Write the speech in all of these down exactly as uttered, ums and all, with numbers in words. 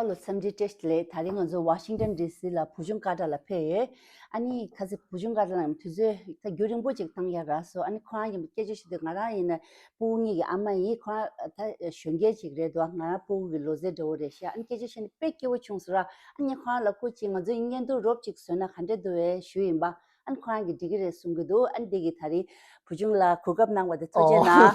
ལོ་འཚམས་འདྲི་བཀྲ་ཤིས་བདེ་ལེགས། དེ་རིང་ང་ཚོ་ཝ་ཤིང་ཏན་ཌི་སི་ལ་བུ་ཆུང་ཀ་ཏྲ་ལ་ཕེབས་ཡོད། ཨ་ནི་ཁ་སང་བུ་ཆུང་ཀ་ཏྲ་ལ་དུས་ཚོད་ད་རྒྱུན་རིང་པོ་ཅིག་བཏང་ཡ་རག་སོང་། ཨ་ནི་ཁོ་རང་གིས་སྐད་ཆ་བཤད་དུས་ང་རང་ཡིན་ན་སྤུ་གུ་གཉིས་ཀྱི་ཨ་མ་ཡིན། ཁོ་རང་ད་གཞོན་སྐྱེས་ཅིག་རེད་འདུག་ང་རང་སྤུ་གུ་གི་ལོ་ཚད་འདྲ་བོ་རེད་ཤག་ཨ་ནི་སྐད་ཆ་བཤད་ནས་དཔེ་སྐྱིད་པོ་བྱུང་སོང་ར། ཨ་ནི་ཁོ་རང་ལ་སྐུ་མཁྱེན། ང་ཚོ་བརྙན་ཐུང་རོབ་ཅིག་བཟོས་ན་ག་འདྲ་འདུག་བས་ཞུས་ཡིན་པ། ཨ་ནི་ཁོ་རང་གིས་འགྲིག་གི་རེད་གསུང་གི་འདུག་ཨ་ནི་དེ་གིས་ད་རིང་བུ་ཆུང་ལ་གོ་སྐབས་གནང་བ་དེ་ཐུགས་རྗེ་གནང་།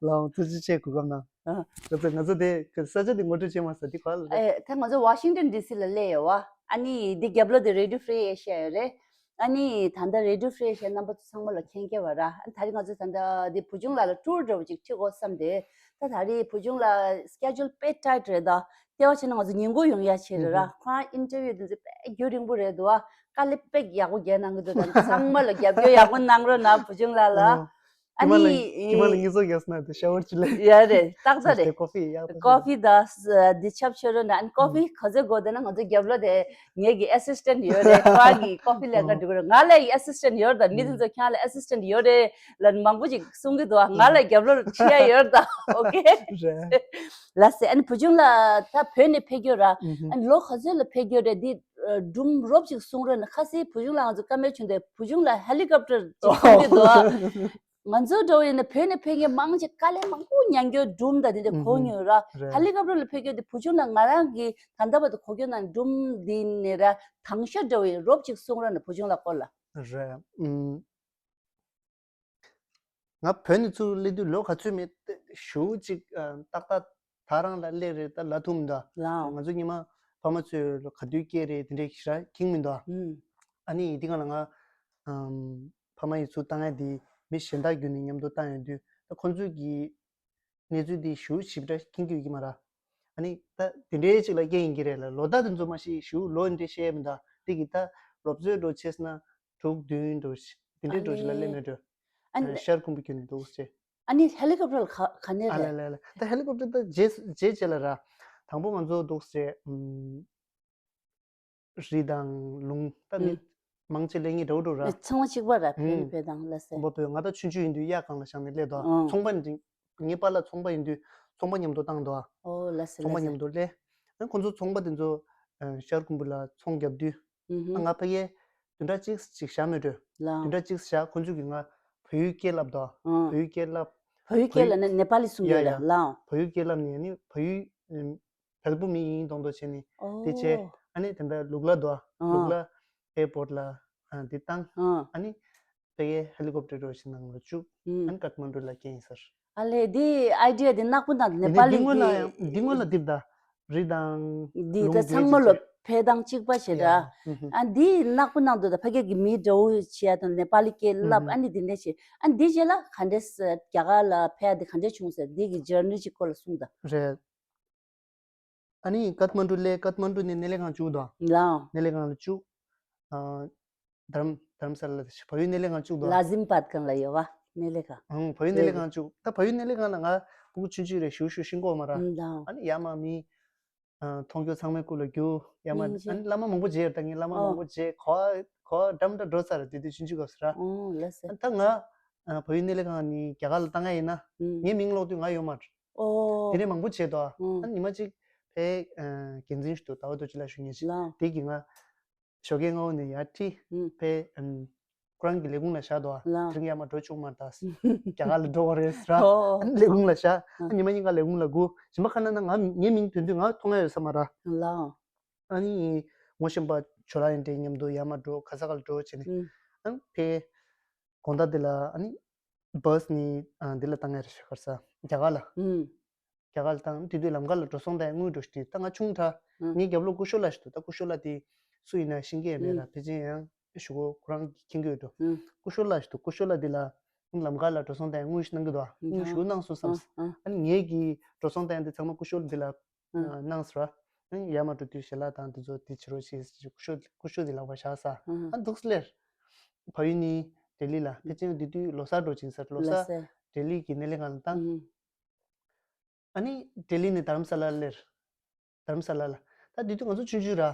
ལགས་འོང་། ཐུགས་རྗེ་ཆེ། གོ་སྐབས་གནང་། ཨ། ང་ཚོ་ང་ཚོ་དེ་གི་ས་ཆ་དེ་ངོ་སྤྲོད་བྱེད་མ་ཟེར། དེ་ག་ལ་རེད། ཨེ། ད་ང་ཚོ་ཝ་ཤིང་ཏན་ཌི་སི་ལ་སླེབས་ཡོད་བ། ཨ་ནི་དེ་རྒྱབ་ལོགས་དེ་རེ་ཌི་ཡོ་ཧྥི་རི་ཨེ་ཤི་ཡ་ཡོད་རེད། ཨ་ནི་ད་ལྟ་རེ་ཌི་ཡོ་ཧྥི་རི་ཨེ་ཤི་ཡ་རྣམ་པ་ཚོ་ཚང་མ་ལ་མཁྱེན་གྱི་ཡོད་ར། ཨ་ནི་ད་རིང་ང་ཚོ་ད་ལྟ་དེ་བུ་ཆུང་ལགས་ལ་ཊུར་འདྲ་བོ་ཅིག་ཁྲིད་དགོས་བསམ་སྟེ། ད་ད་རེས་བུ་ཆུང་ལགས་སི་ཀེ་ཇུལ་དཔེ་ཊའིཊ་རེད། ད་ལྟེ་བ་བྱས་ན་ང་ཚོ་ཉིན་གུང་ཡོང་ཡ་བྱས་རེད་ར། ཧུམ་ཧུམ། ཁོ་རང་ཨིན་ཊར་བིའུ་དེ་ཚོ་དཔེ་རྒྱུན་རིང་པོ་རེད་འདུག་བ། དཀའ་ལས་དཔེ་ཡག་པོ་རྒྱག་གནང་གི་འདུག་ད་ཚང་མ་ལ་རྒྱབ་སྐྱོར་ཡག་པོ་གནང་རོགས་གནང་བུ་ཆུང་ལགས་ལ། ཨ། ཨ་ཁྱིམ་ནི་ལ་ཁྱིམ་ལ་ངེད་ཚོ་རྒྱག་སོང་ན་དེ་ཤ་ཝར་ཅིག་ལས། ཡ་རེད། ཏག་ཏག་རེད། ཀོ་ཧྥི་ཡག་པོ་ཀོ་ཧྥི་དང་འདི་ཆབ་མཆོད་རོགས་གནང་། ཨ་ནི་ཀོ་ཧྥི་ག་ཚོད་དགོས་འདུག་ན་ང་ཚོ་རྒྱབ་ལོགས་དེ་ངེད་ཀྱི་ཨེ་སིས་ཊེན་ཊི་ཡོད་རེད། ཁོ་རང་གིས་ཀོ་ཧྥི་ལས་ཀ་འགྲོ་གི་རེད། ང་ལ་ཡི་ཨེ་སིས་ཊེན་ཊི་ཡོད་རེད། མི་དེ་ཚོ་ཁྱེད་ལ་ཨེ་སིས་ཊེན་ཊི་ཡོད་རེད་ལ་མང་པོ་ཅིག་གསུང་གི་འདུག་ང་ལ་རྒྱབ་ལོགས་ཁྲིད་ཡ་ཡོད་རེད་ད། ཨོ་ཁེ། རེད། ལགས་སེ། ཨ་ནི་བུ་ཆུང་ལགས་ད་བོད་ནས་ཕེབས་ཀྱི་ཡོད་ར། ཨ་ནི་ལོ་ག་ཚོད་ལ་ཕེབས་ཀྱི་ཡོད་རེད། འདི་སྒྲུང་རོབ་ཅིག་གསུང་རོགས་གནང་། ཁ་སང་བུ་ཆུང་ལགས་ང་ཚོ་བཀའ་མོལ་བྱུང་སྟེ་བུ་ཆུང་ལགས་ཧེ་ལི་ཀོབ་ཊར་ཅིག་གསུང་གི་འདུག་ང་ཚོ་འདྲ་བོ་ཡིན་ན་བོད་ནས་ཕེབས་མཁན་མང་ཆེ་དཀའ་ལས་མང་པོ་མྱངས་རྒྱུ་སྒྲུང་དང་དེ་འདྲ་གོ་མྱོང་ཡོད་ར། རེད། ཧེ་ལི་ཀོབ་ཊར་ལ་ཕེབས་རྒྱུ་དེ་བུ་ཆུང་ལགས་ང་རང་གིས་ད་ལྟ་བར་དུ་གོ་རྒྱུ་ནང་སྒྲུང་འདི་ནས་ར་དང་ཤོས་འདྲ་བོ་ཡིན། རོབ་ཅིག་གསུང་རོགས་གནང་བུ་ཆུང་ལགས་སྐོར་ལ། རེད། ཨུམ། ང་བོད་ནས་ཚུར་སླེབས་དུས་ལོ་ག་ཚོད་མེད་ཞུ་གཅིག་ཨ། ཏག་ཏག་ད་རང་ལ་སླེབས་རེད། ད་ལ་ཐུམ་ད། ལའོ། ང་ཚོ་ཉི་མ་ཕ་མ་ཚོས་ལོ་ག་དུས་སྐྱེས་རེད་དེ་འདྲའི་ཞེ་དྲག་མཁྱེན་མི་འདུག་ཨ། ཨུམ། ཨ་ནི་དེ་སྒང་ལ་ང་ཨམ། ཕ་མ་ཡིས་ཚུར་བཏང་ཡ་དེ་མི་གཞན་དག་བརྒྱུད་ནས་མཉམ་དུ་བཏང་ཡོང་དུས་ད་ཁོང་ཚོས་ཀྱི་གནས་ཚུལ་འདི་ཞུ་ཞིབ་ཕྲ་མཁྱེན་གྱི་ཡོད་ཀྱི་མ་རེད། ཨ་ནི་ད་དེ་འདྲའི་ཅིག་ལ་སྐྱེ་ཡིན་གྱི་རེད་ལ། ལོ་ཟླ་དེ་ཚོ་མ་ཤེས། ཞུ་ལོ་འདི་འདྲའི་ཤེས་མི་འདུག་དེ་གི་ད་སློབ་གསོའི་འགྲོ་ཆེས་ན་དྲུག་བདུན་འགྲོ་ཞིག་དེ་འདྲའི་འགྲོ་ཞིག་ལ་སླེབས་མེད་འགྲོ། ཨ་ནི་ཤར་ཁུམ་བུ་ཁྱོན་ནས་འདུག་ཟེར། ཨ་ནི་ཧེ་ལི་ཀོབ་ཊར་ལ་ག་ག་ནས་ཨ་རེད། ལ་ལ་ལ་ད་ཧེ་ལི་ཀོབ་ཊར་ད་རྗེས་རྗེས་རྗེས་ལ་ར། དང་པོ་ང་ཚོ་འདུག་ཟེར། ཨམ། རི་དང་ལུང་ད་ཨུམ། མི་མང་ཆེ་སླེབས་ངེས་འདྲ་བོ་འདྲ་ར། ཚང་མ་གཅིག་པ་ར། བོད་ནས་ཨུམ། བོད་དང་ལ་སེ། དང་པོ་བོད། ང་ད་ཆུང་ཆུང་ཡིན་དུས་གཡག་སྒང་ལ་བཞག་ནས་སླེབས་དོ། ཨུམ། ཚོང་པ་འདི་ངའི་པཱ་ལགས་ཚོང་པ་ཡིན་དུས་ཚོང་པ་མཉམ་དུ་བཏང་དོ། ཨོ་ལ་སེ་ཚོང་པ་ལ་སེ། མཉམ་དུ་སླེབས། ཨ་ཁོང་ཚོ་ཚོང་པ་དེ་ཚོ་ཨ་ཤར་ཁུམ་བུ་ལ་ཚོང་རྒྱབ་དུས། ཨུམ། ཨ་ང་ཕ་གིར་བདུན་ཕྲག་གཅིག་ཅིག་བཞག་མེད་འགྲོ། ལའོ། བདུན་ཕྲག་གཅིག་བཞག་ཁོང་ཚོས་ཀྱིས་ང་བལ་ཡུལ་སྐད་བསླབ་དོ། ཨ། བལ་ཡུལ་སྐད་བསླབ། བལ་ཡུལ་སྐད་ལབ་ན་ནེ་པ་ལི་གསུང་གི་ཡོད་ཡ་ཡ། ལ་ལའོ། བལ་ཡུལ་སྐད་བསླབ་ནས་ནི་བལ་ཡུལ་བལ་པོ་མི་ཡིན་མདོག་མདོག་བྱས་ནས། ཨོ། དེ་བྱས་ཨ་ནི་དེ་འདྲ་ལུག་ལ་དོ། ཨ། ལུག་ལ་ཨེར་པོརཊ་ལ་ཨ་འདི་བཏང་། ཨ། ཨ་ནི་ཕ་གིར་ཧེ་ལི་ཀོབ་ཊར་འདྲ་བོ་ཞིག་ནང་ལ་བཅུག་ཨ་ནི་ཀཏ་མན་ཌུ་ལ་སྐྱེལ་ཡིན་ཟེར། ཨ་ལས་འདི་ཨའི་ཌི་ཡ་འདི་ནག་པོ་ནང་དུ་ནེ་པ་ལི་གི། འདི་སྔོན་ལ་ཡང་འདི་སྔོན་ལ་འདི་ད་རི་དང་འདི་ད་ལུང་ཚང་མ་ལོ་འདི་ཕལ་དང་གཅིག་པ་ཞེ་ཡ་དྲག་ཧུམ་ཧུམ། ཨ་འདི་ནག་པོ་ནང་དུ་ད་ཕ་གི་གི་མི་འདྲ་བོ་བྱེད་ཡ་དང་ནེ་པ་ལི་སྐད་བསླབ། ཨ་ནི་འདི་འདྲ་བྱེད། ཨ་འདི་རྗེས་ལ་ག་འདྲས་རྒྱ་གར་ལ་ཕེབས་ཡ་འདི་ག་འདྲས་བྱུང་ཟེར་འདི་གི་ཇར་ནི་ཅིག་སྐོར་ལ་གསུངས་དང་། རེད། ཨ་ནི་ཀཏ་མན་ཌུ་སླེབས། ཀཏ་མན་ཌུ་ནས་སྣེ་ལེན་ཁང་བཅུག་དང་། ལའོ། སྣེ་ལེན་ཁང་ལ་བཅུག་ཨ། དྷ་རམ་དྷ་རམ་ས་ལ་ལ་བལ་ཡུལ་སྣེ་ལེན་ཁང་བཅུག་དང་། ལ་ཟིམ་བཱད་སྒང་ལ་ཡོད་བ་སྣེ་ལེན་ཁང་། ཨང་། བལ་ཡུལ་སྣེ་ལེན་ཁང་བཅུག་ད་བལ་ཡུལ་སྣེ་ལེན་ཁང་ལ་ང་སྤུ་གུ་ཆུང་ཆུང་རེད། ཞུ་ཞུ་ཤེས་ཀྱི་ཡོད་མ་རེད། ཨང་། ཨ་ནི་ཡར་མར་མི་ཨ། མཐོང་རྒྱུ་ཚང་མའི་སྐུ་ལ་རྒྱུ་ཡར་མར། སྙིང་རྗེ། ཨ་ནི་བླ་མ་མང་པོ་མཇལ་ཡོད། ད་ངས་བླ་མ་ཨོ། མང་པོ་མཇལ། གོ་བ་གོ་བ་འདྲ་མི་འདྲ་འགྲོ་ཚར་རེད། དེ་དུས་ཆུང་ཆུང་སྐབས་སུ་ར། ཨོ་ལགས་སེ། ཨ་ད་ང་ཨ་བལ་ཡུལ་སྣེ་ལེན་ཁང་ནས་རྒྱ་གར་ལ་བཏང་ཡ་ཡིན་ན། ཨུམ། ངའི་མིང་ཀློག་དུས་ང་ཡོད་མ་རེད། ཨོ། དེ་འདྲའི་མང་པོ་བྱས་དོ། ཨ་ཨུམ། ནི་ཉི་མ་གཅིག་ཕའི་ཨ་འགན་འཛིན་ཞིག་འདུག་ཟླ་བ་རྡོ་རྗེ་ལགས་ཞུ་མཁན་ཞིག་ལའོ། དེ་གིས་ང་ཞོགས་ཀས་སྔ་པོ་ནས་ཡར་ཁྲིད། ཨུམ། ཕའི་ཨམ་ཁོ་རང་གི་ལས་ཁུངས་ལ་བཞག་འདུག་ལའོ། དེ་རིང་ཡར་མར་འགྲོ་བཅུག་མ་རེད་ད། རྒྱ་གར་ལ་འགྲོ་བ་རེད་ཟེར། ཨོ། ཨ་ནི་ལས་ཁུངས་ལ་བཞག་ཨ་ཨ། ཉི་མ་གཉིས་ཀ་ལས་ཁུངས་ལ་སྒུག་གཞན་པ་ཁ་ན་ན་ང་ངའི་མིང་ཐོན་དུས་ང་མཐོང་ཡ་ཡོད་ས་མ་རེད། ལའོ། ཨ་ནི་ངོ་ཤེས་པ་ཇོ་ལགས་ཡིན་འདྲ་མཉམ་དུ་ཡར་མར་འགྲོ། ག་ས་ག་ལ་འགྲོ་བྱས་ནས། ཨུམ། ཨ་ནི་ཕའི་དགོང་དག་དེ་ལ་ཨ་ནི་བྷ་སི་ནས་ཨ་འདི་ལ་བཏང་ཡ་རེད་ཤག་ག་རེ་ཟ། རྒྱ་གར་ལ། ཨུམ། རྒྱ་གར་ལ་བཏང་། དེ་དུས་ལམ་ཁ་ལ་འགྲོ་སོང་བཏང་ཡ་དངུལ་འགྲོ་ཞིག་དེ་ད་ང་ཆུང་དྲགས། ཨུམ། ངའི་རྒྱབ་ལོགས་སྐུ་ཞབས་ལགས་ཞིག་འདུག་ད་སྐུ་ཞབས་ལགས་དེ་སུ་ཡིན་ན་ཤེས་ཀྱི་ཡོད་མེད་ར། ཨུམ། ཕལ་ཆེར་ཡང་ཞུ་གོ་ཁོ་རང་གིས་མཁྱེན་གྱི་ཡོད་འགྲོ། ཨུམ། སྐུ་ཞབས་ལགས་ཞིག་འདུག་སྐུ་ཞབས་ལགས་དེ་ལ་ལམ་ཁ་ལ་འགྲོ་སོང་བཏང་ཡ་དངུལ་ཞིག་གནང་གི་འདུག་ཨ་ནི་ཞུ་གནང་སོང་བསམ། ཨ་ཨ། ཨ་ནི་ངེད་ཀྱིས་འགྲོ་སོང་བཏང་ཡ་དེ་ཚང་མ་སྐུ་ཞབས་ལགས་དེ་ལ་ཨ་གནང་ཟེར་བ། ཨ་ནི་ཡར་མར་འགྲོ་དུས་ཞལ་ལག་དང་དེ་ཚོ་དེ་བྱེད་རོགས་བྱེད་ཟེར། སྐུ་ཞབས་སྐུ་ཞབས་དེ་ལག་པར་བཞག་ས། ཨ་ཨ། ཨ་འདུག་སེ་སླེབས། བལ་ཡུལ་ནས་ལྡི་ལི་ལ། ཕལ་ཆེར་དེ་དུས་ལོ་གསར་འགྲོ་ཅིང་ཟེར། ལོ་ལོ་གསར། གསར་ལྡི་ལི་གི་སྣེ་ལེན་ཁང་ལ་བཏང་། ཨ་ཨ། ཨ་ནི་ལྡི་ལི་ནས་དྷ་རམ་ས་ལ་སླེབས། དྷ་རམ་ས་ལ་ལ། ད་དེ་དུས་ང་ཚོ་ཆུང་ཆུང་ར།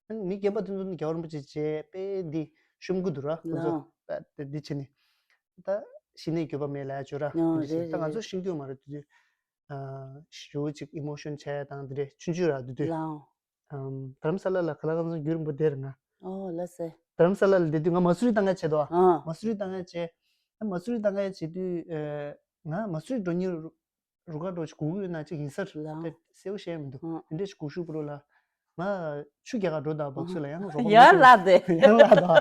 ཨ་ནི་མི་རྒན་པ་དེ་ཚོ་ནི་རྒྱལ་བ་རིན་པོ་ཆེ་མཇལ་དཔེ་འདི་ཤོམ་གི་འདུག་ར། ཁོ་ཚོ་ལའོ། ད་འདི་བྱས་ནས་ད་ཤི་ནས་འགྱོད་པ་མེད་ལབ་ཡ་ཅིག་ཡོད་ར། ཨོ་འདི་བྱས་རེད་ད་ང་རེད་ཚོ་རེད། ཤེས་ཀྱི་ཡོད་མ་རེད་དེ་དུས། ཨ་ཞེ་པོ་ཅིག་ཨི་མོ་ཤོན་ཆགས་ཡ་དང་དེ་འདྲའི་ཆུང་ཆུང་ར་དེ་དུས། ལའོ། ཨམ་རྡ་རམ་ས་ལ་ལ་ཁ་ལག་ཁང་ཚང་རྒྱུན་རིང་པོ་བསྡད་རེད་ང་། ཨོ་ལགས་སེ། རྡ་རམ་ས་ལ་ལ་བསྡད་དུས་ང་མ་སུ་རི་བཏང་ཡ་བྱས་འདུག་ཨ། ཨ་མ་སུ་རི་བཏང་ཡ་བྱས། ཨ་མ་སུ་རི་བཏང་ཡ་བྱེད་དུས་ཨ་ང་མ་སུ་རི་འགྲོ་སྙིང་རུ་རུ་ཁག་འགྲོ་ཞིག་སྒུག་གི་ཡོད་ན་ཅིག་ཡིན་ས་རེད། ལའོ། དེ་གསལ་པོ་ཤེས་མི་འདུག་ཨ་དེ་འདྲས་ཞིག་སྒུག་ཤུགས་པོ་རོ་ལ། ང་ཆུ་རྒྱག་ག་འགྲོ་དང་བག་སུ་ལ་ཡང་རོགས་པ་ཡར་མ་ལ་དེ། ཡར་ལ་དང་།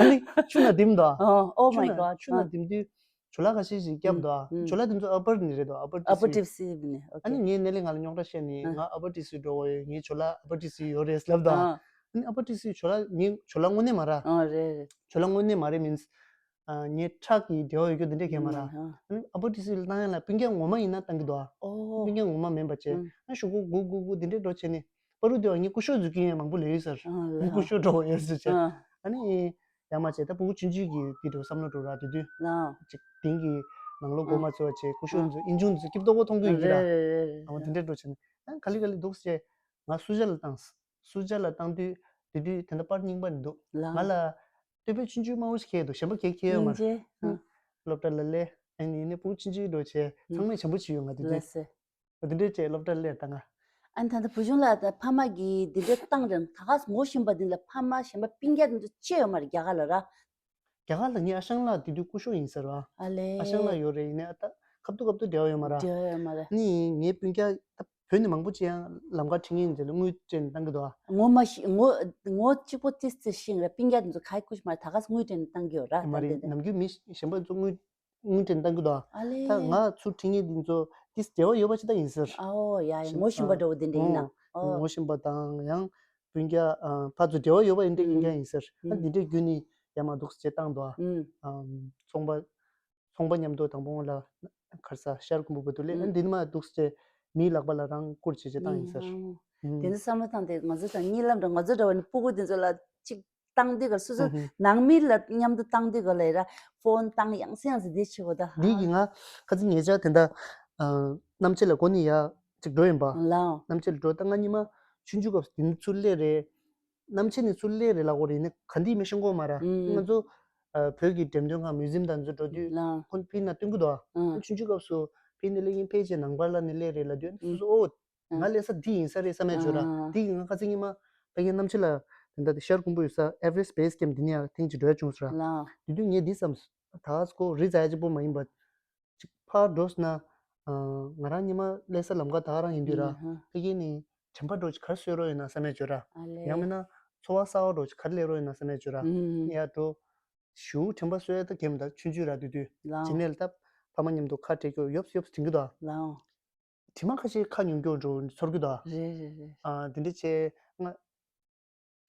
ཨ་ནི་ཆུ་ན་ལྡིམ་དང་། ཨོ་ཨོ་མའི་གོ་ཆུ་ན་ཆུ་ན་ལྡིམ་དུས་ཇོ་ལ་ཁ་ཤས་ཤིག་བརྒྱབ་དང་། ཨ་ཇོ་ལ་དེ་ཚོ་ཨ་པར་ནི་རེད་དང་། ཨ་པར་ཨ་པར་ཏི་ཏི་སི་སི་ནི། ཨོ་ཨ་ཁེ། ནི་ངའི་ནེ་ལི་ང་ལ་རྙོག་དྲ་བཤད་ནི། ཨ་ང་ཨ་པར་ཏི་སི་སི་འགྲོ་བ་ཡོད། ངའི་ཇོ་ལ་ཨ་པར་ཏི་སི་སི་ཡོད་རེད་ལབ་དང་། ཨ་ཨ་ནི་ཨ་པར་ཏི་སི་སི་ཇོ་ལ་ངའི་ཇོ་ལ་དངོས་གནས་མ་ར། ཨ་རེད་རེད། ཇོ་ལ་དངོས་གནས་མ་རེད་མིན། ངའི་ཁྲག་གི་འབྲེལ་བ་ཡོད་རྒྱུ་འདི་འདྲས་གས་མ་ར། ཨ་ཨ་ནི་ཨ་པར་ཏི་སི་སི་ལ་བཏང་ཡ་ལ་སྤུན་ཀྱག་ངོ་མ་ཡིན་ན་བཏང་གི་འདུག་ཨ། ཨོ་སྤུན་ཀྱག་ངོ་མ་མིན་པ་བྱས། ཨ་ཨ་ཤོག་གུ་གུ་གུ་གུ་འདི་འདྲས་འགྲོ་བྱས་ནི། པ་རུ་དེ་བ་ངས་ཀུ་ཤོ་འཛུལ་གྱི་ཡོད་མང་པོ་ལས་ཡོད་ཟེར། ཨ་ངས་ལ་ཀུ་ཤོ་འགྲོ་བ་ཡོད་ཟེར་བྱས། ཨ་ཨ་ནི་ཡང་མ་བྱས་ད་ཕྲུ་གུ་ཆུང་ཆུང་གི་དེ་འགྲོ་བསམ་བློ་འགྲོ་ར་དེ་དུས། ལ་ཅིག་དེང་གི་ནང་ལོགས་འགོ་ཨ་མ་ཚོ་བ་བྱས་ཀུ་ཤོ་ཨ་འཛུལ་ཨིན་ཆུང་འཛུལ་སྐྱིབས་ཏོག་པོ་མཐོང་གི་ཡོད་ཀྱི་ར། རེད་རེད་རེད། ཨ་མ་དེ་འདྲས་འགྲོ་བྱས་ནི་ཡང་ག་ལེ་ག་ལེ་འདུག་ཟེར། ང་སུ་ཇ་ལ་བཏང་། སུ་ཇ་ལ་བཏང་དུས་དེ་དུས་དེ་འདྲ་པར་རྙིང་པ་ནི་འདུག་ལ་ང་ལ་སྟོད་པའི་ཆུང་ཆུང་དམར་པོ་ཞིག་ཁྱེར་འདུག་གཞན་པ་གས་ཁྱེར་ཡོད་མ་རེད། ཨིན་ཇེ། ཨ་སློབ་གྲྭ་ལ་སླེབས། ཨ་ནི་ནི་ཕྲུ་གུ་ཆུང་ཆུང་འགྲོ་བྱས་ཚང་མས་བྱམས་པོ་བྱས་ཡོད་ང་དེ་དུས། ལགས་སེ། འོ་དེ་འདྲས་བྱས་སློབ་གྲྭ་སླེབས་ད་ང་། ཨ་ནི་ད་ལྟ་བུ་ཆུང་ལགས་ད་ཕ་མ་གིས་འདི་འདྲས་བཏང་རན་ད་ག་ངོ་ཤེས་པ་འདི་ལ་ཕ་མ་གཞན་པ་སྤུན་ཀྱག་འདི་ཚོ་ཅི་ཡོད་མ་རེད་རྒྱ་གར་ལ་ར། རྒྱ་གར་ལ་ངའི་ཨ་ཞང་ལགས་དེ་དུས་སྐུ་ཞབས་ཡིན་ཟེར་བ། ཨ་ལེ། ཨ་ཞང་ལགས་ཡོད་རེད། ཡིན་ནའི་ཨ་ད་ཁ་ཐུག་ཁ་ཐུག་འབྲེལ་བ་ཡོད་མ་ར། འབྲེལ་བ་ཡོད་མ་ར། ནི་ངའི་སྤུན་ཀྱག་ད་བོད་ནས་མང་པོ་ཅིག་ཡང་ལམ་ཁ་ཁྲིད་མཁན་ཡིན་ཟེར་ལ་དངུལ་སྤྲད་ནས་བཏང་གི་འདུག་ཨ། ངོ་མ་ཤི་ངོ་ངོ་གཅིག་པོ་ཏིས་ཏིས་ཤེས་ར་སྤུན་ཀྱག་དེ་ཚོ་ག་ཡི་ཁུ་ཤི་མ་ར་ད་ག་ས་དངུལ་སྤྲད་ནས་བཏང་གི་ཡོད་ར། ད་མ་རེད་དེ་འདྲ་ནམ་རྒྱུན་མི་གཞན་པ་ཚོ་དངུལ་དངུལ་སྤྲད་བཏང་གི་འདུག་ཨ་ལེ། ད་ང་ཚུར་ཁྲིད་མཁན་འདི་ཚོ་ཏིས་འབྲེལ་བ་ཡོད་པ་ཅིག་ད་ཡིན་ཟེར། ཨོ་ཡ་ཡ་ཞིམ་ངོ་ཤེས་པ་འདྲ་བོ་དེ་འདྲ་ཡིན་ན། ཨོ་ཨོ་ངོ་ཤེས་པ་དང་ཡང་སྤུན་ཀྱག་ཨ་ཕར་ཚུར་འབྲེལ་བ་ཡོད་པ་ཡིན་འདྲ་ཡིན་ཀྱང་ཡིན་ཟེར། ཨ་ཨུམ་འདི་འདྲའི་རྒྱུ་ནི་ཡ་མ་འདུག་ཅེས་བཏང་འདུག་ཨ། ཨུམ། ཨམ་ཚོང་པ་ཚོང་པ་མཉམ་དུ་དང་པོ་ལ་གར་ས་ཤར་ཁུམ་བུ་བུ་དུ་ལས་ཨ་ཨུམ་འདི་ནི་མ་འདུག་ཅེས་མིའི་ལག་པ་ལ་རང་བསྐུར་བྱེད་ཅེས་བཏང་ཡིན་ཟེར། ཨུམ། དེ་ཨུམ་ནི་བསམ་བློ་བཏང་སྟེ་ང་ཚོ་དང་གཉིད་ལམ་འདྲ་ང་ཚོ་འདྲ་བ་ནི་སྤུ་གུ་དེ་ཚོ་ལ་གཅིག་བཏང་དུས་ག་སོ་སོ་ཨུ་ཧུ། ནང་མི་ལ་མཉམ་དུ་བཏང་དུས་ག་ལ་ཡ་ར་ཕོན་བཏང་ཡང་སེ་ཡང་སེ་དེ་བྱེད་དགོས་ད། འདི་གི་ང་ཁ་ཚིག་ཉེ་ཆར་དེ་འདྲ་ཨ་གནམ་ཕྱེད་ལ་གོ་ནི་ཡ་ཅིག་འགྲོ་ཡིན་པ། ལའོ། གནམ་ཕྱེད་ལ་འགྲོ་ད་ང་ཉི་མ་ཆུང་ཆུང་སྐབས་སུ་དེ་ཚུར་སླེབས་རེད། གནམ་ཕྱེད་ནས་ཚུར་སླེབས་རེད་ལབ་དགོས་རེད་ཡིན་ན་ག་འདི་མི་ཤེས་གོ་མ་ར། ཨུམ། ང་ཚོ་ཨ་བོད་ཀྱི་འགྲེམས་སྟོན་ཁང་མིའུ་ཛིམ་དང་ཚོ་འགྲོ་དུས་ལའོ། ཁོང་ཕི་ན་སྟོན་གི་འདུག་ཨ། ཨུམ། ཆུང་ཆུང་སྐབས་སུ་ཕི་ནས་སླེབས་ཡིན་ཕལ་ཆེར་ནང་པ་ལ་ནས་སླེབས་རེད་ལབ་དུས་ཨུམ། སོ་སོ་ཨོ། ང་སླེབས་ས་འདི་ཡིན་ས་རེད་བསམ་ཡ་བརྗོད་ར། ཨ། འདི་ཡིན་ང་ཁ་སང་ཉི་མ་ཕ་གིའི་གནམ་ཕྱེད་ལ་དེ་འདྲ་དེ་ཤར་ཁུམ་བུ་ཡོད་ས་Everest Base Camp འདི་ནས་ཡང་ཐེངས་གཅིག་འགྲོ་ཡ་བྱུང་ཟེར་ར། ལའོ། དེ་དུས་ངས་འདི་བསམ། ད་ཁོ་རི་རྩ་ཡ་གཅིག་པོ་མ་ཡིན་པ། ཅིག་ཕར་འགྲོ་སོང་ན། ང་རང་ཉི་མ་སླེབས་ས་ལམ་ཁ་ད་ག་རང་ཡིན་དུས་ར། ཨ་ཧ། ཕ་གི་ནས་དྲན་པ་འགྲོ་ཅིག་གར་སོད་རོགས་ཡོད་ན་བསམ་ཡ་བརྗོད་ར། ཨ་ལེ། ཡང་མིན་ན་འཚོ་བ་གསར་བ་འགྲོ་ཅིག་གར་སླེབས་རོགས་ཡོད་ན་བསམ་ཡ་བརྗོད་ར། ཨུམ། ཡ་འགྲོ། ཞུ་དྲན་པ་གསོ་ཡ་ད་གེམ་ད་ཆུང་ཆུང་ར་དུས་དུས། ལའོ། ཇི་ནས་ལ་ད་ཕ་མ་མཉམ་དུ་ཁ་བྲལ་སྐྱོ་ཡོབ་ཡོབ་དྲན་གི་འདུག་ལའོ། དྲི་མ་ཁ་ཤས་ཁ་ཉུང་སྐྱོ་འགྲོ་ཚོར་གི་འདུག་རེད་རེད་རེད། ཨ་དེ་འདྲ་བྱས་ང་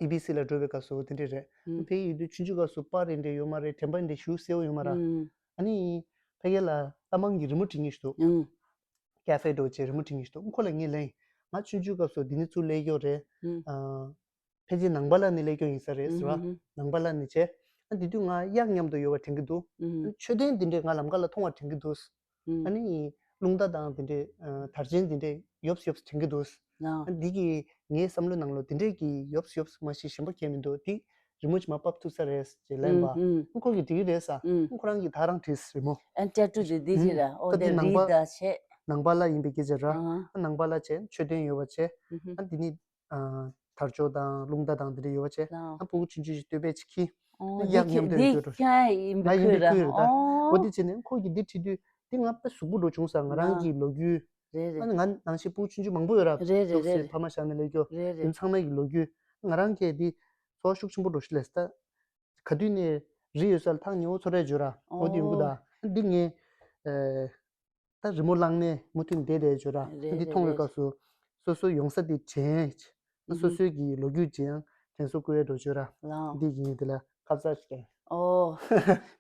ཨི་བི་སི་ལ་འགྲོ་བའི་སྐབས་སུ་དེ་འདྲ་རེད། ཨུམ། ཕ་གི་ཡོད་དུས་ཆུང་ཆུང་སྐབས་སུ་པར་རེ་འདྲ་ཡོད་མ་རེད། དྲན་པ་འདྲ་ཞུ་གསལ་བོ་ཡོད་མ་ར། ཨུམ། ཨ་ནི་ཕ་གི་ལ་ལྟ་མང་གི་རི་མོ་བྲིས་ངེས་ཤིག་འདུག་ཨུམ། ཀ་ཧྥེ་འགྲོ་བྱས་རི་མོ་བྲིས་ངེས་ཤིག་འདུག་ཁོ་ལ་ངས་ལན། ང་ཆུང་ཆུང་སྐབས་སུ་འདི་ནས་ཚུར་སླེབས་ཡོད་རེད། ཨུམ། ཨ། ཕལ་ཆེར་ནང་པ་ལ་ནི་སླེབས་སྐྱོ་ཡིན་ས་རེད་ཟེར་བ། ཨུམ་ཧུམ། ནང་པ་ལ་ནི་བྱས། ཨ་དེ་དུས་ང་གཡག་མཉམ་དུ་ཡོད་པ་དྲན་གྱི་འདུག་ཨུམ། ཨ་མཆོད་རྟེན་འདི་འདྲས་ང་ལམ་ཁ་ལ་མཐོང་བ་དྲན་གྱི་འདུག་ཨུམ། ཨ་ནི་རླུང་རྟ་དང་འདི་འདྲས་ཨ་དར་ཆེན་འདི་འདྲས་ཡོབ་ཡོབ་དྲན་གྱི་འདུག་ཨ། ཨ་འདི་གིས་ངའི་བསམ་བློའི་ནང་ལོགས་འདི་འདྲས་ཀྱི་ཡོབ་ཡོབ་མ་གཞི་གཞན་པ་གང་མི་འདུག་འདི་རི་མོ་ཅིག་མར་ཕབ་ཐུབ་ས་རེད་ཅེས་ལན་པ། ཨུམ་ཨུམ། ཨ་ཁོ་གིས་འགྲིག་གི་རེད་ས། ཨུམ། ཨ་ཁོ་རང་གིས་ད་རང་བྲིས་རི་མོ། ཨ་ཊེ་ཊུ་དེ་འདི་ཅི་ར། ཨོ་ད་དེ་འདི་ནང་པ་རི་དང་བྱས། ནང་པ་ལ་ཡིན་པའི་སྐད་ཆ་ར། ཨ། ཨ་ནང་པ་ལ་བྱས་མཆོད་རྟེན་ཡོད་པ་བྱས། ཨུམ་ཧུམ། ཨ་འདི་ནི། ཨ་དར་ལྕོག་དང་རླུང་རྟ་དང་འདི་འདྲ་ཡོད་པ་བྱས། ལའོ། ཨ་ཕྲུ་གུ་ཆུང་ཆུང་ཞིག་བསྟོད་པས་ཅིག་ཁྱི། ཨོ་གཡག་མཉམ་དུ་འདི་ཡོད་འགྲོ། ཁྱི་ཡིན་པའི་ང་ཡིན་པའི་ཁུལ་ར། ཁུལ་རེད་ད། ཨོ། འོ་དེ་བྱས་ནས་ཁོ་གིས་འདི་བྲིས་དུས་འདི་ང་དཔེ་གཟུགས་པོ་འགྲོ་བྱུང་ས་ང་རང་གི་ལོ་རྒྱུས། རེད་རེད། ཨ་ནི་ང་ནང་བཞིན་ཕྲུ་གུ་ཆུང་ཆུང་མང་པོ་ཡོད་ར། རེད་རེད་རེད། ཕ་མ་བཞག་ནས་སླེབས་རྒྱུ། རེད་རེད། དེ་ཚང་མའི་གི་ལོ་རྒྱུས། ང་རང་གིས་འདི་ཚོར་བ་ཤུགས་ཆེན་པོ་འགྲོ་ཤི་ལས་ད། ག་དུས་ནས་རི་ཡོད་ས་ལ་ཐག་ཉེ་བོ་ཚོར་ར་བརྗོད་ར། འོ་དེ་ཡོང་གི་ད། ཨོ། འདི་ངས། ཨེ། ད་རི་མོ་བླངས་ནས་མུ་མཐུད་བསྡད་བསྡད་བརྗོད་ར། རེད་འདི་རེད་མཐོང་བའི་རེད། སྐབས་སུ་སོ་སོའི་ཡོང་ས་དེ་དྲན། ཨུ་སོ་ཧུམ། སོའི་གི་ལོ་རྒྱུས་ཅི་ཡང་དྲན་གསོ་བསྐུལ་བའི་འགྲོ་བརྗོད་ར། ལའོ། འདི་གི་ངས་དེ་ལ་ཁ་ཚ་ཞིག་ཨོ།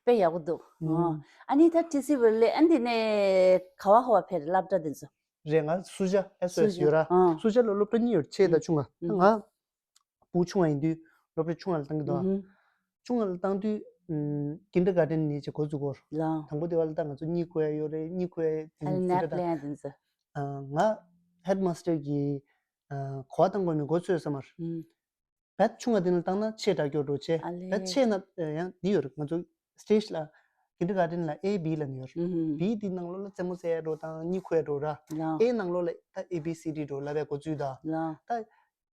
དཔེ་ཡག་པོ་འདུག་ཨུ། ཨོ། ཨ་ནི་ད་ཏི་སི་བི་ལས་ཨ་འདི་ནས་ག་བ་ག་བ་ཕེབས་རེད་སློབ་གྲྭ་དེ་ཚོ། རེད་ང་སུ་ཇ་ཨེ་སོ་ཨེ་སུ་ཇ་ཡོད་ར། ཨོ། སུ་ཇ་ལ་སློབ་གྲྭ་གཉིས་ཡོད་ཆེ་དང་ཆུང་ང་། ཨུ། ང་། བུ་ཆུང་བ་ཡིན་དུས་སློབ་གྲྭ་ཆུང་བ་ལ་བཏང་གི་འདུག་ཨུ་ཧུམ། ཆུང་བ་ལ་བཏང་དུས་ཨུམ། ཀིན་ཌར་གྷར་ཌེན་ནས་ཅིག་འགོ་བཙུགས་གོ། ལའོ། དང་པོ་དེ་བ་ལ་ད་ང་ཚོ་གཉིད་ཁུག་ཡ་ཡོད་རེད། གཉིད་ཁུག་ཡ་དེ་ཨ་ནི་ཚོ་ནག་ད་ལེན་ཡ་དེ་ཚོ། ཨ། ང་ཧེཌ་མ་སི་ཊར་གི་ཨ། གོ་བ་བཏང་དགོས་མིན་འགོ་ཚུགས་ཡོད་ས་མ་རེད། ཨུམ། བད་ཆུང་བ་དེ་ནས་བཏང་ན་ཆེ་དྲགས་སྐྱོ་འགྲོ་ཆེ། ཨ་ལེ། བད་ཆེ་ན་ཡང་འདི་ཡོད་རེད། ང་ཚོ་སི་ཊེ་ཇི་ལ་ ཀིན་ཌར་གྷར་ཌན་ལ་A B ལབ་ནས་ཡོད་རེད། ཨུ་ཧུམ། B དེའི་ནང་ལོགས་ལ་རྩེད་མོ་རྩེ་ཡ་འགྲོ་དང་གཉིད་ཁུག་ཡ་འགྲོ་ར། ལགས། A ནང་ལོགས་ལ་ད་A B C D འགྲོ་ལབ་པའི་འགོ་ཚུགས་ད། ལགས།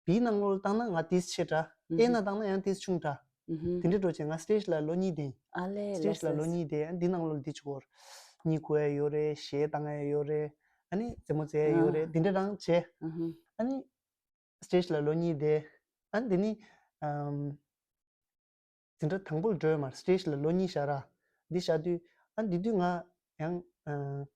ད་B ནང་ལོགས་ལ་བཏང་ན་ང་ཏིས་ཆེ་དྲ། ཨུ་ཧུམ། A ནང་བཏང་ན་ཡང་ཏིས་ཆུང་དྲ། ཨུ་ཧུམ། དེ་འདྲ་འགྲོ་བྱས་ང་སི་ཊེ་ཇི་ལ་ལོ་གཉིས་བསྡད། ཨ་ལས། སི་ཊེ་ཇི་ལ་ལོ་གཉིས་བསྡད། ཨ་འདི་ནང་ལོགས་ལ་འདི་བྱེད་དགོས་རེད། གཉིད་ཁུག་ཡ་ཡོད་རེད། གཞས་བཏང་ཡ་ཡོད་རེད། ཨ་ནི་རྩེད་མོ་རྩེ་ཡ་ཡོད་རེད། ཨ། འདི་འདྲ་རང་བྱས། ཨུ་ཧུམ། ཨ་ནི་སི་ཊེ་ཇི་ལ་ལོ་གཉིས་བསྡད། ཨ་ནི་འདི་ནི་ཨམ། འཛིན་གྲྭ་དང་པོ་ལ་འགྲོ་ཡོད་མ་རེད། སི་ཊེ་ཇི་ལ་ལོ་གཉིས་བཞག་ར། འདི་བཞག་དུས་ཨ་འདི་དུས་ང་ཡང་ཨ།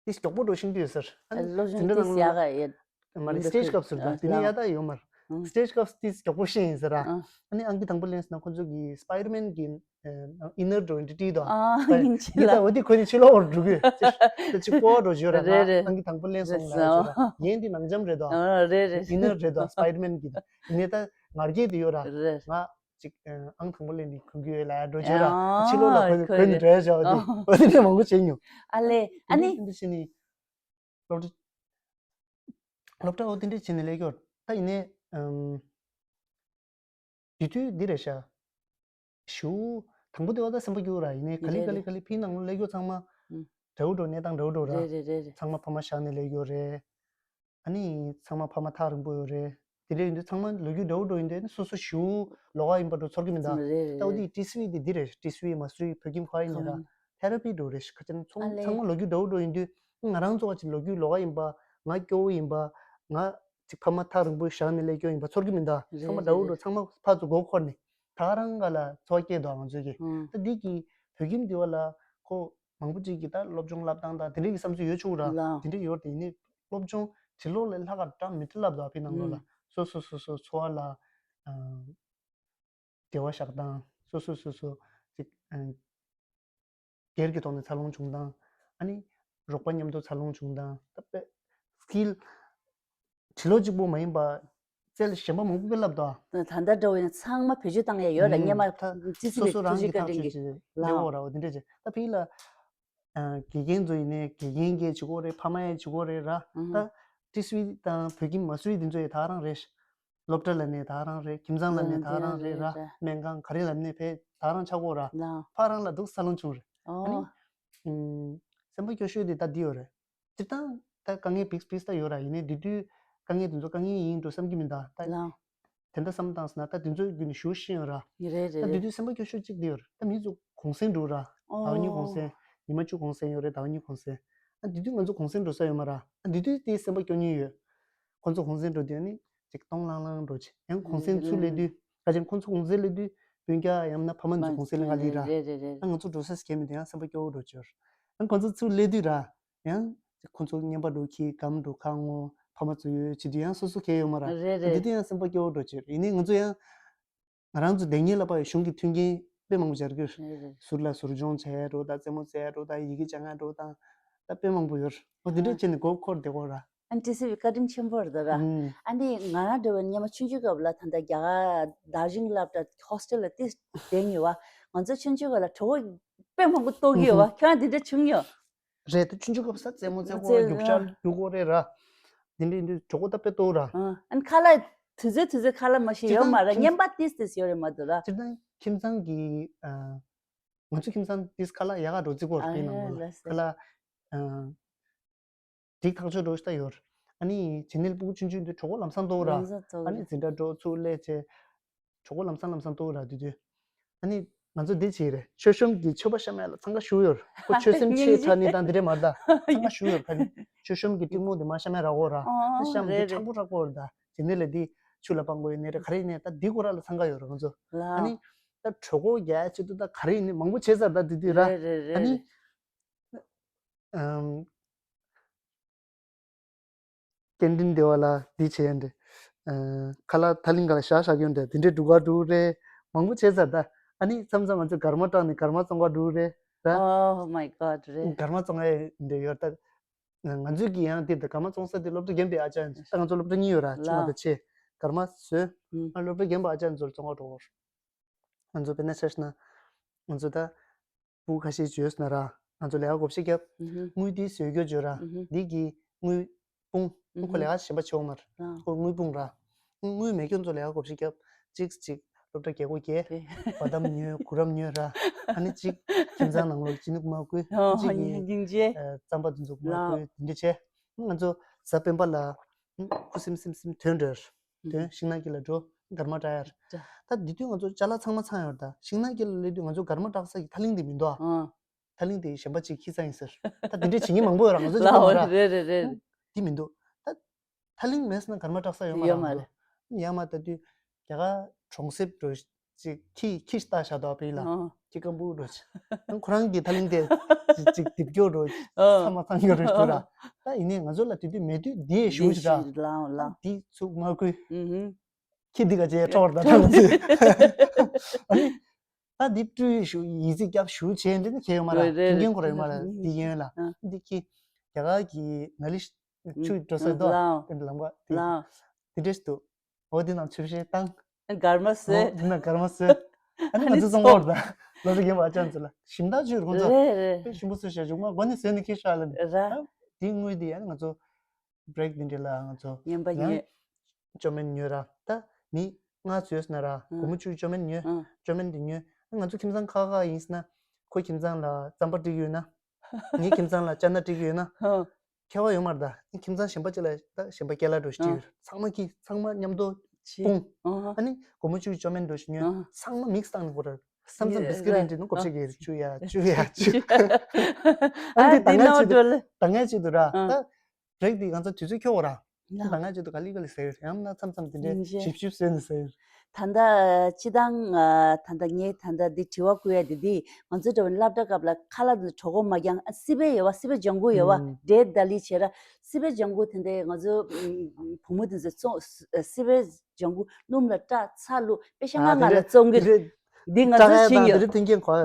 ཏིས་མགྱོགས་པོ་འགྲོ་ཤེས་ཀྱི་ཡོད་ཟེར། ཨ་ནི་སློབ་སྦྱོང་འཛིན་གྲྭ་ཏིས་ནང་ལ་ཡག་ག་ཡོད། མ་རེད། སི་ཊེ་ཇི་སྐབས་སུ་ད་ཨ་དེ་ནི་ཡག་ད་ཡོད་མ་རེད། ཨ། སི་ཊེ་ཇི་སྐབས་སུ་ཏིས་མགྱོགས་པོ་ཤེས་ཡིན་ཟེར་ར། ཨ། ཨ་ནི་ཨང་ཀི་དང་པོ་ལེན་སོང་ན་ཁོ་ཚོ་གི་སི་པའི་ཌར་མེན་གི་ཨ་ཨིན་ནར་འགྲོ་ཡིན་འདྲི་འདྲི་དོ། ཨ་ཡིན་ཅི་ལ། འདི་ད་འོ་དེ་ཁོ་ནི་ཕྱི་ལོགས་འགྲོ་གི་ཡོད། ཅི་ད་ཅི་སྤོ་བ་འགྲོ་བརྗོད་ར། རེད་རེད། ཨང་ཀི་དང་པོ་ལེན་སོང་ལ་རེད་ཡོད་ར། ཡན་འདི་ནང་འཇམ་རེད་དོ། ཨ་རེད་རེད། ཨིན་ནར་རེད་དོ། སི་པའི་ཌར་མེན་གི་ད་ཡིན་ནའི་ད་ངར་སྐད་དེ་ཡོད་ར། རེད། ང་ཅིག་ཨང་དང་པོ་ལེན་ནི་གོན་གི་ཡོད་ལ་འགྲོ་བརྗོད་ར། ཨ། ཕྱི་ལོགས་ལ་གོན་གོན་གོན་འགྲོ་ཡ་བྱ་བ་དེ། ཨ། འོ་དེ་འདྲ་མང་པོ་བྱས་མྱོང་། ཨ་ལས། ཨ་ནི། འདི་འདྲ་བྱས་ནི། སློབ་གྲྭ། སློབ་གྲྭ་འོ་དེ་འདྲ་བྱས་ནས་སླེབས་ཀྱི་ཡོད། ད་ཡིན་ནའི་ཨམ། དེ་དུས་འདི་རེད་ཤག་ཞུ། དང་པོ་དེ་བ་ད་སེམས་པ་སྐྱོ་ར། ཡིན་ནའི་ག་ལེ་ག་ལེ་ག་ལེ་ཕིའི་ནང་ལ་སླེབས་ཀྱི་ཡོད་ཚང་མ། ཨུ། འདྲ་བོ་འགྲོ། གནས་སྟངས་འདྲ་བོ་འགྲོ་ར། རེད་རེད་རེད་རེད། ཚང་མ་ཕ་མ་བཞག་ནས་སླེབས་ཀྱི་ཡོད་རེད། ཨ་ནི་ཚང་མ་ཕ་མ་ཐག་རིང་པོ་ཡོད་རེད། དེ་འདྲ་ཡིན་དུས་ཚང་མ་ལོ་རྒྱུས་འདྲ་བོ་འགྲོ་ཡིན་དུས་ཨ་ནི་སོ་སོ་ཞུ་ལོགས་ཀ་ཡིན་པ་འགྲོ་ཚོར་གི་མི་འདུག་རེད་རེད་ད་འོ་རེད། དེ་ཏི་སི་ཝི་དེ་འདི་རེད། ཏི་སི་ཝི་མ་སུ་རི་བོད་ཁྱིམ་ཁ་ཡིན་ནི་ར། ཐེ་ར་པི་འགྲོ་རེད། ཁ་ཅན་ཚང་ཨ་ལས། ཚང་མ་ལོ་རྒྱུས་འདྲ་བོ་འགྲོ་ཡིན་དུས་ང་རང་ཚོ་བ་ཅིག་ལོ་རྒྱུས་ལོགས་ཀ་ཡིན་པ། ང་སྐྱོ་བོ་ཡིན་པ། ང་ཅིག་ཕ་མ་ཐག་རིང་པོ་བཞག་ནས་སླེབས་སྐྱོ་ཡིན་པ་ཚོར་གི་མི་འདུག་རེད་ཚང་མ་འདྲ་བོ་རེད་འགྲོ། རེད། ཚང་མ་ཕར་ཚུར་མགོ་འཁོར་ནས་ད་ག་རང་ག་ལ་འཚོ་བ་སྐྱེལ་འདུག་ང་ཚོས་ཀྱི། ཨང་། ད་འདི་གི་བོད་ཁྱིམ་འདི་བ་ལ་ཁོ་མང་པོ་ཅིག་གིས་ད་སློབ་སྦྱོང་བསླབ་སྟངས་དང་དེ་འདྲ་གི་བསམ་ཚུལ་ཡོད་ཆོག་ར། ལགས། དེ་འདྲ་ཡོད་རེད་དེ། ཡིན་ནའི་སློབ་སྦྱོང་ཕྱི་ལོགས་ལས་ལྷག་ག་འདྲ་མི་འདྲ་བསླབ་འདུག་ཕི་ནང་ལོགས་ལ། ཨང་། སོ་སོ་སོ་སོ་འཚོ་བ་ལ་ཨ་འབྲེལ་བ་བཞག་སྟངས། སོ་སོ་སོ་སོ་ཅིག་ཨ། སྒེར་གྱི་ཐོག་ནས་འཚར་ལོངས་བྱུང་སྟངས། ཨ་ནི་རོགས་པ་མཉམ་དུ་འཚར་ལོངས་བྱུང་སྟངས། ད་དཔེ་སི་ཀིལ་ཕྱི་ལོགས་གཅིག་པོ་མ་ཡིན་པ་རྩལ་གཞན་པ་མང་པོ་དཔེ་བསླབ་དོ། ད་ལྟ་འདྲ་བོ་ཡང་ཚང་མ་བེད་སྤྱོད་བཏང་ཡ་ཡོད་ར། ཨུམ། སྔོན་མ་ད་ཅི་སི་སོ་སོ་རང་གི་ཐག་གཅོད་ཀྱི་ལས་འོ་ར་འོ་དེ་འདྲས་བྱས། ད་ཕི་ལ་ཨ་དགེ་རྒན་ཚོ་ཡིན་ནའི་དགེ་རྒན་གྱིས་བྱེད་དགོས་རེད། ཕ་མ་ཡིས་བྱེད་དགོས་རེད་ར། ཨུམ། ད་ཏི་སི་ཝི་དང་བོད་ཁྱིམ་མ་སུ་རི་དེ་ཚོ་ཡི་ད་རང་རེད། སློབ་གྲྭ་ལ་ནས་ད་རང་རེད། ཁྱིམ་ཚང་ལ་ནས་ད་རང་རེད་ར། སྨན་ཁང་ག་རེ་ལ་ནས་ཕེ་ད་རང་ཆགས་གོ་ར། ལགས། ཕ་རང་ལ་འདུག་ས་ལོང་བྱུང་རེད། ཨ་ནི། ཨོ། ཨུམ། སེམས་པ་སྐྱོ་ཤོས་དེ་ད་འདི་ཡོད་རེད། སྤྱིར་བཏང་ད་དཀའ་ངལ་བིག་སྤིག་ད་ཡོད་ར། ཡིན་ནའི་འདི་དུས་དཀའ་ངལ་དེ་ཚོ་དཀའ་ངལ་ཡིན་འགྲོ་བསམ་གྱི་མི་འདུག་ད། ལགས། དེ་འདྲ་བསམ་བཏང་ཟེར་ན་ད་དེ་ཚོའི་བརྒྱུད་ནས་ཞུ་ཤེས་ཡོད་ར། རེད་རེད་ད་འདི་རེད། དུས་སེམས་པ་སྐྱོ་ཤོས་གཅིག་འདི་ཡོད་རེད། ད་མི་ཚོ་གུང་སེང་འགྲོ་ར། ཟླ་བ་གཉིས་གུང་སེང་། ཨོ། ཉི་མ་བཅུ་གུང་སེང་ཡོད་རེད། ཟླ་བ་གཉིས་གུང་སེང་། ཨ་འདི་དུས་ང་ཚོ་གུང་སེང་འགྲོ་ས་ཡོད་མ་ར། ཨ་འདི་དུས་དེ་སེམས་པ་སྐྱོ་ཉེན་ཡོད། ཁོང་ཚོ་གུང་སེང་འགྲོ་དུས་ཨ་ནི་ཅིག་སྟོང་ལྷང་ལྷང་འགྲོ་ཆེ། ཡང་གུང་སེང་ཚུར་སླེབས་དུས་ཁ་ཅན་ཁོང་ཚོ་གུང་སེང་སླེབས་དུས་སྤུན་ཀྱག་ཡང་ན་ཕ་མ་ཚོ་གུང་སེང་སླེབས་ག་ལི་ར། རེད་རེད་རེད། ཨ་ང་ཚོ་འགྲོ་ས་སི་ཁྱད་མི་འདུག་ཡང་སེམས་པ་སྐྱོ་བོ་འགྲོ་ཆེ། ཨ་ཁོང་ཚོ་ཚུར་སླེབས་དུས་ར། ཡང་ཁོང་ཚོ་རྔན་པ་འགྲོ་ཁྱི་སྒམ་འགྲོ་ཁ་ངོ་ཕ་མ་ཚོ་ཡོད་བྱེད་དུས་ཡང་སོ་སོ་ཁྱད་ཡོད་མ་ར། རེད་རེད། འདི་དུས་ཡང་སེམས་པ་སྐྱོ་བོ་འགྲོ་ཆེ། ཡིན་ནའི་ང་ཚོ་ཡང་ང་རང་ཚོ་སྡེ་གཉིས་ལ་ཕར་གཞུང་གི་མཐུན་རྐྱེན་དཔེ་མང་པོ་སྦྱར་གྱི་ཡོད། རེད་རེད། ཟུར་ལ་ཟུར་སྦྱོང་བྱས་འགྲོ་དང་རྩེད་མོ་རྩེ་འགྲོ་དང་ཡི་གེ་སྦྱང་འགྲོ་དང་ད་དཔེ་མང་པོ་ཡོད། འོ་འདི་འདྲ་ཨ་བྱས་ནས་མགོ་འཁོར་བསྡད་ཀྱི་ཡོད་ར། ཨ་ནི་ཏི་སི་ཝི་བཀའ་དྲིན་ཆེན་པོ་རེད་ད་ར། ཨུམ། ཨ་ནི་ང་རང་འདྲ་བོ་སྔོན་མ་ཆུང་ཆུང་སྐབས་ལ་ད་ལྟ་རྒྱ་གར་དར་ཇི་ལིང་སློབ་གྲྭ་ཧོ་སི་ཊེལ་ལ་ཏི་བསྡད་མྱོང་བ། ང་ཚོ་ཆུང་ཆུང་སྐབས་ལ་གྲོད་ཁོག་དཔེ་མང་པོ་ལྟོགས་ཀྱི་ཡོད་བ། ཁྱོད་རང་དེ་འདྲ་བྱུང་མྱོང་། རེད། ད་ཆུང་ཆུང་སྐབས་ས་རྩེད་མོ་རྩེ་གོ་རེད། རྒྱུག་ཤར་རྒྱུག་གོ་རེད་ར། དེ་འདྲ་ཡིན་དུས་གྲོད་ཁོག་ད་དཔེ་ལྟོགས་ར། ཨ་ནི་ཁ་ལག་དུས་ཚོད་དུས་ཚོད་ཁ་ལག་མ་ཤེས་ཡོད་མ་ར། སྤྱིར་བཏང་སྔོན་མ་ཏིས་ཏིས་ཡོད་རེད་མ་གཏོགས་ར། སྤྱིར་བཏང་ཁྱིམ་ཚང་གི་ཨ། ང་ཚོ་ཁྱིམ་ཚང་ཏིས་ཁ་ལག་ཡག་ག་འགྲོ་རྩིས་གོ་ར། ཨ་ཕི་ནང་ལོ་ལ་ལ་སེ། ཁ་ལག་ཨ། འགྲིག་ཐག་ཆོད་འགྲོ་ཤི་ད་ཡོད། ཨ་ནི་བྱེད་ནི་ཕྲུ་གུ་ཆུང་ཆུང་དུས་གྲོད་ཁོག་ལམ་སང་ལྟོགས་ར། ལམ་སང་ལྟོགས་ཨ་ནི་རེད། འཛིན་གྲྭ་འགྲོ་ཚུར་སླེབས་བྱས། གྲོད་ཁོག་ལམ་སང་ལམ་སང་ལྟོགས་ར་དེ་དུས། ཨ་ནི་ང་ཚོ་འདི་བྱེད་རེད། མཆོད་གཤོམ་གྱི་མཆོད་པ་བཤམས་ཡ་ལ་འཚང་ཁ་ཤུགས་ཡོད། ཁོ་མཆོད་སེམས་ཆེ་དྲགས་ནི་དང་འདི་འདྲས་མ་རེད་ད། འཚང་ཁ་ཤུགས་ཡོད་ཕ་ནི། མཆོད་གཤོམ་གྱི་སྤྲིན་མོ་འདི་མ་བཤམས་ཡ་རག་གོ་ར། ཨ་བཤམས་འདི་རེད་མཁྲེགས་པོ་མཁྲེགས་པོ་རེད་ད། དེ་ནས་ལ་འདི་ཆུ་ལ་སྤང་དགོས་ཡོད་ནི་རེད། ག་རེ་ཡིན་ནའི་ད་འདི་སྐོར་ལ་འཚང་ཁ་ཡོད་ར་ང་ཚོ། ལ། ཨ་ནི། ད་གྲོད་ཁོག་རྒྱག་ཆེད་དུ་ད་ག་རེ་ཡིན་ནའི་མང་པོ་བྱས་ཚར་ད་དེ་དུས་ར། རེད་རེད་རེད། ཨ་ནི། ཨམ། ཀེན་ཊིན་སྡེ་བ་ལ་འདི་བྱས་ཡོད་འདྲ། ཨ། ཁ་ལག་ཐག་ལིང་ག་ལ་བཞག་བཞག་ཡོད་འདྲ། དེ་འདྲའི་འགྲོ་ག་འགྲོ་རེད། མང་པོ་བྱས་ཚར་ད། ཨ་ནི་མཚམས་མཚམས་ང་ཚོས་སྒར་མ་སྐྲག་ནས་སྒར་མ་བཙོང་ག་འགྲོ་རེད་ད། Oh my God རེད། སྒར་མ་བཙོང་ཡ་འདྲ་ཡོད་ད། ང་ཚོས་ཀྱི་ཡང་དེ་ད་སྒར་མ་བཙོང་ས་དེ་སློབ་གྲྭ་རྒན་པའི་ཨ་ཅག་ཡིན། ད་ང་ཚོ་སློབ་གྲྭ་གཉིས་ཡོད་ར། ཕྱི་མ་ལ། དང་ཆེ། སྒར་མ་བཟོས། ཨུ། ང་སློབ་གྲྭ་རྒན་པ་ཨ་ཅག་ཚོར་བཙོང་ག་འགྲོ་གོ། ང་ཚོ་དཔེར་ན་ཆ་བཞག་ན། ང་ཚོ་ད། ཕྲུ་གུ་ཁ་ཤས་བྱོས་ན་ར། ང་ཚོ་ལས་ཀ་བགོ་བཤའ་བརྒྱབ། ཨུ་ཧུ། དངུལ་དེ་བཟོས་རྒྱུ་བྱོས་ར། ཨུ་ཧུ། འདི་གི་དངུལ་དཔུང་། ཨུ་ཧུ། ཁོ་ལས་ཀ་གཞན་པ་བྱེད་འོང་མ་ར། ཨ། ཁོ་དངུལ་དཔུང་ར། དངུལ་མེད་རྒྱུ་ཚོ་ལས་ཀ་བགོ་བཤའ་བརྒྱབ། གཅིག་གཅིག་སློབ་གྲྭ་རྒྱལ་སྒོ་བརྒྱབ། བ་དམ་ཉོས། གུ་རམ་ཉོས་ར། ཨ་ནི་གཅིག་ཁྱིམ་ཚང་ནང་ལོགས་ཅི་ནུག་མ་བསྐུལ། ཨོ་གཅིག་གིས་སྙིང་རྗེ། ཨ་རྩམ་པ་དེ་ཚོ་མ་ལགས། བསྐུལ། དེ་འདྲ་བྱས། ང་ཚོ་གཟའ་སྤེན་པ་ལ་ཁུ་སིམ་སིམ་སིམ་ཐོན་འགྲོ། ཐོན་ཤིང་ནགས་དཀྱིལ་ལ་འགྲོ། སྒར་མ་བཀྲ་ཡར། ད་དེ་དུས་ང་ཚོ་ཅ་ལག་ཚང་མ་ཚང་ཡོད་རེད། ད་ཤིང་ནགས་དཀྱིལ་ལ་སླེབས་དུས་ང་ཚོ་སྒར་མ་བཀྲ་ས་གི་ཐག་རིང་དེ་མི་འདུག་ཨ། ཨ། ཐག་རིང་དེ་གཞན་པ་ཅིག་ཁྱེར་ས་ཡིན་ཟེར། ད་དེ་འདྲས་བྱེད་མཁན་མང་པོ་ཡོད་ར། ང་ཚོ་གཅིག་པོ་མ་རེད། རེད་རེད་རེད། དེ་མི་འདུག་ད་ཐག་རིང་མེད་ཟེར་ན་སྒར་མ་བཀྲ་ས་ཡོད་མ་རེད། ཡོད་མ་རེད། ཡ་མ་ད་དུས་རྒྱ་གར་གྲོང་གསེབ་འགྲོ་ཅིག་ཁྱི་ཁྱི་ལྟ་བཞག་འདུག་པས་ལ། ཨ། ཁྱི་སྐམ་པོ་འགྲོ་ཅིག་ཁོ་རང་གི་ཐག་རིང་དེ་ཅིག་ཅིག་རྡིབ་སྐྱོ་འགྲོ། ཨ། ཚང་མ་ཚང་སྐྱོ་འགྲོ་ཅིག་འདུག་ར། ད་ཡིན་ནའི་ང་ཚོ་ལ་དེ་དུས་མེད་དུས་འདི་ཞུ་ཅིག་ར། ལའོ་ལའོ། འདི་ཚུགས་མ་བསྐུལ། ཨུ་ཧུ། ཁྱི་འདི་ག་ཅེ་ཁྲོར་ད་ཁྲོར། ཨ་ནི། ད་འདི་སྤྲུལ་ཞུ་ཡིད་ཆེས་རྒྱབ་ཞུ་བྱས་འདི་ནི་ཁྱེད་ཡོད་མ་ར། རེད་རེད། མཁན་ཁོ་ར་ཡོད་མ་ར། རེད། འདི་ཡིན་ལ། ཨ། འདི་ཁྱི་རྒྱ་གར་གྱི་ནཱ་ལི་ཆུ་འགྲོ་ས་དོ། ལའོ། འདི་ལམ་ཁ་འདི། ལའོ། འདི་འདྲས་འདུག་འོ་འདི་ནང་ཆུ་བཤལ་བཏང་། སྒར་མ་བཟོས། འོ་འདི་ནང་སྒར་མ་བཟོས། ཨ་ནི་ང་ཚོ་ཚོང་པ་རེད་ད། ལོ་ཚོ་རྒན་པ་ཨ་ཅག་ཚོ་ལ་ཞིམ་ཐག་ཆོད་རེད་ཁོང་ཚོ། རེད་རེད། དཔེ་ཞིམ་པོ་བཟོས་བཞག་འཇུག་མ་སྒོ་ནས་བཟོས་ནས་ཁྱེར་ཤག་ལ་ནི། ར། འདི་དངུལ་འདི་ཨ་ནི་ང་ཚོ་བྷི་རེག་འདི་འདྲ་ལ་ང་ཚོ་ཉན་པ་ཡང་ཉོས། ཅོ་མན་ཉོས་ར། ད་མི་ལྔ་ཚོས་ན་ར། ཨ། སྒོར་མོ་བཅུ་ཅོ་མན་ཉོས། ཨ། ཅོ་མན་འདི་ཉོས། ང་ཚོ་ཁྱིམ་ཚང་ཁག་ཁག་ཡིན་ཟེར་ན། ཁོ་ཁྱིམ་ཚང་ལ་རྩམ་པ་སྤྲད་ཀྱི་ཡོད་ན། ངའི་ཁྱིམ་ཚང་ལ་ཅ་ན་སྤྲད་ཀྱི་ཡོད་ན། ཨ། ཁྱད་པར་ཡོད་མ་རེད་ད། ཁྱིམ་ཚང་གཞན་པ་ཅིག་ལ་ད་གཞན་པ་ཀེ་ལ་འགྲོ་ཞིག་སྤྲད་ཡོད། ཨ། ཚང་མ་ཁྱི་ཚང་མ་མཉམ་དུ་ཕྱི། སྤུངས། ཨ་ཧ། ཨ་ནི་སྒོར་མོ་བཅུ་ཅོ་མན་འགྲོ་ཞིག་ཉོས། ཨ། ཚང་མ་མིག་སི་བཏང་ནས་ཁོ་ར། མཚམས་མཚམས་བིས་ཀིཊ་རེ་འདྲ་ནི་བཀོག་ཆ་གི་བཅུ་ཡ་བཅུ་ཡ་བཅུ། ཨ་ཨ་འདི་ད་ང་ནོ་ཅི་འགྲོ་ལེ། ད་ང་ཅི་འདུག་ར། ཨ། ད་བྷི་རེག་འདི་ང་ཚོ་དུས་ཚོད་འཁྱོལ་བ་ར། ད་ང་ཅི་འདུག་ག་ལི་ག་ལི་ཟེར་ཡང་ན་མཚམས་མཚམས་དེ་འདྲས་ཞིབ་ཞིབ་བཟོས་ནས་ཟེར། ད་ལྟ་སྤྱི་བཏང་ད་ལྟ་ངས་ད་ལྟ་འདི་དྲི་བ་བཀོད་ཡ་འདི་འདི་ང་ཚོ་འདྲ་བོ་སློབ་གྲྭ་སྐབས་ལ་ཁ་ལག་འདི་གྲོད་ཁོག་མ་རྒྱང་སི་པན་ཡོད་བ། སི་པན་ལྗང་གུ་ཡོད་བ། འབྲས་ད་ལི་བྱས་ར། སི་པན་ལྗང་གུ་དེ་འདྲས་ང་ཚོ་བུ་མོ་དེ་ཚོ་སི་པན་ལྗང་གུ་སྣུམ་ལ་བཀྲ་ཚ་བླུགས་པེ་ཤ་ང་ང་ལ་བཙོང་གི་རེད། འདི་ང་ཚོ་བྱིན་ཡོད།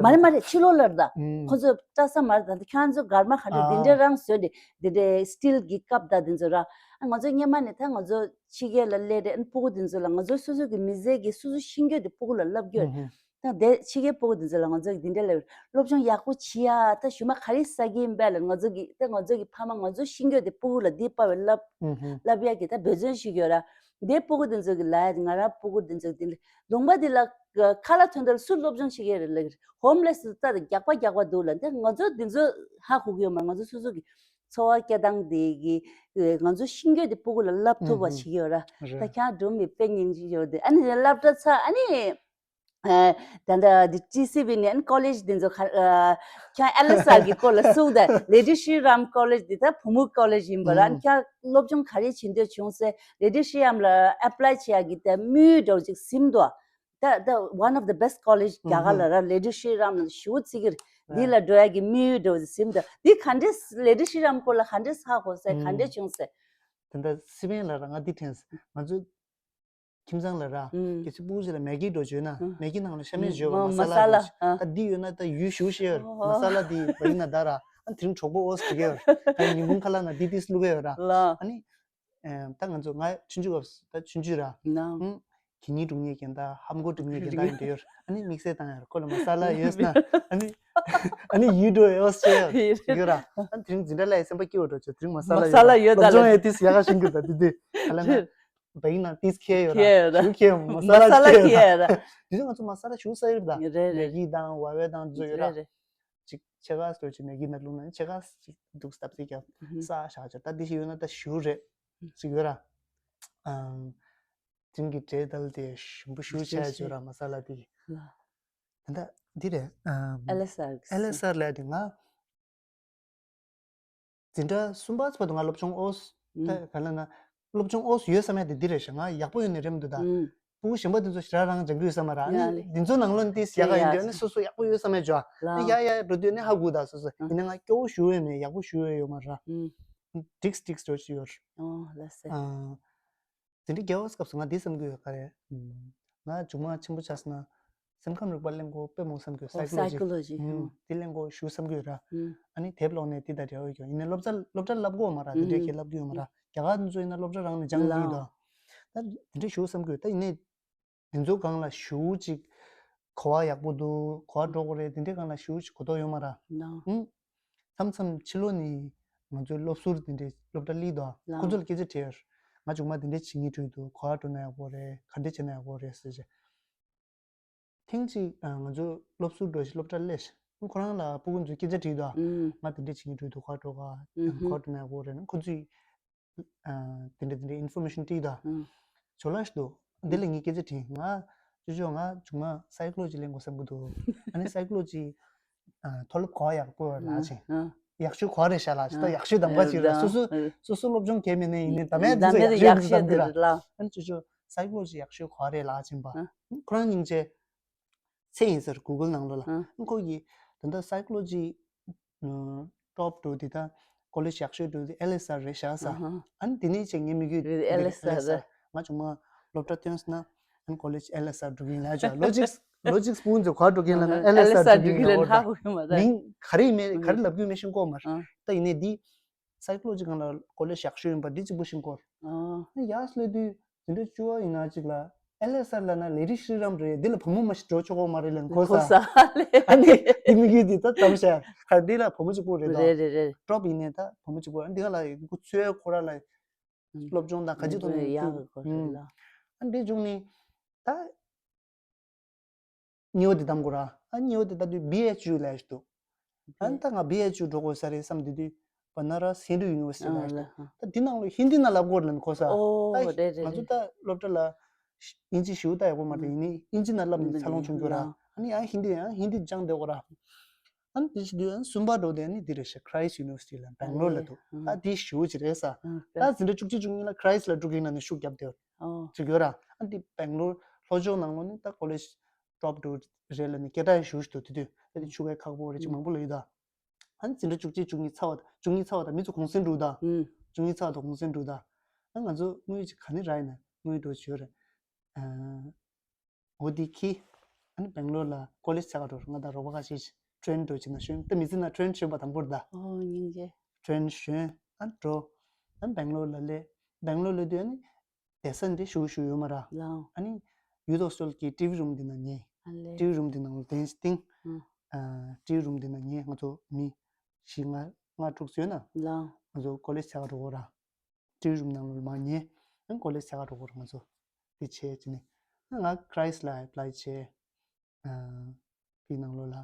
མ་རེད་མ་རེད། ཕྱི་ལོགས་ལ་རེད་ད། ཁོ་ཚོ་བཀྲ་ས་མ་རེད་ད། ཁྱོད་ཚོ་སྒར་མ་ག་འདྲ་འདི་འདྲ་རང་བཟོས་ཏེ་འདི་འདྲའི་སི་ཊིལ་གྱི་ཀབ་ད་འདི་ཚོ་ར། ང་ཚོ་སྔོན་མ་ནས་ད་ང་ཚོ་ཕྱི་རྒྱལ་ལ་སླེབས་རེད། ཨ་ནི་སྤུ་གུ་འདི་ཚོ་ལ་ང་ཚོ་སོ་སོ་གི་མི་ཚེ་གི་སོ་སོ་ཤེས་རྒྱུ་དེ་སྤུ་གུ་ལ་བསླབ་རྒྱུ་རེད། ད་དེ་ཕྱི་རྒྱལ་སྤུ་གུ་འདི་ཚོ་ལ་ང་ཚོ་གི་འདི་འདྲ་ལབ་རེད། སློབ་སྦྱོང་ཡག་པོ་བྱེད་ཡ། ད་ཞུ་མ་ག་རེ་ཟ་གི་ཡིན་པས་ལ། ང་ཚོ་གི་ད་ང་ཚོ་གི་ཕ་མ་ང་ཚོ་ཤེས་རྒྱུ་དེ་སྤུ་གུ་ལ་འདི་པ་བས་བསླབ་བསླབ་ཡ་གི་ད་འབད་བརྩོན་ཞིག་ཡོད་ར། འདི་སྤུ་གུ་འདི་ཚོ་གི་ལ་ཡ་ང་རང་སྤུ་གུ་འདི་ཚོ་གི་འདི་འདྲ་གདོང་པ་འདི་ལ་ཁ་ལག་ཐོན་དུས་སུ་སློབ་སྦྱོང་བྱེད་ཀྱི་རེད་ལབ་ཀྱི་རེད། ཧོམ་ལེ་སི་ད་རྒྱག་པ་རྒྱག་པ་འདུག་ལ། འདི་ང་ཚོ་འདི་ཚོ་ཧ་གོ་གི་ཡོད་མ་རེད། ང་ཚོ་སོ་སོ་གི་འཚོ་བ་སྐྱེལ་སྟངས་དེ་གི་ང་ཚོ་ཤེས་རྒྱུ་དེ་སྤུ་གུ་ལ་བསླབ་ཐུབ་པ་བྱེད་ཀྱི་ཡོད་ར། ད་ཁྱེད་སྒྲུང་མི་དཔེ་སྙིང་རྗེ་ཡོད་དེ། ཨ་ནི་སློབ་གྲྭ་ཚར་ཨ་ནི་ད་ལྟ་འདི་ཊི་སི་བི་ནས་ཨ་ནི་ཀོ་ལེཇ་འདི་ཚོ་ཁ་ཁྱེད་ཨེ་ལི་སར་གི་སྐོར་ལ་གསུངས་ད། ལེ་ཌི་ཤྲི་རམ་ཀོ་ལེཇ་འདི་ད་བུ་མོ་ཀོ་ལེཇ་ཡིན་པ་ར། ཨ་ནི་ཁྱེད་སློབ་སྦྱོང་ག་རེ་བྱེད་འདོད་བྱུང་ཟེར་ལེ་ཌི་ཤྲི་རམ་ལ་ཨེ་པ་ལའི་བྱེད་ཡ་གི་ད་དམིགས་ཡུལ་འདྲ་བོ་ཅིག་ཟིན་འདུག་ད་ད་one of the best college རྒྱ་གར་ལ་ར། ལེ་ཌི་ཤྲི་རམ་ལ་ཞུ་ཚིག་གིར་འདི་ལ་འགྲོ་ཡ་གི་དམིགས་ཡུལ་འདྲ་བོ་ཟིན་འདུག་འདི་ག་འདྲས་ལེ་ཌི་ཤྲི་རམ་སྐོར་ལ་ག་འདྲས་ཧ་གོ་ཟེར་ག་འདྲས་བྱུང་ཟེར། དེ་འདྲ་སི་པན་ལ་ར་ང་འདི་དྲན་སོང་། ང་ཚོའི་ཁྱིམ་ཚང་ལ་ར་གལ་སྲིད་སྤུ་གུ་ཅིག་ལ་མེ་གི་འགྲོ་བྱོས་ན་མེ་གི་ནང་ལ་ཤ་མེད་བྱོས་པ། མ་ས་ལ་འགྲོ་ད་འདི་ཡོད་ན་ད་ཡུལ་ཞུ་ཤེས་ཡོད་ར། མ་ས་ལ་འདི་བ་ཡིན་ན་ད་ར། ཨ་དེ་རིང་གྲོགས་པོ་ཨོ་སི་འགྲིག་གི་ཡོད་ར། ད་ཉིན་གུང་ཁ་ལག་ན་འདི་ཏིས་བླུག་གི་ཡོད་ར། ཨ་ནི། ཨེ། ད་ང་ཚོ་ང་ཆུང་ཆུང་སྐབས་སུ་ད་ཆུང་ཆུང་ར། ཨང་། གད་སྙིགས་སྒྲུག་མཁན་གྱི་ད་ཧམ་གོ་སྒྲུག་མཁན་གྱི་ད་འདི་ཡོད། ཨ་ནི་དམིགས་བསལ་བཏང་ཡོད། ཁོ་ལ་མ་ས་ལ་ཡོད་ན། ཨ་ནི། ཨ་ནི་ཡུལ་འགྲོ་ཨོ་སི་ཡོད་ར། ཨ་ནི་དེ་རིང་འཛིན་གྲྭ་ལ་ཡི་སེམས་པ་སྐྱིད་པོ་འགྲོ་ཆོག་དེ་རིང་མ་ས་ལ་ཡོད། ད་ལ་ཡོད་ད་ལ། སློབ་སྦྱོང་ཡོད་དུས་ཡག་ག་ཤིང་གི་ད་འདི་འདི་ད་ལ་ན་བ་ཡིན་ན་ཏིས་ཁེ་ཡོད་ར། ཁེ་ཡོད་ར། ཞུ་ཁེ་ཡོད་མ་ས་ལ་ཁེ་ཡོད་ར། དེ་ཚོ་ང་ཚོ་མ་ས་ལ་ཞུ་ས་ཡོད་ད། རེད་རེད། མེ་གི་དང་བ་བའི་དང་འཛོ་ཡོད་ར། རེད་རེད། ཅིག་ཕྱེད་ཀ་སྟོད་ཅིག་མེ་གི་ནང་བླུགས་ན་ཕྱེད་ཀ་ཅིག་འདུག་སྟབས་ཅིག་ཀྱང་ས་བཞག་ཅིག་ད་འདི་ཞིག་ཡོད་ན་ད་ཞུ་རེད་ཅིག་ཡོད་ར། ཨམ། དེང་གི་འབྲས་དལ་དེ་ཞིམ་པོ་ཞུ་བྱས་ཅིག་ཡོད་ར་མ་ས་ལ་དེ། ད་འདི་རེད། ཨམ། ཨེ་ལེ་སར་གི་ཨེ་ལེ་སར་ལ་དེ་ང་འཛིན་གྲྭ་གསུམ་པ་བར་དུ་ང་སློབ་སྦྱོང་ཨོ་སི། ད་ག་ལ་ན་སློབ་སྦྱོང་ཨོ་སི་ཡོད་བསམ་ཡ་དེ་འདི་རེད་ཤག་ང་ཡག་པོ་ཡོད་ནི་རེད་མི་འདུག་ད། ཕྲུ་གུ་གཞན་པ་དེ་ཚོ་ཞེ་དྲག་རང་སྦྱང་གི་ཡོད་བསམ་མ་ར། ཨ་ནི་འདི་ཚོ་ནང་ལོགས་ནས་ཡག་ག་ཡིན་དུས་ཨ་ནི་སོ་སོ་ཡག་པོ་ཡོད་བསམ་ཡ་འཇོག་ཨ་ནི་ཡ་ཡ་འགྲོ་དུས་ཨ་ནི་ཧ་གོ་ད་སོ་སོ། ཡིན་ན་ང་སྐྱོ་བོ་ཞུ་ཡོད་མེད་ཡག་པོ་ཞུ་ཡོད་ཡོད་མ་ར། འགྲིགས་འགྲིགས་འགྲོ་ཞུ་ཡོད། ཨ། དེ་འདྲའི་རྒྱལ་བ་སྐབས་སུ་ང་འདི་བསམ་གི་ཡོད་ག་རེད། ང་མཇུག་མ་ཆེན་པོ་ཆགས་སོང་ན། སེམས་ཁམས་རིག་པ་གླེང་དགོས་དཔེ་མོ་བསམ་གྱི་ཡོད། ཨོ་སའི་ཀོ་ལོ་ཇི། སའི་ཀོ་ལོ་ཇི། ཨུམ། དེ་གླེང་དགོས་ཞུ་བསམ་གྱི་ཡོད་ར། ཨུམ། ཨ་ནི་དེབ་ཀློག་ནས་དེ་དང་འབྲེལ་བ་ཡོད་ཀྱང་ཡིན་ནའི་སློབ་གྲྭ་སློབ་གྲྭ་བསླབ་གི་ཡོད་མ་ར། ཨུམ། དེ་འདྲའི་གི་བསླབ་གི་ཡོད་མ་ར། རྒྱ་གར་འདི་ཚོ་ཡིན་ན་སློབ་གྲྭ་རང་ནས་སྦྱང་གི་ཡོད་དོ། ད་དེ་འདྲའི་ཞུ་བསམ་གྱི་ཡོད། ད་ཡིན་ནའི་དེ་ཚོ་སྒང་ལ་ཞུ་ཅིག་གོ་བ་ཡག་པོ་འདུག་གོ་བ་འགྲོ་གི་རེད། དེ་འདྲའི་སྒང་ལ་ཞུ་ཅིག་གོ་རྟོགས་ཡོད་མ་ར། ཨུམ། མཚམས་མཚམས་ཕྱི་ལོགས་ནས་ང་ཚོའི་སློབ་ཟུར་དེ་འདྲའི་སློབ་གྲྭ་སླེབས་དོ། ཁོ་ཚོ་ལ་སྐད་ཆ་དྲིས་ཡོད། ང་མཇུག་མ་དེ་འདྲའི་བྱེད་སྙིང་འདོད་འདུག་གོ་བ་འགྲོ་ན་ཡག་པོ་རེད། ག་འདྲ་བྱས་ན་ཡག་པོ་རེད་ཟེར་བྱས། ཐེངས་གཅིག་ཨ་ང་ཚོ་སློབ་ཟུར་འགྲོ་ཞིག་སློབ་གྲྭ་སླེབས་ཤག་ཁོ་རང་ལ་སྤུ་གུ་ཚོས་སྐད་ཆ་དྲིས་དོ། ཨུམ། ང་དེ་འདྲ་བྱེད་ཀྱི་འགྲོ་འདུག་ག་འགྲོ་ག་ཨུམ་ཧུམ། ག་འགྲོ་ན་གོ་རེད་ན་ཁོ་ཚོས་ཨ་དེ་འདྲ་དེ་འདྲ་ཨིན་ཕོར་མེ་ཤན་དྲིས་དོ། ཨུམ། ཇོ་ལགས་ཤིག་འདུག་དེ་ལ་ངས་སྐད་ཆ་དྲིས། ང་ཅོ་ཅོ་ང་ཆུང་མ་སའི་ཀོ་ལོ་ཇི་ལེན་དགོས་བསམ་གྱི་འདུག་ཨ་ནི་སའི་ཀོ་ལོ་ཇི་ཨ་མཐོ་སློབ་གོ་བ་ཡག་པོ་ལབ་ཅིང་། ཨ། ཡག་ཤོས་གོ་བ་རེད་ཤག་ལབ་ཅིག་ད་ཡག་ཤོས་གདམ་ག་ཅིག་ལ་སོ་སོ་ཨ། སོ་སོ་སློབ་སྦྱོང་གལ་མེད་ནའི་ཡིན་ནའི་ད་མེད་ད་དེ་ཚོ་མེད་ཡག་ཤོས་ཡག་ཤོས་གདམ་གི་ར། དེ་རེད་ལ། ཨ་ནི་ཅོ་ཅོ་སའི་ཀོ་ལོ་ཇི་ཡག་ཤོས་གོ་བ་རེད་ལབ་ཅིང་པ། ཨ། ཁོ་རང་སྙིང་རྗེ། ཚེ་ཡིན་ཟེར་གུ་གལ་ནང་ལོགས་ལ། ཨ། ཁོ་གིས་ད་ལྟ་སའི་ཀོ་ལོ་ཇི་ཊོབ་འགྲོ་དེ་ད་ཀོ་ལེཇ་ཡག་ཤོས་འགྲོ་དེ་ཨེལ་ཨེས་ཨར་རེད་ཤག་ས། ཨ་ཧ། ཨ་ནི་དེ་ནས་བྱས་ངའི་མི་རྒྱུད་ཨེལ་ཨེས་ཨར་ཨེལ་ཨེས་ཨར་རེད། ང་ཆུང་མ་སློབ་གྲྭ་ཐོན་སོང་ན་ཨ་ནི་ཀོ་ལེཇ་ཨེལ་ཨེས་ཨར་འགྲོ་གི་ཡིན་ལབ་ཅོ་ལོ་ཇིག་ལོ་ཇིག་སྤུན་ཚོ་ག་འགྲོ་གི་ཡིན་ལབ་ན་ཨེལ་ཨེས་ཨར་འགྲོ་གི་ཡིན་ལབ་ཧ་གོ་གི་མ་རེད། མིང་ག་རེ་ཡིན་མིན་ག་རེ་ལབ་དགོས་མེད་ཤེས་ཀྱི་ཡོད་མ་རེད། ཨ། ད་ཡིན་ནའི་འདི་སའི་ཀོ་ལོ་ཇི་སྒང་ལ་ཀོ་ལེཇ་ཡག་ཤོས་ཡིན་པ་འདི་གཅིག་པུ་ཤེས་ཀྱི་ཡོད་རེད། ཨ། ཡག་ལས་དུས་དེ་འདྲ་བཅུ་བ་ཡིན་ན་གཅིག་ལ་ཨེལ་ཨེས་ཨར་ལབ་ན་ལེ་ཌི་ཤྲི་རམ་རེད། འདི་ལ་བུ་མོ་མ་ཞིག་འགྲོ་ཆོག་གི་མ་རེད་ལབ་གོ་ས། གོ་ས་ལེ། ཨ་ནི་འདི་མི་གི་འདི་ད་གཏམ་བཤད་ག་འདི་ལ་བུ་མོ་གཅིག་པུ་རེད་དོ། རེད་རེད་རེད། ཊོབ་ཡིན་ནའི་ད་བུ་མོ་གཅིག་པུ་ཨ་འདི་ག་ལ་ཡོད་ཁོ་ཚོའི་ཁོ་ར་ལ་ཨུམ། སློབ་སྦྱོང་དང་ག་ཅི་ཐོག་ནས་ཡག་གི་གོ་རེད་ལ། ཨ་འདི་བྱུང་ནི་ད། གཉིས་པ་དེ་གདམ་དགོས་ར། ཨ་གཉིས་པ་དེ་ལྟ་དུས་བྷི་ཨེཆ་ཡུ་ལབ་ཡ་ཞིག་འདུག་ཨ་ནི་ད་ང་བྷི་ཨེཆ་ཡུ་འགྲོ་དགོས་ས་རེད་བསམ་དེ་དུས་བ་ན་ར་སི་འདྲུ་ཡུ་ནི་ཝར་སི་ཊི་ལབ་ཡ་ཞིག་འདུག་ད་འདི་ནང་ལོ་ཧིན་དི་ནང་ལབ་དགོས་རེད་ལབ་གོ་ས། ཨོ་ད་རེད་རེད་ང་ཚོ་རེད། ད་སློབ་གྲྭ་ལ་དབྱིན་ཇི་ཞེ་པོ་ད་ཡག་པོ་མ་རེད། ཡིན་ནའི་དབྱིན་ཇི་ནང་ལབ་ནས་འཚར་ལོངས་བྱུང་གི་ཡོད་ར། ཨ་ནི་ཡང་ཧིན་དི་ཡང་ཧིན་དི་སྦྱངས་བསྡད་དགོས་ར། ཨ་ནི་དེ་བྱེད་དུས་ཨ་ནི་གསུམ་པ་འགྲོ་དེ་ཨ་ནི་འདི་རེད་ཤག Christ University ལ་སྦེང་ལོར་ལ་འདུག་ཨ་འདི་ཞེ་པོ་ཅིག་རེད་ས། ད་འཛིན་གྲྭ་བཅུ་གཅིག་བཅུ་གཉིས་ལ་Christ ལ་འགྲོ་གི་ཡིན་ལབ་ནས་ཤུགས་བརྒྱབ་བསྡད་ཡོད། ཨོ། ཅིག་ཡོད་ར། ཨ་འདི་སྦེང་ལོར་ལྷོ་ཕྱོགས་ནང་ལོགས་ནི་ད་ཀོ་ལེཇ་ཊོབ་འགྲོ་རེད་ལབ་ནས་སྐད་གྲགས་ཞེ་པོ་ཞིག་འདུག་དེ་དུས་ད་འདི་ཆུ་བརྒལ་ཁག་པོ་རེད་ཅིག་མང་པོ་ལ་ཡོད་ད། ཨ་ནི་འཛིན་གྲྭ་བཅུ་གཅིག་བཅུ་གཉིས་ཚར་བ་ད་བཅུ་གཉིས་ཚར་བ་ད་མི་ཚོ་གུང་སེང་འགྲོ་ད། ཨུམ། བཅུ་གཉིས་ཚར་བ་ད་གུང་སེང་འགྲོ་ད། ཨ་ང་ཚོ་དངུལ་ཅིག་ག་ནས་རག་ཡིན་ན་དངུལ་འགྲོ་བྱོས་རེད། ཨ། འོ་དེ་ཁྱི། ཨ་ནི་སྦེང་ལོར་ལ་ཀོ་ལེཇ་ཆགས་ཀ་འགྲོ་ང་དང་རོགས་པ་ཁ་ཤས་ཀྱིས་ཊེན་འགྲོ་བྱེད་ན་ཞོན་ད་མི་ཚེ་ན་ཊེན་ཞོན་པ་དང་པོར་ད། ཨོ་སྙིང་རྗེ། ཊེན་ཞོན་ཨ་འགྲོ། ཨ་སྦེང་ལོར་ལ་སླེབས། སྦེང་ལོར་སླེབས་དུས་ཨ་ནི་བསྡད་ས་འདི་ཞུ་ཞུ་ཡོད་མ་ར། ལའོ། ཨ་ནི་ཡུ་ཐ་ཧོ་སི་ཊེལ་གྱི་ཊི་ཝི་རུམ་འདི་ན་ཉལ། ཨ་ལེ། ཊི་ཝི་རུམ་འདི་ནང་ལ་གདན་ཞིག་བཏིང་། ཨ། ཨ་ཊི་ཝི་རུམ་འདི་ན་ཉལ་ང་ཚོ་མི་བཞི་ལྔ་ལྔ་དྲུག་ཙམ་ཡོད་ན། ལའོ། ང་ཚོ་ཀོ་ལེཇ་ཆགས་ཀ་འགྲོ་གོ་ར། ཊི་ཝི་རུམ་ནང་ལ་མར་ཉལ། ཨ་ནི་ཀོ་ལེཇ་ཆགས་ཀ་འགྲོ་གོ་ར་ང་ཚོ། དེ་བྱས་བྱས་ནས། ཨ་ང་ཁྲའིས་ལ་ཨེ་པ་ལའི་བྱས། ཨ་དེའི་ནང་ལོགས་ལ་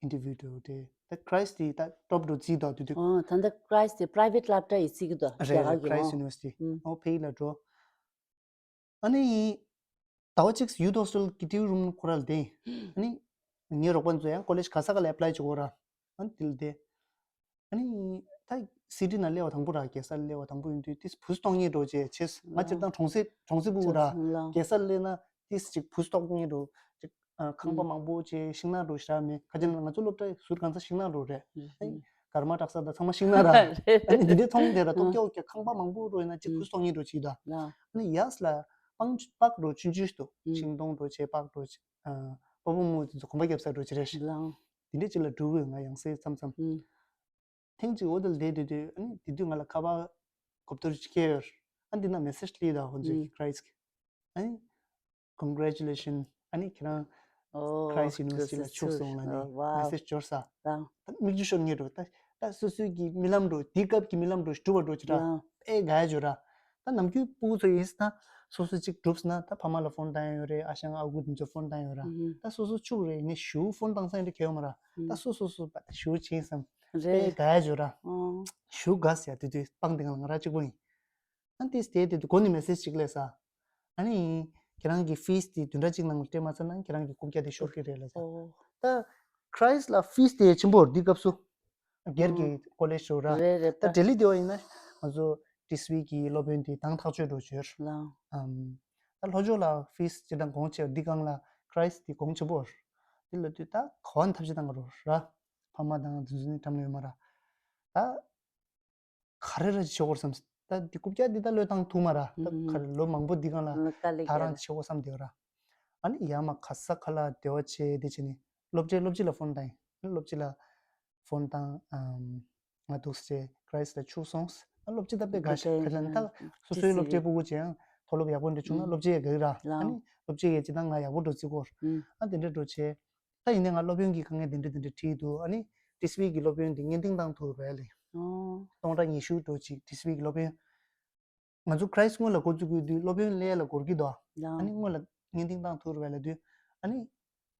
ཨིན་ཊར་བིའུ་འགྲོ་དེ། ད་ཁྲའིས་དེ་ད་ཊོབ་འགྲོ་རྩིས་དོ་དུས་དུས། ཨོ་ད་ལྟ་ཁྲའིས་དེ་པ་རའི་ཝེཊ་སློབ་གྲྭ་ཡི་རྩིས་ཀྱི་དོ་རེད་རྒྱ་རེད་གར་གྱི་ཁྲའིས་ཨོ། ཡུ་ནི་ཝར་སི་ཊི། ཨུམ། ཨོ་ཕ་གི་ལ་འགྲོ། ཨ་ནི། ཟླ་བ་གཅིག་ཡུ་ཐ་ཧོ་སི་ཊེལ་གྱི་ཊི་ཝི་རུམ་ཁོ་ར་ལ་བསྡད། ཨ་ནི། ངའི་རོགས་པ་ཚོ་ཡང་ཀོ་ལེཇ་ག་ས་ག་ལ་ཨེ་པ་ལའི་བྱེད་དགོས་ར། ཨ་ནི་དེ་ལ་བསྡད། ཨ་ནི། ད་སི་ཊི་ནང་སླེབས་པ་དང་པོ་ར་རྒྱལ་ས་ལ་སླེབས་པ་དང་པོ་ཡིན་དུས་ཏིས་བུ་གཏོང་སྙིང་འདོད་བྱས་བྱས། ང་སྤྱིར་བཏང་གྲོང་གསེབ་གྲོང་གསེབ་ཕྲུ་གུ་ར། ལ། རྒྱལ་ས་ལ་སླེབས་ན་ཏིས་ཅིག་བུ་གཏོང་སྙིང་འདོད་ཅིག་ཨ་ཁང་པ་ཨུམ། མང་པོ་བྱས་ཤིང་ནགས་འདྲ་ཞིག་རག་མེད། ཁ་ཅིག་ན་ང་ཚོ་སློབ་གྲྭའི་ཟུར་གང་ས་ཤིང་ནགས་འདྲ་རེད། ཨུམ། ཨ་ནི་ཀརྨ་བཀྲ་ཤིས་དང་ཚང་མ་ཤིང་ནགས་ར། རེད། ཨ་ནི་འདི་འདྲའི་མཐོང་དེ་ར་ཏོག་ཨུམ། ཀྱོག་ཀྱོག་ཁང་པ་མང་པོ་འདྲ་ཡིན་ན་ཅིག་ཨུམ། བུ་གཏོང་སྙིང་འདོད་ཅིག་ད། ལ། ཨ་ནི་གཡས་ལ་པང་པག་འདྲ་ཆུང་ཆུང་ཞིག་འདུག་ཨུམ། ཤིང་སྡོང་འདྲ་བྱས་པག་འདྲ་བྱས། ཨ་པ་ཕ་མོ་དེ་ཚོ་གོམ་པ་རྒྱབ་ས་འདྲ་ཅིག་རེད་ཤག་ལ། དེ་འདྲའི་ཅིག་ལ་འགྲོ་དགོས་ང་ཡང་སེ་མཚམས་མཚམས། ཨུམ། ཐེངས་གཅིག་འོ་དེ་ལ་བསྡད་དུས་དུས་ཨ་ནི་དེ་དུས་ང་ལ་ཁ་པར་གོ་བསྡུར་ཅིག་སྐྱེལ་ཡོད། ཨ་འདི་ན་མེ་སེཇ་སླེབས་ད་ཁོང་ཚོས་ཀྱི་ཨུམ། ཁྲའིས་ཀྱི། ཨ་ནི། Congratulations ཨ་ནི་ཁྱེད་རང་ཨོ། Christ University ལ་ཆུགས་སོང་ལབ་ནས་ཨོ། ཝའོ། མེ་སེཇ་འབྱོར་ས། ད་མིག་ཆུ་ཤོར་ངེས་འགྲོ་ད། ད་སོ་སོའི་གི་རྨི་ལམ་འགྲོ་དེའི་སྐབས་ཀྱི་རྨི་ལམ་འགྲོ་ཞིག་འགྲུབ་པ་འགྲོ་ཅིག་ར། ལ། ཨེ་དགའ་ཡ་འགྲོ་ར། ད་ནམ་རྒྱུན་སྤུ་གུ་ཚོ་ཡིན་ན་སོ་སོ་གཅིག་གྲུབ་སོང་ན་ད་ཕ་མ་ལ་ཕོན་བཏང་ཡ་ཡོད་རེད། ཨ་ཞང་ཨ་ཁུ་དེ་ཚོ་ཕོན་བཏང་ཡ་ཡོད་ར། ཨུ་ཧུ། ད་སོ་སོ་ཕྱུག་རེད་ཡིན་ནའི་ཞུ་ཕོན་བཏང་ས་ཡིན་ད་གལ་ཡོད་མ་ར། ཨུ། ད་སོ་སོ་སོ་ཞུ་ཆེན་བསམ། རེད། ཨེ་དགའ་ཡ་འགྲོ་ར། ཨོ། ཞུ་དགའ་ས་ཡ་དེ་དུས་སྤང་དེ་གང་ལ་ང་ར་གཅིག་པོ་ཡིན། ཨ་ནི་དེ་དེ་དེ་དུས་འགོ་ནས་མེ་སེཇ་ཅིག་སླེབས་ས། ཨ་ནི། ཁྱེད་རང་གི་ཕིས་དེ་བདུན་ཕྲག་གཅིག་ནང་ལ་སྤྲད་མ་ཚར་ན་ཁྱེད་རང་གི་རྐུབ་བཀྱག་དེ་ཤོར་གི་རེད་ལབ་ས། ཨོ། ད་ཁྲའིས་ལ་ཕིས་དེ་ཆེན་པོ་འདི་སྐབས་སུ། སྒེར་གྱི་ཨོ། ཀོ་ལེཇ་ཞིག་ར། རེད་རེད་ད་ད། ལྡི་ལི་དེ་བ་ཡིན་ན་ང་ཚོ་ཊི་སི་ཝི་གི་སློབ་ཡོན་དེ་དང་ཐག་ཆོད་འགྲོ་བྱོས། ལའོ། ཨམ། ད་ལྷོ་ཕྱོགས་ལ་ཕིས་ཅི་དང་གོང་ཆེ་འདི་སྒང་ལ་ཁྲའིས་དེ་གོང་ཆེན་པོ། འདི་ལ་དུས་ད་ག་བ་ནས་ཐབས་ཤེས་བཏང་ག་རོ་ར། ཕ་མ་དང་དེ་ཚོ་ནི་འགྲམ་ལ་ཡོད་མ་ར། ད། ག་རེ་ར་བྱེད་དགོས་བསམ། ད་འདི་རྐུབ་བཀྱག་འདི་ད་བློས་བཏང་ཐུབ་མ་ར། ད་ཨུ་ཧུ། ག་རེ་ལོ་མང་པོ་འདི་སྒང་ལ་ལ་དཀའ་ལས་ད་རང་རྒྱག་བྱེད་དགོས་བསམ་བསྡད་ཡོད་ར། ཨ་ནི་ཡར་མར་ག་ས་ག་ལ་འབྲེལ་བ་བྱས་དེ་བྱས་ནས་སློབ་གྲྭའི་སློབ་སྤྱི་ལ་ཕོན་བཏང་ཡིན། སློབ་སྤྱི་ལ་ཕོན་བཏང་ཨམ། ང་འདུག་སེ་ཁྲའིས་ལ་ཆུགས་སོང་། ཨ་སློབ་སྤྱི་ད་དཔེ་དགའ་ཤག་ག་ལ་ད་སོ་སོའི་སློབ་གྲྭའི་སྤུ་གུ་བྱས་ཡང་མཐོ་སློབ་ཡག་པོ་འདྲ་བྱུང་ན་ཨུ། སློབ་སྤྱི་ཡ་དགའ་གི་ར། ལའོ། ཨ་ནི་སློབ་སྤྱི་ཡ་ཅི་ད་ང་ཡག་པོ་འགྲོ་རྩིས་སྐོར། ཨུ། ཨ་དེ་འདྲ་འགྲོ་བྱས། ད་ཡིན་ནའི་ང་སློབ་ཡོན་གྱི་དཀའ་ངལ་དེ་འདྲ་དེ་འདྲ་འཕྲད་འདུག་ཨ་ནི་ཊི་སི་ཝི་གི་སློབ་ཡོན་དེ་སྙན་ཐིང་བཏང་ཐུབ་རེད་ལེ། ཨོ། སྟོང་ཕྲག་ཉི་ཤུ་འགྲོ་ཅིག་ཊི་སི་ཝི་གི་སློབ་ཡོན། ང་ཚོ་ཁྲའིས་སྔོན་ལ་འགོ་བཙུགས་དགོས་དུས་སློབ་ཡོན་སླེབས་ལ་འགོར་གྱི་འདུག་ཨ་ནི་སྔོན་ལ་སྙན་ཐིང་བཏང་ཐུབ་རེད་ལབ་དུས་ཨ་ནི་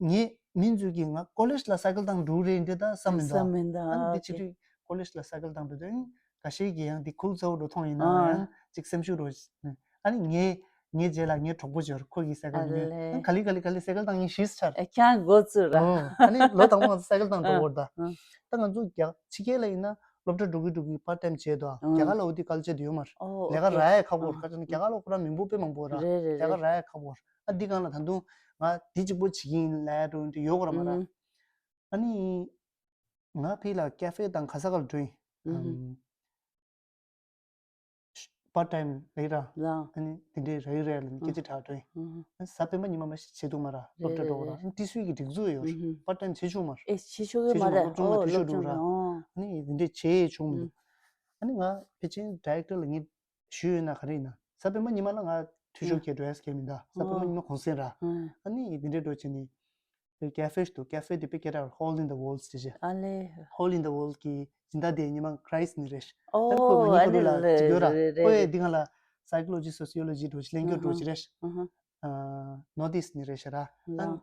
ངས་མིང་ཚུལ་གྱིས་ང་ཀོ་ལེཇ་ལ་སའི་ཀལ་བཏང་འགྲོ་རེད་འདི་ད་བསམ་མི་འདུག་བསམ་མི་འདུག་ཨ་ནི་འདི་བྱེད་དུས་ཀོ་ལེཇ་ལ་སའི་ཀལ་བཏང་འགྲོ་དུས་ཨ་ནི་འགའ་ཤས་ཀྱིས་ཡང་འདི་ཁུལ་ཚ་བོ་འགྲོ་མཐོང་ཡིན་ན་ཡང་ཅིག་སེམས་ཤུགས་འགྲོ། ཨ་ནི་ངས་ངའི་རྗེས་ལ་ངའི་གྲོགས་པོ་འབྱོར་ཁོ་གིས་སའི་ཀལ་ཨ་ཉོས། ལེ། ཨ་ག་ལེ་ག་ལེ་ག་ལེ་སའི་ཀལ་བཏང་ཡིན་ཤེས་ཚར། ཨ་ཁྱང་འགོ་ཚུལ་ར། ཨོ། ཨ་ནི་ལོ་དང་པོ་ང་ཚོ་སའི་ཀལ་བཏང་འགྲོ་གོ་ར་ད། ཨ། ད་ང་ཚོ་རྒྱ་ཕྱི་རྒྱལ་ལ་ཡིན་ན་སློབ་གྲྭ་འགྲོ་གི་འགྲོ་གི་པར་ཊ་ཊའིམ་བྱས་དོ། ཨ། རྒྱ་གར་ལ་འོ་དེ་ཀལ་ཅར་དེ་ཡོད་མ་རེད། ཨོ། ལས་ཀ་ཨོ་ཁེ། རག་ཡ་ཁག་པོ་རེད། ཨ། ཁ་ཅིག་ན་རྒྱ་གར་ལ་ཁོ་རང་མི་འབོར་དཔེ་མང་པོ་ར། རེད་རེད་རྒྱ་གར་རེད། རག་ཡ་ཁག་པོ་རེད། ཨ་འདི་སྒང་ལ་ད་དུང་ང་འདི་གཅིག་པོ་བྱེད་ཀྱི་ཡིན་ལབ་ཡ་འགྲོ་འདི་ཡོད་གོ་ར་མ་ར། ཨ། ཨ་ནི་ང་ཕི་ལ་ཀེ་ཧྥེ་དང་ག་ས་ག་ལ་འགྲོ་ཡིན། ཨ། པར་ཊའིམ་ལས་ར། ལ། ཨ་ནི་དེ་འདྲའི་ར་ཡི་ར་ལ་ནི་སྐད་ཆ་དྲག་འགྲོ་ཡིན། ཨ་ནི་གཟའ་སྤེན་པ་ཉི་མ་མ་ཞིག་བྱེད་ཐུབ་མ་ར། སློབ་གྲྭ་འགྲོ་གོ་ར། ཨ་ནི་ཏི་སུའི་གི་སྒྲིག་འཛུགས་ཡོད་ར། པར་ཊའིམ་བྱེད་ཆོག་མ་ར། ཨེ་བྱེད་ཆོག་གི་མ་རེད། སློབ་ཆུང་ལ་འཐུས་ཤོར་འགྲོ་ར། ཨ་ནི་དེ་འདྲའི་བྱེད་ཆོག་མི་འདུག་ཨ་ནི་ང་ཕལ་ཆེར་ཌའི་རེག་ཊར་ལ་ངས་ཞུས་ཡོད་ན་ག་རེ་ཡིན་ན་གཟའ་སྤེན་པ་ཉི་མ་ལ་ང་འཐུས་ཤོར་ཁྱེར་འགྲོ་ཡ་ཟེར་མཁན་མི་འདུག་གཟའ་སྤེན་པ་ཉི་མ་གུང་སེང་ར། ཨ་ནི་དེ་འདྲའི་འགྲོ་བྱེད་ནི། དེ་ཀེ་ཧྥེ་ཞིག་འདུག་ཀེ་ཧྥེ་དེ་དཔེ་སྐད་གྲགས་Hole in the Walls་དེ་བྱས། ཨ་ལེ། Hole in the Wall གི་སྦྱིན་བདག་དེ་ཉི་མ་Chris ནི་རེད། ཨོ། ཨ་ནི་ཁོ་ང་ཨ་གཉིས་ཀ་ལེ་ལ་ལེ་ཅིག་ཡོད་ར། རེད་རེད་ཁོ་ཡས་རེད། འདི་ང་ལ་Psychology Sociology འགྲོ་ཅིག་གླེང་རྒྱུ་འགྲོ་ཅིག་རེད། ཨ་ཧ། ཨ། Northeast ནི་རེད་ཤག་ར། ཨ། ལ།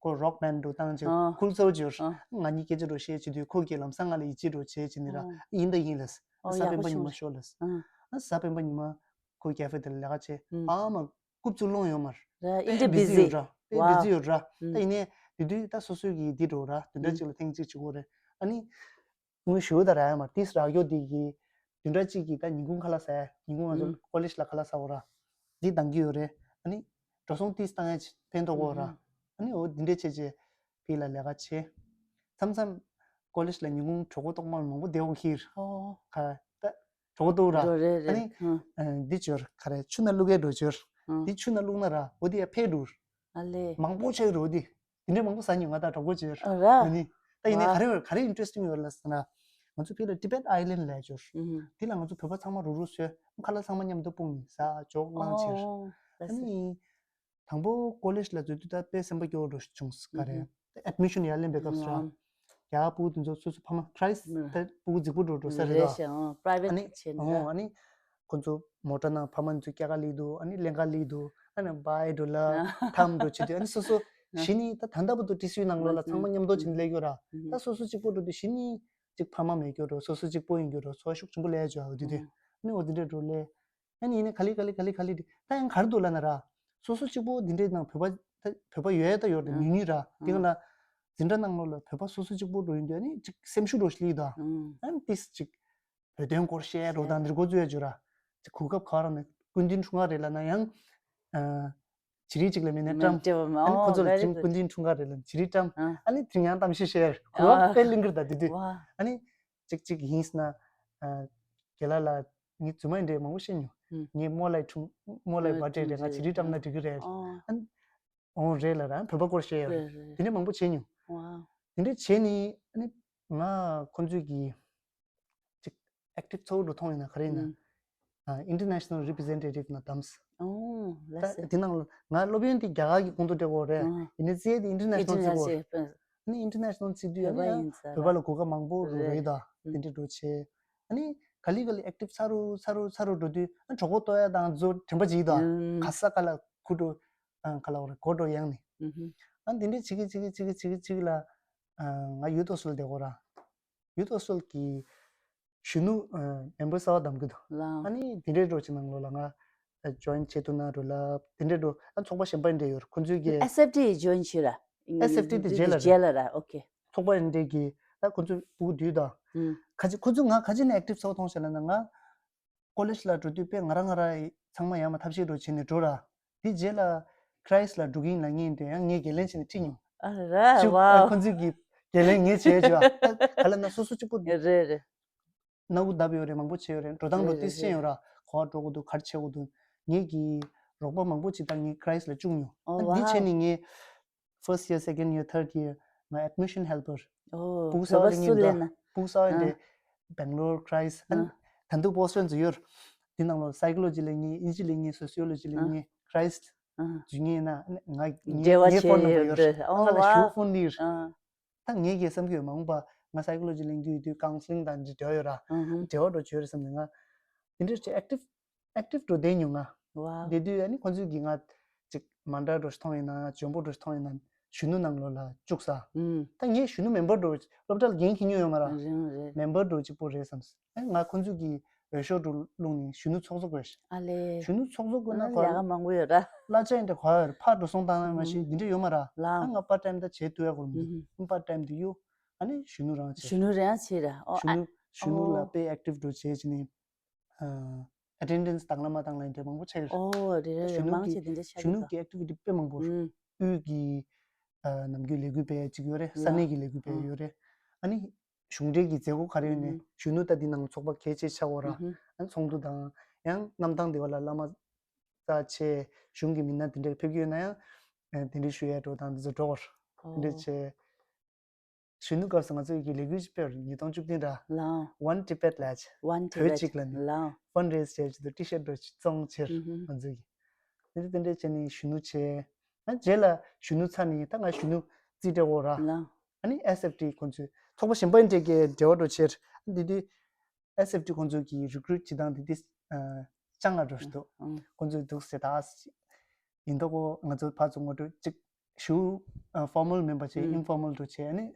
ཁོ་རོག་བེན་འགྲོ་བཏང་ཅིག་ཨ། ཁུལ་ཚོ་ཅིག་ཡོད། ཨ། ང་གཉིས་སྐད་ཆ་འགྲོ་བཤད་བྱེད་དུས་ཁོ་གིས་ལམ་སང་ང་ལ་ཡིད་ཆེས་འགྲོ་བྱེད་བྱེད་ནི་ར། ཨ། ཡིན་ད་ཡིན་ལ། ཨོ་གཟའ་སྤེན་པ་ཉི་མ་ཤོག་ལ། ཨ། གཟའ་སྤེན་པ་ཉི་མ་ཁོ་ཀེ་ཧྥེ་དེ་ལ་ལས་ཀ་བྱས། ཨ་མ། རྐུབ་བཙུགས་ལོང་ཡོད་མ་རེད། ར་ཨིན་དཔེ་ཏྲ་བི་ཛི་ཡོད་ར། དཔེ་བི་ཛི་ཡོད་ར། ད་ཡིན་ནའི་དེ་དུས་ད་སོ་སོའི་གི་འདི་འགྲོ་ར། བདུན་ཕྲག་གཅིག་ལ་ཐེངས་གཅིག་བྱེད་དགོས་རེད། ཨ་ནི་དངུལ་ཞུ་ད་ར་ཡ་མ་ཏིས་རག་ཡོད་དེ་གི་བདུན་ཕྲག་གཅིག་གི་ད་ཉིན་གུང་ཁ་ལག་ཟ་ཡ། ཉིན་གུང་ང་ཚོ་ཀོ་ལེཇ་ལ་ཁ་ལག་ཟ་འོ་ར། འདི་འདང་གི་ཡོད་རེད། ཨ་ནི་འགྲོ་སོང་ཏིས་བཏང་ཡ་ཕན་ཐོགས་འོ་ར། ཨ་ནི་འོ་འདི་འདྲས་བྱས་བྱས་ཕི་ལ་ལས་ཀ་བྱས། མཚམས་མཚམས་ཀོ་ལེཇ་ལ་ཉིན་གུང་གྲོད་ཁོག་ལྟོགས་མ་མང་པོ་བསྡད་འོང་གི་ར། ཁ་ད། གྲོད་ཁོག་ལྟོགས་ར། འགྲོ་རེད་ཨ་རེད། ནི་ཨ། འདི་ཅོར་ག་རེ་ཆུ་ནང་བླུག་གས་འགྲོ་ཅོར། ཨ། འདི་ཆུ་ནང་བླུག་ན་ར་འོ་དེ་ཡ་ཕེ་འགྲོ། ཨ་ལེ། མང་པོ་ཆགས་རོ་དེ། དེ་འདྲའི་མང་པོ་ཟ་མྱོང་ང་ད་གྲོད་ཁོག་ཅོར། ཨ་ར། ཨ་ནི། ད་ཡིན་ནའི་ག་རེ་ག་རེ་ཨིན་ཊ་རེ་སི་ཊིང་ཡོད་ལ་ཟེར་ན། ང་ཚོ་ཕི་ལ་Tibet Island ལབ་ཅོར། ཨུ་ཧུ། དེ་ལ་ང་ཚོ་བོད་པ་ཚང་མ་རུ་རུ་སོས། ཁ་ལག་ཚང་མ་མཉམ་དུ་སྤུངས་ནས་ཟ་འཇོག་བླངས་ཅོར། ཨོ། ཨ་ནི། དང་པོ་ཀོ་ལེཇ་ལ་འཛུལ་དུས་ད་དཔེ་སེམས་པ་སྐྱོ་བོ་འདྲ་བྱུང་། ག་རེ། ཨེ་ཌི་མི་ཤན་ཡར་ལེན་པའི་སྐབས་སུ་ར། རྒྱ་ཕྲུ་གུ་དེ་ཚོ་སོ་སོ་ཕ་མ་ཁྲ་ཡིས་ད་ཕྲུ་གུ་རྫིག་པོ་འགྲོ་འགྲོ་ས་རེད་ར། ཨ་ནི་ཨོ་ཨ་ནི་ཁོ་ཚོ་མོ་ཊ་ནང་ཕ་མ་ཚོ་སྐྱེལ་ག་སླེབས་འདུག་ཨ་ནི་ལེན་ག་སླེབས་འདུག་ཨ་ནི་བྷའི་འགྲོ་ལ་ཐམ་འགྲོ་བྱེད་དུས་ཨ་ནི་སོ་སོ་གཞི་ནས་ད་ད་ལྟ་བར་དུ་ཏི་སུའི་ནང་ལོགས་ལ་ཚང་མ་མཉམ་དུ་བྱེད་སླེབས་ཡོད་ར། ད་སོ་སོ་གཅིག་པོ་འགྲོ་དུས་གཞི་ནས་གཅིག་ཕ་མ་མེད་རྒྱུ་འགྲོ། སོ་སོ་གཅིག་པོ་ཡིན་རྒྱུ་འགྲོ། ཚོར་ཤུགས་ཆེན་པོ་སླེབས་ཡོད་འོ་དེ་དུས་ཨ་ནི་འོ་དེ་འདྲ་འགྲོ་ལས། ཨ་ནི་ཡིན་ནའི་ག་ལེ་ག་ལེ་ག་ལེ་དེ་ད་ཡང་ག་རེ་འདུག་ལབ་ན་ར། སོ་སོ་གཅིག་པོ་འདི་འདྲའི་ནང་བོད་པ་ད་བོད་པ་ཡོད་ད་ཡོད་རེད། ཨང་ཉུང་ཉུང་ར། དེ་ག་ཨང་ལ་འཛིན་གྲྭ་ནང་ལོགས་ལ་བོད་པ་སོ་སོ་གཅིག་པོ་འགྲོ་ཡིན་དུས་ཨ་ནི་གཅིག་སེམས་ཤུགས་འགྲོ་ཞིག་སླེབས་འདུག་ཨང་། ཨ་ནི་ཏིས་གཅིག་བོད་དོན་སྐོར་བཤད་རོགས་དང་འདིར་འགོ་བཙུགས་ཡ་བརྗོད་ར། གཅིག་གོ་སྐབས་ག་ར་ནས་སྐུ་མདུན་འཁྲུངས་སྐར་རེད་ལབ་ན་ཡང་ཨ་བྱི་རིལ་གཅིག་ལ་མིན་ན་བཀྲམ། ཨ་ནི་ཁོ་ཚོ་ལ་ཅིང་སྐུ་མདུན་འཁྲུངས་སྐར་རེད་ལབ་བྱི་རིལ་བཀྲམ། ཨ་ནི་དེ་ཡང་གཏམ་བཤད་བཤད་ར་གོ་སྐབས་དཔེ་ལེན་གི་རེད་ད་དེ་དུས། ཨ་ནི་གཅིག་གཅིག་ཡིན་ཟེར་ན་ཨ་རྒན་ལགས་ལ་ངའི་རྫུན་མ་འདྲ་མང་པོ་བཤད་མྱོང་། ངས་more like to more like birthday རེད། ང་བྱི་རིལ་བཀྲམ་ན་འགྲིག་གི་རེད། ཨ་འོང་རེད་ལབ་ར། བོད་པ་སྐོར་བཤད་ཡོད་རེད། དེ་འདྲ་མང་པོ་བྱས་མྱོང་། དེ་འདྲ་བྱས་ནས་ཨ་ནི་ང་ཁོང་ཚོས་ཀྱི་ཅིག་active་ཚ་བོ་འགྲོ་མཐོང་ཡིན་ན་ག་རེ་ཡིན་ན། ཨ་international representative་ན་བདམས། ཨོ་ལ་ད་སེ། དེ་ནང་ལ་ང་སློབ་ཡོན་དེ་རྒྱ་གར་གྱི་ཁོངས་གཏོགས་སྤྲད་དགོས་རེད། ཨ་ཡིན་ནའི་རྩིས་དེ་international་བརྩི་དགོས། ཨ་ནི་international་བརྩི་དུས་ཨ་ནི་ཡང་བོད་པ་ལ་གོ་སྐབས་མང་པོ་རེད་ད། དེ་འདྲ་འགྲོ་བྱས། ཨ་ནི་ག་ལེ་ག་ལེ་active་ཚ་རུ་ཚ་རུ་ཚ་རུ་འགྲོ་དུས་ཨ་གྲོད་ཁོག་ལྟོགས་ཡ་དང་ཚོ་དྲན་པ་བརྗེད་ད། ག་ས་ག་ལ་ཁུ་འགྲོ་ཨ་ག་ལ་བ་རེད་གོ་འགྲོ་ཡང་ནི། ཨ་དེ་འདྲ་བྱེད་ཀྱི་བྱེད་ཀྱི་བྱེད་ཀྱི་བྱེད་ཀྱི་བྱེད་ཀྱི་ལ་ང་ཡུ་ཐོག་སུལ་བསྡད་དགོས་ར། ཡུ་ཐོག་སུལ་གྱི་གཞོན་ནུ་མེམ་བར་གསར་བ་བདམས་ཀྱི་འདུག་ཨ་ནི་དེ་འདྲའི་འགྲོ་ཆེ་ནང་ལོགས་ལ་ང་join་བྱེད་ཐུབ་ན་འགྲོ་ལབ་དེ་འདྲའི་འགྲོ། ཨ་ཚོགས་པ་གཞན་པ་འདྲ་ཡོད་ཁོ་ཚོས་ཀྱི་SFT join་བྱེད་ར། SFT་དེ་རྗེས་ལ་རེད། རྗེས་ལ་ར། ཨོ་ཁེ། ཚོགས་པ་འདྲ་གི་ད་ཁོ་ཚོས་སྤུ་གུ་དུས་དང་ཁ་ཅིག་ཁོ་ཚོས་ང་ཁ་ཅིག་ནས་active་ཚོགས་མཐོང་བྱས་ལ་ན་ང་college་ལ་འགྲོ་དུས་དཔེ་ང་རང་ང་རང་ཚང་མ་ཡར་མར་ཐབས་ཤེས་འགྲོ་བྱས་ནས་འགྲོ་ར། དེ་རྗེས་ལ་Christ་ལ་འགྲོ་གི་ཡིན་ལབ་ངེས་འདྲ་ཡང་ངས་འགན་ལེན་བྱས་ནས་ཁྲིད་མྱོང་། ཨ་ར་ཅིག་ཨ་ཝའོ། ཁོ་ཚོས་ཀྱི་འགན་ལེན་ངས་བྱས་བྱས་ཨ་ག་ལ་ན་སོ་སོ་གཅིག་པོ་རེད་རེད། སྣ་བུག་བརྡབས་ཡོད་རེད། མང་པོ་བྱས་ཡོད་རེད། འགྲོ་སྟངས་འགྲོ་རེད་ཏིས་རེད་ཤེས་ཡོད་ར། ག་པར་འགྲོ་དགོས་འདུག་ག་རེ་བྱེད་དགོས་འདུག་ངེད་ཀྱི་རོགས་པ་མང་པོ་ཅིག་དང་ངེད་Christ་ལ་བཅུག་མྱོང་། ཨོ་ཨ་འདི་བྱས་ཝའོ། ནས་ངས་first year, second year, third year ང་admission helper། ཨོ་སྤུ་གུ་གསར་བ་བོད་པ་ལེན་སུ་ལེན་ཡིན་ན། ད་སྤུ་གུ་གསར་བ་ཡིན་ཨ་ཏེ་Bangalore Christ་ཨ་ཨ་ད་དུང་post་ཡོད་རེད། འདི་ནང་ལོགས་psychology་ལེན་མཁན་དབྱིན་ཇི་ལེན་མཁན་sociology་ལེན་ཨ་མཁན་Christ་ཨ་འཇུ་མཁན་ཡིན་ན་ང་འབྲེལ་བ་ངའི་བྱས་phone number་ཡོད་ཡོད་རེད། ཨོ་ང་ལ་ཞུ་ཝའོ། phone་ལི་རེད། ཨ་ད་ངས་ཀྱིས་བསམ་གྱི་ཡོད། མ་འོངས་པ་ང་psychology་ལེན་རྒྱུ་ཡོད་དུས་counselling་དང་འདི་འབྲེལ་བ་ཡོད་ར། ཨང་ཧུམ། འབྲེལ་བ་འགྲོ་བྱོས་རེད་བསམ་ནས་ང་འདི་འདྲ་བྱས་active active་འགྲོ་བསྡད་མྱོང་ང་། ཝའོ། བསྡད་དུས་ཨ་ནི་ཁོང་ཚོས་ཀྱིས་ང་ཅིག་མ་འདྲ་འགྲོ་ཞིག་མཐོང་ཡིན་ན་འཇོན་པོ་འགྲོ་ཞིག་མཐོང་ཡིན་ན་གཞོན་ནུ་ནང་ལོགས་ལ་བཅུག་ས། ཨུམ། ད་ངས་གཞོན་ནུ་member་འགྲོ་སློབ་གྲྭ་ལ་འགན་འཁྱེར་མྱོང་ཡོད་མ་ར། རང་རེད། member་འགྲོ་གཅིག་པོ་རེད་བསམ། ཨ་ང་ཁོང་ཚོས་ཀྱིས་འོས་ཤོག་འགྲོ་བླུགས་ནས་གཞོན་ནུ་ཚོགས་གཙོ་དགོས་ཤིག་ཨ་ལེ། གཞོན་ནུ་ཚོགས་གཙོ་དགོས་ན་ཨ་གོ་ལས་ཀ་མང་པོ་ཡོད་ར། གླ་ཆ་ཡིན་དེ་གོ་ཡོད་ར་ཕར་འགྲོ་སོང་བཏང་ན་མ་ཤེས་འདི་འདྲ་ཡོད་མ་ར། ལའོ། ཨ་ང་part time་ད་བྱེད་ཐུབ་ཡ་གོ་མི་འདུག་ཨུམ། part time་དེ་གཡུག་ཨ་ནི་གཞོན་ནུ་རང་བྱེད་ར། ཨོ་གཞོན་ཨ་ནུ་གཞོན་ནུ་ལ་ཨོ་དཔེ་active་འགྲོ་བྱེད་ཅི་ནི་attendance་བཏང་ལ་མ་བཏང་ལ་འདྲ་མང་པོ་ཆགས་ཡོད་རེད། ཨོ་རེད་རེད་གཞོན་རེད་ནུ་མང་གི་ཆེ་དེ་འདྲ་ཆགས་གཞོན་ནུ་ཀྱི་གི་activity་དཔེ་མང་པོ་རེད། ཨུམ། དབུས་ཀྱི་ཨ་ནམ་རྒྱུན་ལས་འགུལ་སྤེལ་ཡ་ཅིག་ཡོད་རེད། ས་གནས་ཀྱི་ལས་འགུལ་སྤེལ་ཡ་ཡོད་རེད། ཨ་ནི་གཞུང་འབྲེལ་གྱི་མཛད་སྒོ་ག་རེ་ཡོད་ནས་ཨུམ། གཞོན་ནུ་ད་འདི་ནང་ཚོགས་པ་གལ་ཆེ་ཆགས་འོ་ར། ཨུམ། ཨ་ནི་ཚོགས་འདུ་དང་ཡང་གནམ་ཐང་འདི་བ་ལ་བླ་མ་རྩ་ཆེ་གཞུང་གི་མི་སྣ་དེ་འདྲ་ཕེབས་ཀྱི་ཡོད་ན་ཡང་ཨ་དེ་འདྲ་ཞུ་ཡ་འགྲོ་དང་འདི་ཚོ་འགྲོ་བར་དེ་འདྲ་ཨོ། བྱས། གཞོན་ནུ་སྐབས་སུ་ང་ཚོས་ཀྱི་ལས་འགུལ་ཅིག་སྤེལ་བ་རེད་ཉིས་སྟོང་བཅུ་བདུན་ར། ལའོ། One Tibet་ལ་ཆེ། One Tibet་བོད་གཅིག་ལ་ནི། ལའོ། Fundraise་བྱས་ཅི་ཏུ་T-shirt་འགྲོ་ཅི་བཙོང་ཕྱིར་ཨུ་ཧུ། ང་ཚོས་ཀྱི། དེ་འདྲ་དེ་འདྲ་བྱས་ནས་གཞོན་ནུ་ཆེ། ཨ་རྗེས་ལ་གཞོན་ནུ་ཚར་ནས་ད་ང་གཞོན་ནུ་རྩིས་སྤྲད་འོ་ར། ལའོ། ཨ་ནི་S F T་ཁོང་ཚོས་ཚོགས་པ་གཞན་པ་འདྲ་གའི་འབྲེལ་བ་འགྲོ་ཕྱིར། འདི་དུས་S F T་ཁོང་ཚོས་ཀྱི་recruit་བྱེད་སྟངས་འདི་དུས་ཅང་ང་འགྲོ་ཞིག་འདུག་ཨང་། ཁོང་ཚོས་འདུག་ཟེར་ད། ཡིན་མདོག་གོ་ང་ཚོ་ཕར་ཚུར་ངོ་སྤྲོད་ཅིག་ཞུ། ཨ་formal་མིན་པ་བྱས་ཨུམ། informal་འགྲོ་བྱས་ཨ་ནི་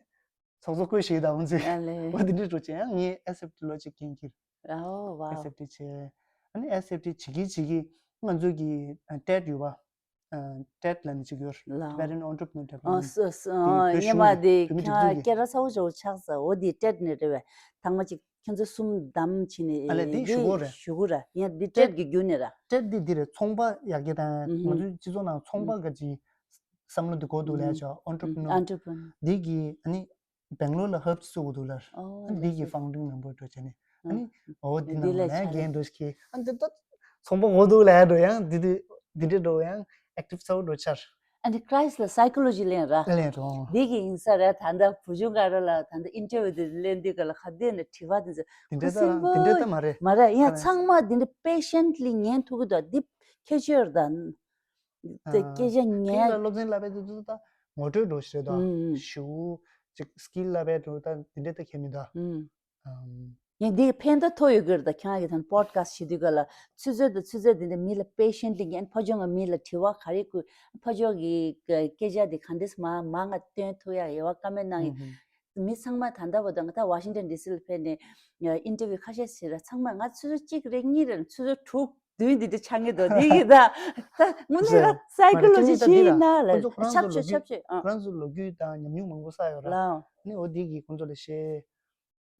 ཚོགས་གཙོ་བསྐོས་ཞེས་དང་འོང་ཚེ་ཨ་ལེ། འོ་དེ་འདྲ་འགྲོ་བྱས་ཡང་ངས་S F T་ལོ་གཅིག་འགན་འཁྱེར། ཨོ་ཝའོ། S F T་བྱས། ཨ་ནི་S F T་བྱེད་ཀྱི་བྱེད་ཀྱི་ང་ཚོ་གི་ཨ་TED་ཡོད་པ། ཨ་TED་ལབ་ནས་ཅིག་ཡོད། ལའོ། Tibetan Entrepreneur Development་ཨ་སོ་སོ་དེ་བོད་ཡིན་མ་གཞུང་དེ་བོད་མི་སྒྲིག་འཛུགས་ཀྱི་སྐད་གྲགས་ཚ་བོ་ཅིག་ཆགས་ས་འོ་དེ་TED་ནས་རེད་པས་ཐང་མ་ཅིག་ཁྱོད་ཚོ་གསུམ་བདམས་བྱས་ནས་ཨ་ལས་འདི་ཞུ་གོ་རེད། ཞུ་གོ་ར་ཡང་འདི་TED་གི་བརྒྱུད་ནས་ར། TED་འདི་འདི་རེད་ཚོང་པ་ཡར་རྒྱས་དང་ང་ཚོའི་སྤྱི་ཚོགས་ནང་ཚོང་པ་ག་ཅི་བསམ་བློ་འདི་གོ་འདུག་ལས་ཆོག་entrepreneur་འདི་གི་ཨ་ནི་Bangalore་ལ་hub་ཅིག་བཙུགས་འདུག་ལར་འདི་གི་founding member་འགྲོ་བྱས་ནས་ཨ་ནི་འོ་འདི་ནང་ལ་ཡང་འགན་འགྲོ་ཞིག་ཨ་འདི་ད་ཚོང་པ་གོ་འདུག་ལས་འགྲོ་ཡང་འདི་འདི་འདི་འདྲ་འགྲོ་ཡང་active་ཚ་བོ་འགྲོ་ཆར། ཨ་ནི་Christ་ལ་psychology་ལེན་ར། ལེན་རོ། འདི་གི་ཡིན་ས་ར་ད་ལྟ་བུ་ཆུང་ག་ར་ལ་ད་ལྟ་interview་དེ་ལེན་དུས་ག་ལ་ག་དེ་ནས་དྲི་བ་དེ་ཚོ་དེ་འདྲ་ད་རང་དེ་འདྲ་ད་མ་རེད། མ་ར་ཡང་ཚང་མ་དེ་འདྲ་patiently་ཉན་ཐུབ་ཀྱི་འདུག་འདི་ཁྱད་ཆོས་ར་ད་དེ་སྐད་ཆ་ཉན། ད་སློབ་ཚན་བསླབ་པའི་དུས་ཚོད་ད་ངོ་སྤྲོད་འགྲོ་ཞེས་ད་ཞུ་ཅིག་skill་བསླབ་པའི་འགྲོ་ད་དེ་འདྲ་ད་ཁྱད་མི་འདུག་ངས་འདི་ཕན་ཐོགས་ཐོགས་ཡོད་གི་རེད་ད་ཁྱེད་རང་གི་ཐང་podcast་བྱེད་དུས་ག་ལ་ཆུ་ཚོད་དང་ཆུ་ཚོད་འདི་འདྲ་མི་ལ་patiently་ཉན་ཕ་ཇོ་ང་མི་ལ་དྲི་བ་ག་རེ་དགོས་ཕ་ཇོ་གི་སྐད་ཆ་འདི་ག་འདྲས་མ་མ་ང་སྟོན་ཐུབ་ཡ་ཡེ་བ་ཀ་མེད་གནང་ཡིན། མི་ཚང་མ་ད་ལྟ་བར་དུ་ང་ད་Washington D C་ལ་ཕེབས་ནས་interview་ཁ་ཤས་བྱེད་ར་ཚང་མ་ང་ཆུ་ཚོད་གཅིག་རེད་གཉིས་རེད་ཆུ་ཚོད་དྲུག་བདུན་འདི་འདྲ་ཆགས་ངེས་འདུག་འདི་གི་ད་ད་དངོས་གནས་ར་psychology་བྱེད་ཡིན་ན་ལ་ཁོང་ཚོ་ཁོ་རང་ཚོ་ཆབ་ཆོས་ལོ་ཆབ་ཆོས་ཨ་ཁོ་རང་ཚོ་ལོ་རྒྱུས་དང་ཉམས་མྱོང་མང་པོ་བསགས་ཡོད་ར་ལའོ་ནི་འོ་འདི་གི་ཁོང་ཚོ་ལ་བཤད།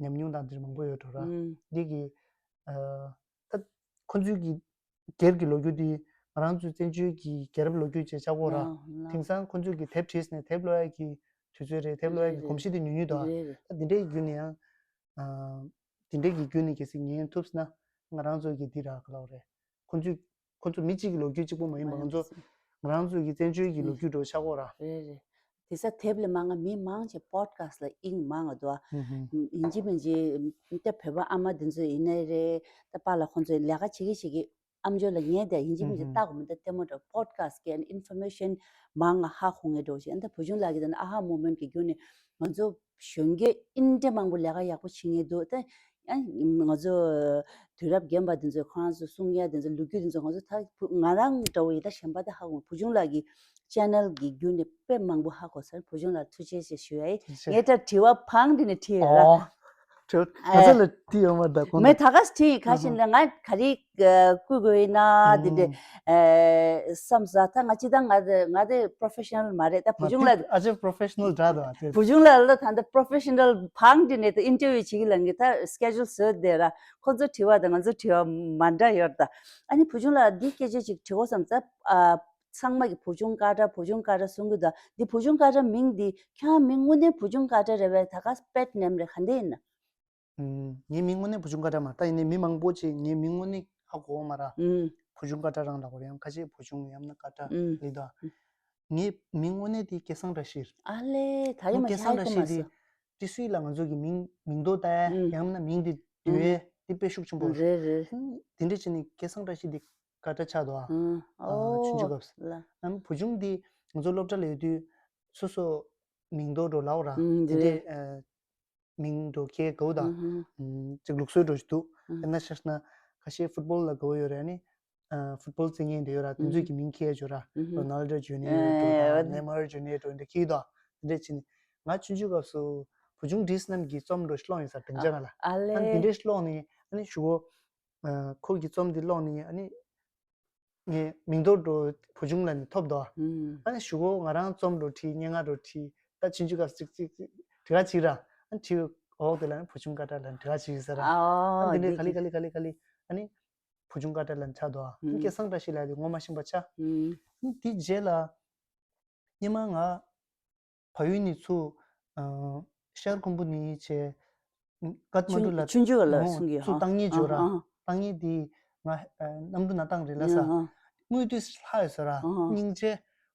ཉམས་མྱོང་དང་འདིར་མང་པོ་ཡོད་འགྲོ་ར། ཨུམ། འདི་གི་ཨ་ད་ཁོ་ཚོའི་གི་སྒེར་གྱི་ལོ་རྒྱུས་འདི་ང་རང་ཚོའི་བཙན་བྱོལ་གྱི་རྒྱལ་རབས་ལོ་རྒྱུས་བཅས་ཆགས་གོ་ར། ལའོ་ལའོ། དེང་སང་ཁོ་ཚོའི་གི་དེབ་བྲིས་ནས་དེབ་ཀློག་ཡ་གི་དུས་ཚོད་རེད་དེབ་ཀློག་ཡ་གི་རེད་གོམས་གཤིས་དེ་ཉུང་ཉུང་འདུག་ཨ། རེད་རེད། ད་འདི་འདྲའི་བརྒྱུད་ནས་ཡང་ཨ་འདི་འདྲའི་གི་བརྒྱུད་ནས་གལ་སྲིད་ཉན་ཐུབ་ན་ང་རང་ཚོའི་གི་འདི་ར་ག་ལ་བ་རེད། ཁོ་ཚོས་ཁོ་ཚོ་མི་གཅིག་གི་ལོ་རྒྱུས་གཅིག་པོ་མ་ཡིན་པ། ང་ཚོ་ང་རང་ཚོ་གི་བཙན་བྱོལ་གྱི་ལོ་རྒྱུས་འདྲ་བོ་ཆགས་ཀྱི་ཡོད་ར། རེད་རེད། དེང་སང་དེབ་ལས་མང་ང་མི་མང་ཆེ་པོ་ཌི་ཁ་སི་ཊི་ལ་དབྱིངས་མང་ང་འདུག་ཨ། ཧུམ་ཧུམ། ཡིན་གཅིག་མིན་གཅིག་ད་བོད་པ་ཨ་མ་དེ་ཚོ་ཡིན་ནའི་རེད། ད་པཱ་ལགས་ཁོང་ཚོ་ལས་ཀ་བྱེད་ཀྱི་བྱེད་ཀྱི་ཨ་མཆོག་ལ་ཉན་དེ་ཡིན་གཅིག་མིན་གཅིག་ཧུམ་ཧུམ། ལྟ་དགོས་མི་འདུག་ལྟད་མོ་འདྲ་པོ་ཌི་ཁ་སི་ཊི་གི་ཨིན་ཕོར་མེ་ཤན་མང་ང་ཧ་གོ་ངེས་འདྲ་བོ་ཞིག་ཨ། ད་བུ་ཆུང་ལགས་ཀྱི་ད་ནི་ཨ་ཧ་མོ་མེན་ཊི་གི་བརྒྱུད་ནས་ང་ཚོ་གཞོན་སྐྱེས་ཨིན་འདྲ་མང་པོ་ལས་ཀ་ཡག་པོ་བྱེད་ངེས་འདུག་ད་ཨ་ང་ཚོ་དུས་རབས་རྒན་པ་དེ་ཚོས་ཁོ་རང་ཚོ་གསུང་ཡ་དེ་ཚོ་ལོ་རྒྱུས་དེ་ཚོ་ང་ཚོ་ད་བུ་ང་རང་འདྲ་བོ་ཡིན་ད་གཞན་པ་ད་ཧ་གོ། བུ་ཆུང་ལགས་ཀྱི་ཅེ་ནལ་གྱི་བརྒྱུད་ནས་དཔེ་མང་པོ་ཧ་གོ་ཚར། བུ་ཆུང་ལགས་ཐུགས་རྗེ་ཆེ་ཞུ་ཡ་ཡིན། ཐུགས་རྗེ་ཆེ། ངས་ད་དྲི་བ་བང་འདི་ནས་དྲིས་ཡོད་ར། ཨོ། དྲི་བ་ང་ཚོ་ལ་དྲིས་ཡོད་མ་རེད་ད་གོང་མེད་དུ། ད་ག་དྲིས་ཁ་ཞིག་ལ་ང་ག་རེ་བསྐུལ་དགོས་ཡིན་ན་དེ་འདྲ་ཨུམ། ཨེ་བསམ་ས། ད་ང་སྤྱིར་བཏང་ང་དེ་ང་དེ་པོ་རོ་ཕེ་ཤ་ནལ་མ་རེད། ད་བུ་ཆུང་ལ་ཨ་ཅེ་པོ་རོ་ཕེ་ཤ་ནལ་འདྲ་འདུག་ཨ། དེ་བུ་ཆུང་ལ་ལ་ད་ད་པོ་རོ་ཕེ་ཤ་ནལ་བང་འདི་ནས་ད་ཨིན་ཊར་བིའུ་བྱེད་ཀྱི་ལ་ངས་ད་སི་ཀེ་ཇུལ་བཟོས་བསྡད་ར། ཁོ་ཚོ་དྲི་བ་དང་ང་ཚོ་དྲི་བ་མ་འདྲ་ཡོད་ད། ཨ་ནི་བུ་ཆུང་ལ་འདི་སྐད་ཆ་ཅིག་དྲི་དགོས་བསམ་ད། ཨ་ཚང་མ་གི་བུ་ཆུང་ཀ་ཏྲ་བུ་ཆུང་ཀ་ཏྲ་གསུང་གི་འདུག་འདི་བུ་ཆུང་ཀ་ཏྲ་མིང་འདི་ཁྱེད་རང་མིང་དངོས་གནས་བུ་ཆུང་ཀ་ཏྲ་རེད་པས། ད་ག་པེ་ཌི་ནེམ་རེད་ག་འདྲ་ཡིན་ན། ངའི་མིང་དངོས་གནས་བུ་ཆུང་ཀ་ཏྲ་མ་རེད། ད་ཡིན་ནའི་མི་མང་པོ་ཅིག་ངའི་མིང་དངོས་གནས་ཧ་གོ་བ་མ་རེད། ཨུམ། བུ་ཆུང་ཀ་ཏྲ་རང་ལབ་དགོས་རེད། ཡང་ཁ་ཤས་བུ་ཆུང་ཡང་ན་ཀ་ཏྲ་ཨུམ། ལབ་འདུག་ངའི་མིང་དངོས་གནས་དེ་སྐལ་བཟང་བཀྲ་ཤིས་རེད། ཨ་ལས། ད་རེས་མ་སྐལ་བཟང་བཀྲ་ཤིས་དེ་ཧ་གོ་མ་སོང་། ཊི་སི་ཝི་ལ་ང་ཚོ་གི་མིང་མིང་འདོགས་ལྟ་ཡ་ཨུམ། ཡང་ན་མིང་དེ་འདོན་ཡ་དེ་དཔེ་ཤུགས་ཆེན་པོ་རེད། རེད་རེད། དེ་འདྲ་བྱས་ནས་སྐལ་བཟང་བཀྲ་ཤིས་དེ་ཀ་ཏྲ་ཆགས་འདུག་ཨ། ཨུམ། ཨོ། ཆུང་ཆུང་སྐབས་སུ། ལ། ཨ་ནི་བུ་ཆུང་དེ་ང་ཚོ་སློབ་གྲྭ་ལ་ཡོད་དུས་སོ་སོ་མིང་འདོགས་འགྲོ་ལབ་ར། ཨུམ། དེ་འདྲའི་རེད། ཨ། མིང་འགྲོ་མཁན་དགའ་བོ་དང་ཨུམ། ཨུམ། ཅིག་ལུགས་སྲོལ་འདྲ་ཞིག་འདུག་ཨུམ། དཔེར་ན་ཆ་བཞག་ན་ཁ་ཤས་ཕུཊ་བོལ་ལ་དགའ་བོ་ཡོད་རེད། ཨ་ནི་ཨ་ཕུཊ་བོལ་རྩེད་མཁན་དེ་ཡོད་ར། དེ་ཚོས་ཀྱི་མིང་ཁྱེར་ཡ་ཅིག་ཡོད་ར། ཨུམ། རོ་ནལ་ཌོ་ཇུ་ནི་ཡར་འདྲ་བོ་དང་ནེ་མར་ཇུ་ནི་ཡར་འདྲ་བོ་འདི་ཁྱེར་གྱི་འདུག་དེ་འདྲ་བྱས་ནས་ང་ཆུང་ཆུང་སྐབས་སུ་བུ་ཆུང་ཌི་སི་ནམ་གྱི་རྩོམ་འདྲ་ཞིག་ཀློག་ཡིན་ས། སྡིངས་ཆ་ནང་ལ། ཨ་ཨ་ནི་དེ་ལས། འདྲ་ཞིག་ཀློག་ནས་ཨ་ནི་གཞུག་གུ་ཨ་ཁོ་གི་རྩོམ་འདི་ཀློག་ནས་ཨ་ནི་ངས་མིང་འདོགས་འདྲ་བོ་བུ་ཆུང་ལབ་ནས་ཐོབ་འདུག་ཨ་ནི་གཞུག་གུ་ང་རང་རྩོམ་འདྲ་བོ་བྲིས། སྙན་ངག་འདྲ་བོ་བྲིས། ད་ཆུང་ཆུང་སྐབས་སུ་ཅིག་ཅིག་ཅིག་བྲིས་ཁ་ཅིག་ར། ཨ་ནི་བྲིས་འོག་དེ་ལ་ཨ་ནི་བུ་ཆུང་ཀ་ཏྲ་ལབ་ནས་བྲིས་ཁ་ཅིག་ཡོད་ས་ར། ཨ་ཨོ་ཨ་ནི་དེ་ནས་ག་ལེ་ག་ལེ་ག་ལེ་ག་ལེ་ཨ་ནི་བུ་ཆུང་ཀ་ཏྲ་ལབ་ནས་ཆགས་འདུག་ཨ་ནི་ཨུམ། སྐལ་བཟང་བཀྲ་ཤིས་ལབ་ཡ་དེ་ངོ་མ་ཤེས་པ་ཆགས། ཨུམ། ཨ་ནི་དེ་རྗེས་ལ་སྔོན་མ་ང་བལ་ཡུལ་ནས་ཚུར་ཨ་ཤར་ཁུམ་བུ་ནས་བྱས་ཀཏ་མན་ཌུ་ལ་ཆུང་ཆུང་ལ་ཨོ་གསུང་གི་ཚུར་ཨ་བཏང་མཁན་ཨ་བྱོས་ར། ཨ་བཏང་མཁན་དེ་ང་ཨ་གནམ་གྲུ་ནང་བཏང་རེད་ལ་ས། ཨ་ཨ་དངུལ་དུས་ལྷག་ཡོད་ས་ར། ཨ་ཨ་སྙིང་རྗེ།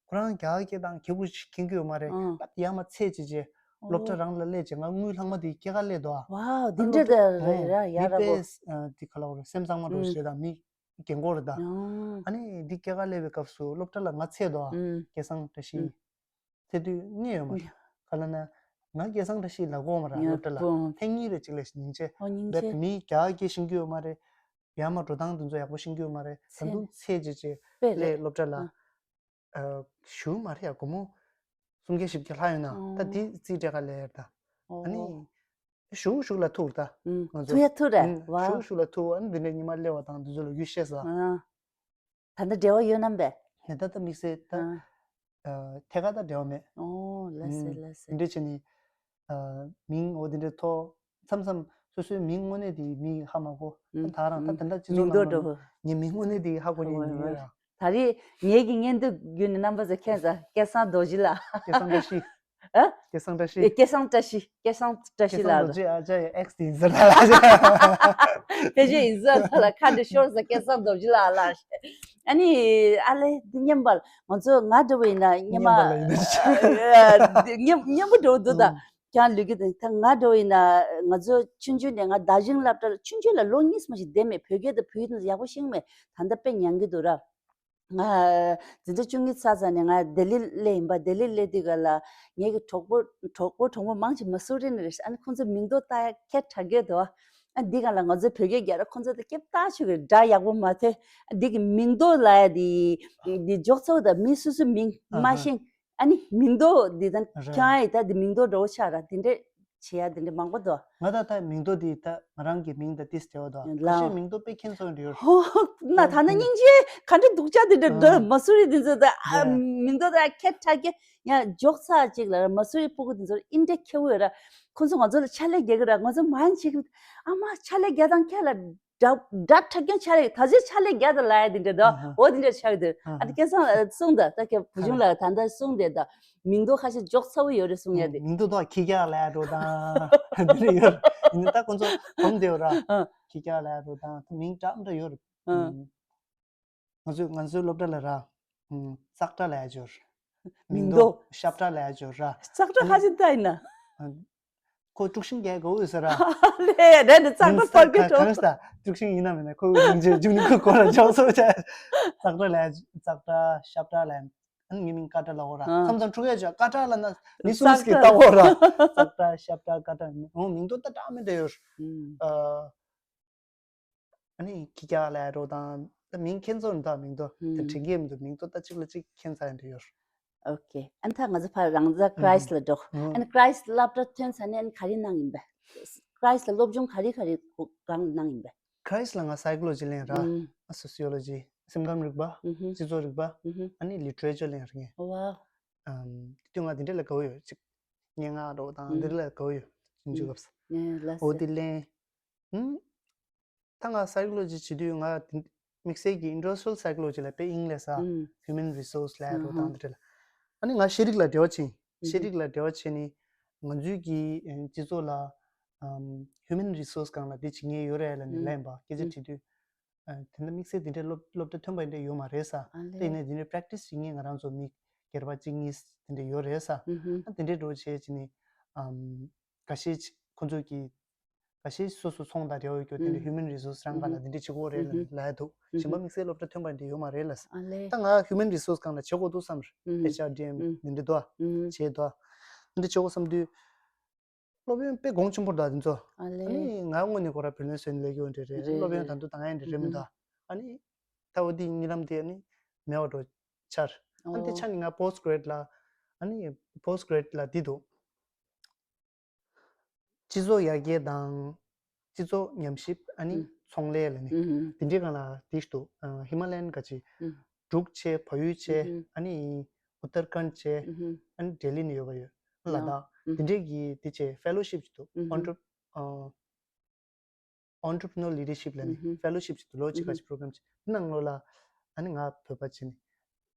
ཁོ་རང་རྒྱ་གར་སྐད་དང་གད་ཀྱི་ཞིག་མཁྱེན་གྱི་ཡོད་མ་རེད། ཨ་ཡར་མར་ཚད་བྱས་བྱས་སློབ་གྲྭ་ཨོ་རང་ལ་སླེབས་བྱས་ང་དངུལ་ལྷག་མ་དེ་སྐྱེལ་ག་སླེབས་འདུག་ཨ། ཝའོ། འདི་འདྲ་ད་རེད་ར། ཡ་ར་བོ། མི་དཔེ་ཨ་དེ་ག་ལབ་དགོས་རེད། སེམས་གཙང་མ་འདྲ་བོ་ཞིག་རེད་ད། མི་རྒན་གོག་རེད་ད། ཨ་ཨ་ནི་འདི་སྐྱེལ་ག་སླེབས་པའི་སྐབས་སུ་སློབ་གྲྭ་ལ་ང་ཚད་འདུག་ཨ་ཨུམ། སྐལ་བཟང་བཀྲ་ཤིས། ཨུམ། ཚད་དུས་རྙེད་ཡོད་མ་རེད། ག་ལབ་ན་ང་སྐལ་བཟང་བཀྲ་ཤིས་ལབ་གོ་མ་རེད། ང་སློབ་གྲྭ་ལ་བོ་ཐེངས་གཉིས་རེ་གཅིག་ལས་སྙིང་རྗེ། ཨོ་སྙིང་རྗེ། རྦད་མི་རྒྱ་གར་སྐད་ཤེས་ཀྱི་ཡོད་མ་རེད། ཡར་མར་འགྲོ་སྟངས་དེ་ཚོ་ཡག་པོ་ཤེས་ཀྱི་ཡོད་མ་རེད། ད་དུང་ཚད་བྱས་བྱས་དཔེ་རེད། སླེབས་སློབ་གྲྭ་ལ། ཨ། ཨ་ཞུ་མ་རེད་ཡ། སྒོར་མོ་སུམ་བརྒྱ་བཞི་བརྒྱ་ལྷག་ཡོད་ན། ཨོ་ད་དེ་རྩིས་སྤྲད་ག་ལས་ཡར་ད། ཨོ་ཨ་ནི་ཞུ་ཞུ་ལ་ཐུག་ད། ཨུམ། ང་ཚོ་ཐུག་ཡ་ཐུག་རེད། ཨུམ། ཝའོ། ཞུ་ཞུ་ལ་ཐུག་ཨ་ནི་འདི་འདྲའི་ཉི་མ་སླེབས་པ་དང་འདི་ཚོ་ལ་ཡུལ་ཤེས་ས། ཨ། ད་ལྟ་འབྲེལ་བ་ཡོད་ནམ་པས། ད་ལྟ་ད་དམིགས་བསལ་ད། ཨ། ཨ། ཐད་ཀར་ད་འབྲེལ་བ་མེད། ཨོ་ལགས་སེ་ཨུམ། ལགས་སེ། འདི་འདྲ་བྱས་ནས། ཨ། མིང་འོ་འདི་འདྲ་ཐོགས། མཚམས་མཚམས་སོ་སོའི་མིང་དངོས་གནས་དེ་མིས་ཧ་མ་གོ། ཨུམ། ད་རང་ད་ཨུམ། དེ་འདྲ་སྤྱི་ཚོགས་མིང་འདོགས་ནང་འགྲོ། ངའི་མིང་དངོས་གནས་དེ་ཧ་གོ་ཉན་ཉན་ར། ད་རེས་ངེད་ཀྱི་བརྙན་ཐུང་བརྒྱུད་ནས་རྣམ་པ་ཚོ་མཁྱེན་ཙང་སྐལ་བཟང་རྡོ་རྗེ་ལགས། སྐལ་བཟང་བཀྲ་ཤིས། ཨ། སྐལ་བཟང་བཀྲ་ཤིས། ཨེ། སྐལ་བཟང་བཀྲ་ཤིས། སྐལ་བཟང་བཀྲ་ཤིས་ལགས། སྐལ་བཟང་རྡོ་རྗེ་ཨ་ཅག་ཨེག་སི་དེ་ཡིན་ཟེར་ལ། ཕལ་ཆེར་ཡིན་ཟེར་ལ་ཁ་འདྲ་ཤོར་ཟེར། སྐལ་བཟང་རྡོ་རྗེ་ལགས་ལགས། ཨ་ནི་ཨ་ལས་འདི་སྙན་པ་ལ་ང་ཚོ་ང་འདྲ་བོ་ཡིན་ན་སྙན་པ་སྙན་པ་ལ་ཡིན་ན་ཅི། ཨ། སྙན་སྙན་པོ་འདྲ་བོ་འདུག་ད། ཨང་། ཀྱང་ལུས་ཀྱི་དེ་ད་ང་འདྲ་བོ་ཡིན་ན་ང་ཚོ་ཆུང་ཆུང་ནས་ང་རྡ་ཞིང་སློབ་གྲྭ་ལ་ཆུང་ཆུང་ལ་ལོ་གཉིས་མ་ཞིག་བསྡད་མེད། བོད་སྐད་དང་བོད་ཡིག་དེ་ཚོ་ཡག་པོ་ཤེས་མེད། ད་ལྟ་དཔེ་མྱང་གི་འདུག་ར། ང་འཛིན་གྲྭ་བཅུ་གཉིས་ཚར་ཚར་ནས་ང་ལྡི་ལི་སླེབས་ཡིན་པ། ལྡི་ལི་སླེབས་དུས་ག་ལ་ངེད་ཀྱི་གྲོགས་པོ་གྲོགས་པོ་གྲོགས་མོ་མང་ཆེ་མ་སུ་རི་ནས་རེད། ཨ་ནི་ཁོང་ཚོ་མིང་འདོགས་ལྟ་ཡ་ཁྱད་དྲག་གི་འདུག་ཨ་འདི་ག་ལ་ང་ཚོའི་བོད་སྐད་རྒྱག་ར་ཁོང་ཚོ་ད་སྐད་བཏགས་ཆོག་གི་སྒྲ་ཡག་པོ་མ་ཐོས། ཨ་འདི་གི་མིང་འདོགས་ལབ་ཡ་འདི་འདི་འཇོག་ཚ་བོ་དང་མི་སུ་སུ་མིང་ཨ་མ་ཧ་ཤེས། ཨ་ནི་མིང་འདོགས་འདི་དང་རེད། ཁྱེད་རང་ཡི་ད་འདི་མིང་འདོགས་འདྲ་བོ་ཆགས་ར། དེ་འདྲས་བྱེད་ཡ་དེ་འདྲས་མང་པོ་འདུག་ང་ད་ལྟ་མིང་འདོགས་འདི་ད་ང་རང་གི་མིང་དང་ཏིས་འབྲེལ་བ་འདུག་ལགས། ཁ་ཤས་མིང་འདོགས་དཔེ་མཁྱེན་ཚོར་འདྲ་ཡོད། ཧོ། ན་ད་ནི་སྙིང་རྗེ་ག་འདྲ་སྡུག་ཅག་དེ་འདྲ་འདུག་ཨ། མ་སུ་རི་དེ་ཚོ་ད་ཨ་རེད། མིང་འདོགས་ད་ཁྱད་དྲག་གི་ཡ་འཇོག་ཚ་ཅིག་ལ་མ་སུ་རི་སྤུ་གུ་དེ་ཚོ་ཨིན་འདྲ་ཁྱེར་འོས་ར། ཁོ་ཚོ་ང་ཚོ་ལ་ཕྱག་ལས་རྒྱག་གི་ར། ང་ཚོ་མང་ཆེ་གི་ཨ་མ་ཕྱག་ལས་རྒྱག་སྟངས་ཁྱེད་ལ། སྒྲ་སྒྲ་གྲགས་ཀྱང་ཆ་རེ་ད་ཆ་ཆ་ལེ་རྒྱ་དང་ལ་ཡ་དེ་འདྲ་དོ། ཨ་ཧ། འོ་དེ་འདྲ་ཆགས་དེ། ཨ་ཧ། ཨ་དེ་སྐལ་བཟང་ལགས་གསུངས་ད་ད་ཁྱེད་བུ་ཆུང་ལགས་ད་ལྟ་གསུངས་དེ་ད་མིང་འདོགས་ཁ་ཤས་འཇོག་ཚ་བོ་ཡོད་རེད་གསུང་ཡ་དེ། མིང་འདོགས་ད་ཁྱི་རྒྱག་ལ་ཡ་འགྲོ་དང་དེ་འདྲ་ཡོད་རེད། ཡིན་ན་ད་ཁོང་ཚོ་གོམས་དེ་ཡོད་ར། ཨ། ཁྱི་རྒྱག་ལ་ཡ་འགྲོ་དང་ད་མིང་འདྲ་འདྲ་ཡོད་རེད། ཨ། ཨུམ། ང་ཚོས་ང་ཚོའི་སློབ་གྲྭ་ལ་ར། ཨམ། ཙག་སྒྲ་ལབ་ཡ་ཅིག་ཡོད་རེད། མིང་མིང་མདོ། མདོ་ཤབ་སྒྲ་ལབ་ཡ་ཅིག་ཡོད་རེད། ཙག་སྒྲ་ཁ་ཅིག་ལྟ་ཡིན་ན། ཨ། ཁོ་དཀྲུག་ཤིང་རྒྱག་དགའ་བོ་ཡོད་ས་ར། ལས་རེད་འདི་ཙག་སྒྲ་ཕར་སྐྱོད་གང་ཞིག་དང་དཀྲུག་ཤིང་ཡིན་ན་མིན་ན་ཁོ་གི་མིང་ཅིག་མཇུག་ནས་ཁོ་གོ་ལ་འཇོག་སོ་བྱ། ཙག་སྒྲ་ལབ་ཡ་ཙག་སྒྲ་ཤབ་སྒྲ་ལབ་ཡ། ཨ་ནི་ངའི་མིང་ཀ་སྒྲ་ལབ་ཡོད་ར། ཨ། མཚམས་མཚམས་འཁྲུག་ཡ་ཅིག་ཀ་སྒྲ་ལབ་ན་མི་སུ་མི་ཞིག་གིས་ཙག་སྒྲ་ལྟ་གོ་ར། ཙག་སྒྲ་ཤབ་སྒྲ་ཀ་སྒྲ། འོ་མིང་དོ་ད་འདྲ་མི་འདྲ་ཡོད། ཨུམ། ཨ། ཨ་ནི་ཁྱི་སྐྱག་ལབ་ཡ་འདྲ་བོ་དང་ད་མིང་ཁྱེད་ཚོ་ནི་ད་མིང་དོ་ད་ཨུམ། དྲན་གྱི་མི་འདུག་མིང་དོ་ད་གཅིག་ལ་གཅིག་ཁྱད་མཚར་ཡ་འདྲ་ཡོད། ཨོ་ཁེ། ཨ་ནི་ད་ང་ཚོ་ཕར་རང་ཚ་ཨུམ། Christ ལ་འགྲོ། ཨུམ། ཨ་ནི་Christ ལ་སློབ་གྲྭ་ཐོན་ཚར་ནས་ཨ་ནི་ག་རེ་གནང་ཡིན་པས། Christ ལ་སློབ་སྦྱོང་ག་རེ་ག་རེ་གང་གནང་ཡིན་པས། Christ ལ་ང་psychology ལེན་ར། ཨུམ། Sociology སེམས་ཁམས་རིག་པ། ཨུམ། སྤྱི་ཚོགས་རིག་པ། ཨུམ། ཨ་ནི་literature ལེན་རེད། ཝའོ། ཨམ། དེ་དུས་ང་དེ་འདྲ་ལ་དགའ་བོ་ཡོད་ཅིག་སྙན་ངག་འདྲ་བོ་དང་ཨུམ། འདི་ལ་དགའ་བོ་ཡོད་ཞིབ་འཇུག་སྐབས་སུ། ཨུམ། ལགས་འོ་སོ། དེ་ལེན། ཨུམ། ད་ང་psychology བྱེད་དུས་ང་དེ་དམིགས་བསལ་གྱི་industrial psychology ལ་དཔེ་དབྱིངས་ལས་ས། ཨུམ། Human resource ལབ་ཡ་འདྲ་བོ་དང་ཨ་ཧ། འདི་འདྲ་ལ། ཨ་ནི་ང་ཤེས་རིག་ལ་འབྲེལ་བ་བྱས། ཨུམ། ཤེས་རིག་ལ་འབྲེལ་བ་བྱས་ནས་ང་ཚོའི་གི་ཨ་སྤྱི་ཚོགས་ལ་ཨམ། Human resource སྒང་ལ་འདི་བྱེད་མཁན་ཡོད་རེད་ལབ་ནས་ཨུམ། ལབ་ཡིན་པ་སྐད་ཆ་ཨུམ། དྲིས་དུས། ཨ། དེ་འདྲ་དམིགས་བསལ་དེ་འདྲའི་སློབ་སློབ་གྲྭ་ཐོན་པ་འདྲ་ཡོད་མ་རེད་ས། ཨ་ལས། དེ་ནས་དེ་འདྲའི་practice བྱེད་མཁན་ང་རང་ཚོ་མི་སྒེར་པ་གཅིག་གཉིས་དེ་འདྲ་ཡོད་རེད་ས། ཨུ་ཧུམ། ཨ། དེ་འདྲའི་འགྲོ་བྱས་བྱས་ནས། ཨམ། འགའ་ཤས་ཅིག་ཁོ་ཚོས་ཀྱི། འགའ་ཤས་སོ་སོ་ཚོང་དང་འབྲེལ་བ་ཡོད་རྒྱུ་དེ་འདྲའི། ཨུ། Human resource རང་ག་ལ། ཨུ་ཧུམ། དེ་འདྲ་བྱེད་དགོས་རེད་ལབ་ཨུ་ཧུམ། ལབ་ཡ་འདུག་ཨུ་ཧུམ། གཞན་པ་དམིགས་བསལ་སློབ་གྲྭ་ཐོན་པ་འདྲ་ཡོད་མ་རེད་ལབ་ས། ཨ་ལས། ད་ང་human resource སྒང་ལ་བྱེད་དགོས་འདུག་བསམ། ཨུ་ཧུམ། H R D M ཨུ་ཧུམ། འདི་འདྲ་འདུག་ཨ། ཨུ་ཧུམ། བྱེད་འདུག་ཨ། འདི་འདྲ་བྱེད་དགོས་བསམ་དུས། སློབ་ཡོན་དཔེ་གོང་ཆེན་པོ་རེད་ད་དེ་ཚོ། ཨ་ལས། ཨ་ནི་ང་དངོས་གནས་ཁོ་རང་བུ་ལོན་སོན་ལས་ཀྱི་འོ་འདྲ་རེད། རེད། སློབ་ཡོན་རེད། ད་དུང་བཏང་ཡ་འདྲ་རེད་མི་འདུག་ཨ་ནི་ད་འོ་དེ་གཉིད་ལམ་དེ་ཨ་ནི་མེད་པ་འགྲོ་ཆར། ཨ་ནི་དེ་ཆ་ནི་ང་post grad ལ། ཨ་ནི་post grad ལ་འདི་འདུག་སྤྱི་ཚོགས་ཡར་རྒྱས་དང་། སྤྱི་ཚོགས་ཉམས་ཞིབ་ཨ་ནི་ཨུ། ཚོང་ལས་ལ་ནི། ཨུ་ཧུ། དེ་འདྲའི་སྒང་ལ་དེ་ཞིག་འདུག་ཨ། Himalayan ག་ཅི། ཨུ། འབྲུག་བྱས། བལ་ཡུལ་བྱས། ཨུ་ཧུ། ཨ་ནི་Uttarakhand བྱས། ཨུ་ཧུ། ཨ་ནི་ལྡི་ལི་ནས་ཡོད་པ་ཡོད། ལ་དྭགས། ལ། དེ་འདྲའི་གི་དེ་བྱས་fellowship ཅིག་འདུག་ཨུ་ཧུ། Entrep- ཨ། Entrepreneur Leadership ལ་ནི། ཨུ་ཧུ། Fellowship ཅིག་འདུག་ལོ་གཅིག་ཨུ་ཧུ། ག་ཅིག་program ཅིག་དེ་ནང་ལོགས་ལ། ཨ་ནི་ང་བོད་པ་བྱས་ནས་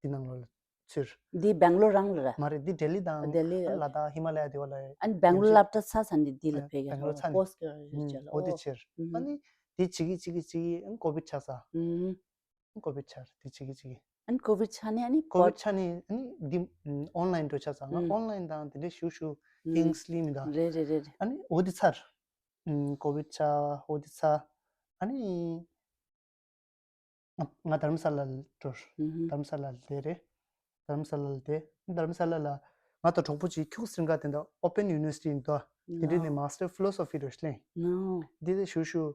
དེ་ནང་ལོགས་ལ་ཚུད། འདི་སྦེང་ལོར་རང་ལ་ར། མ་རེད། འདི་ལྡི་ལི་དང་ལྡི་ལི། ཨ་ནི་ལ་དྭགས་ཧི་མ་ལ་ཡ་དེ་བ་ལ། ཨ་ནི་སྦེང་ལོར་ཡོད་སློབ་གྲྭ་ཚར་ཚར་ནས་འདི་ལ་ཕེབས་ཀྱི་སྦེང་ལོར་ཚར་ནས། Post graduate ཨུ། བྱས་ལ། འོ་དེ་ཨོ། བྱས། ཨུ་ཧུ། ཨ་ནི་དེ་བྱེད་ཀྱི་བྱེད་ཀྱི་བྱེད་ཀྱི་ཨ་ནི་COVID ཆགས་ས། ཨུ་ཧུ། COVID ཆགས་རེད། དེ་བྱེད་ཀྱི་བྱེད་ཀྱི། ཨ་ནི་COVID ཆགས་ནས་ཨ་ནི་COVID ཆགས་ནས་ཨ་ནི་འདི་online འགྲོ་ཆགས་ས། ང་ཨུ། Online དང་དེ་འདྲའི་ཞུ་ཞུ་ཨུ། Kingsley མི་འདུག་ཨ། རེད་རེད་རེད་རེད། ཨ་ནི་འོ་དེ་ཚར། ཨུ། COVID ཆགས་འོ་དེ་ཚར། ཨ་ནི་ང་ང་དྷ་རམ་ས་ལ་ལ་འགྲོ། ཨུ་ཧུ། དྷ་རམ་ས་ལ་ལ་བསྡད་རེད། དྷ་རམ་ས་ལ་ལ་བསྡད། དྷ་རམ་ས་ལ་ལ་ང་དང་གྲོགས་པོ་གཅིག་ཁྱུག་སེ་རིང་ག་དེ་འདྲ་Open University ཡིན་འདུག་དེ་འདྲ་ནས། ལའོ། Master Philosophy འགྲོ་ཤི་ལེན། ནོ། འདི་དེ་ཞུ་ཞུ།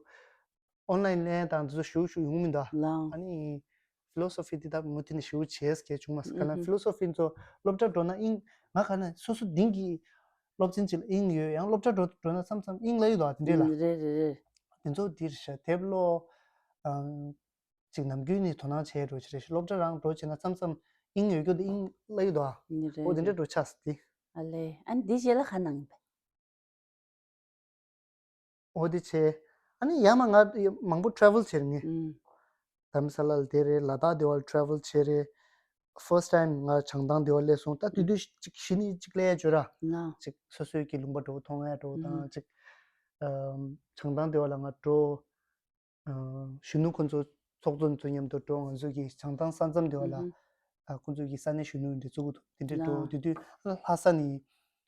Online ལེན་དང་དེ་ཚོ་ཞུ་ཞུ་ཡོང་མི་འདུག་ལའོ། ཨ་ནི་Philosophy འདི་ད་མུ་མཐུད་ནས་ཞུ་བྱེད་ཀྱི་བྱུང་མ་སོང་། ག་ལ། ཨུ་ཧུ། Philosophy ཚོ་སློབ་གྲྭ་འགྲོ་ན་དབྱིངས། ང་ག་ན་སོ་སོ་དེང་གི་སློབ་ཚན་ཅིག་ལ་དབྱིངས་ཡོད། ཡང་སློབ་གྲྭ་འགྲོ་འགྲོ་ན་མཚམས་མཚམས་དབྱིངས་ལ་ཡོད་དོ་དེ་འདྲས་ལ། རེད་རེད་རེད། དེ་ཚོ་འདིར་ཤ་དེབ་ཀློག་ཨང་། ཅིག་ནམ་རྒྱུན་ནས་དོ་སྣང་བྱས་འགྲོ་ཆེ་རེད། སློབ་གྲྭ་རང་འགྲོ་བྱས་ན་མཚམས་མཚམས་དབྱིངས་ཡོད་རྒྱུ་དེ་དབྱིངས་ལ་ཡོད་དོ། རེད་འོ་དེ་འདྲས་རེད། འགྲོ་ཆགས་སི་དེ། ཨ་ལས། ཨ་ནི་འདི་རྗེས་ལ་ག་གནང་ཡིན་པས། འོ་དེ་བྱས། ཨ་ནི་ཡང་མ་ང་མང་པོ་travel བྱེད་ངེས། ཨུམ། དྷ་རམ་ས་ལ་ལ་བསྡད་རེད། ལ་དྭགས་དེ་བ་ལ་travel བྱེད་རེད། First time ང་བྱང་ཐང་དེ་བ་སླེབས་སོང་། ད་དུས་དུས་ཅིག་གཞི་ནས་ཅིག་སླེབས་ཡ་བྱོས་ར། ལ། ཅིག་སོ་སོའི་གི་ལུང་པ་འགྲོ་མཐོང་ཡ་འགྲོ་དང་། ཨུམ། ཅིག་ཨམ། བྱང་ཐང་དེ་བ་ལ་ང་འགྲོ། ཨ། གཞོན་ནུ་ཁོ་ཚོ་ཚོགས་གཙོ་ཚོ་མཉམ་དུ་འགྲོ། ང་ཚོ་གི་བྱང་ཐང་ས་མཚམས་དེ་བ་ལ། ཨུ་ཧུ། ཨ། ཁོ་ཚོ་གི་ས་གནས་གཞོན་ནུ་འདི་ཚོ་གི་དེ་འདྲས་འགྲོ། ལ། དེ་དུས་ལྷ་ས་ནས་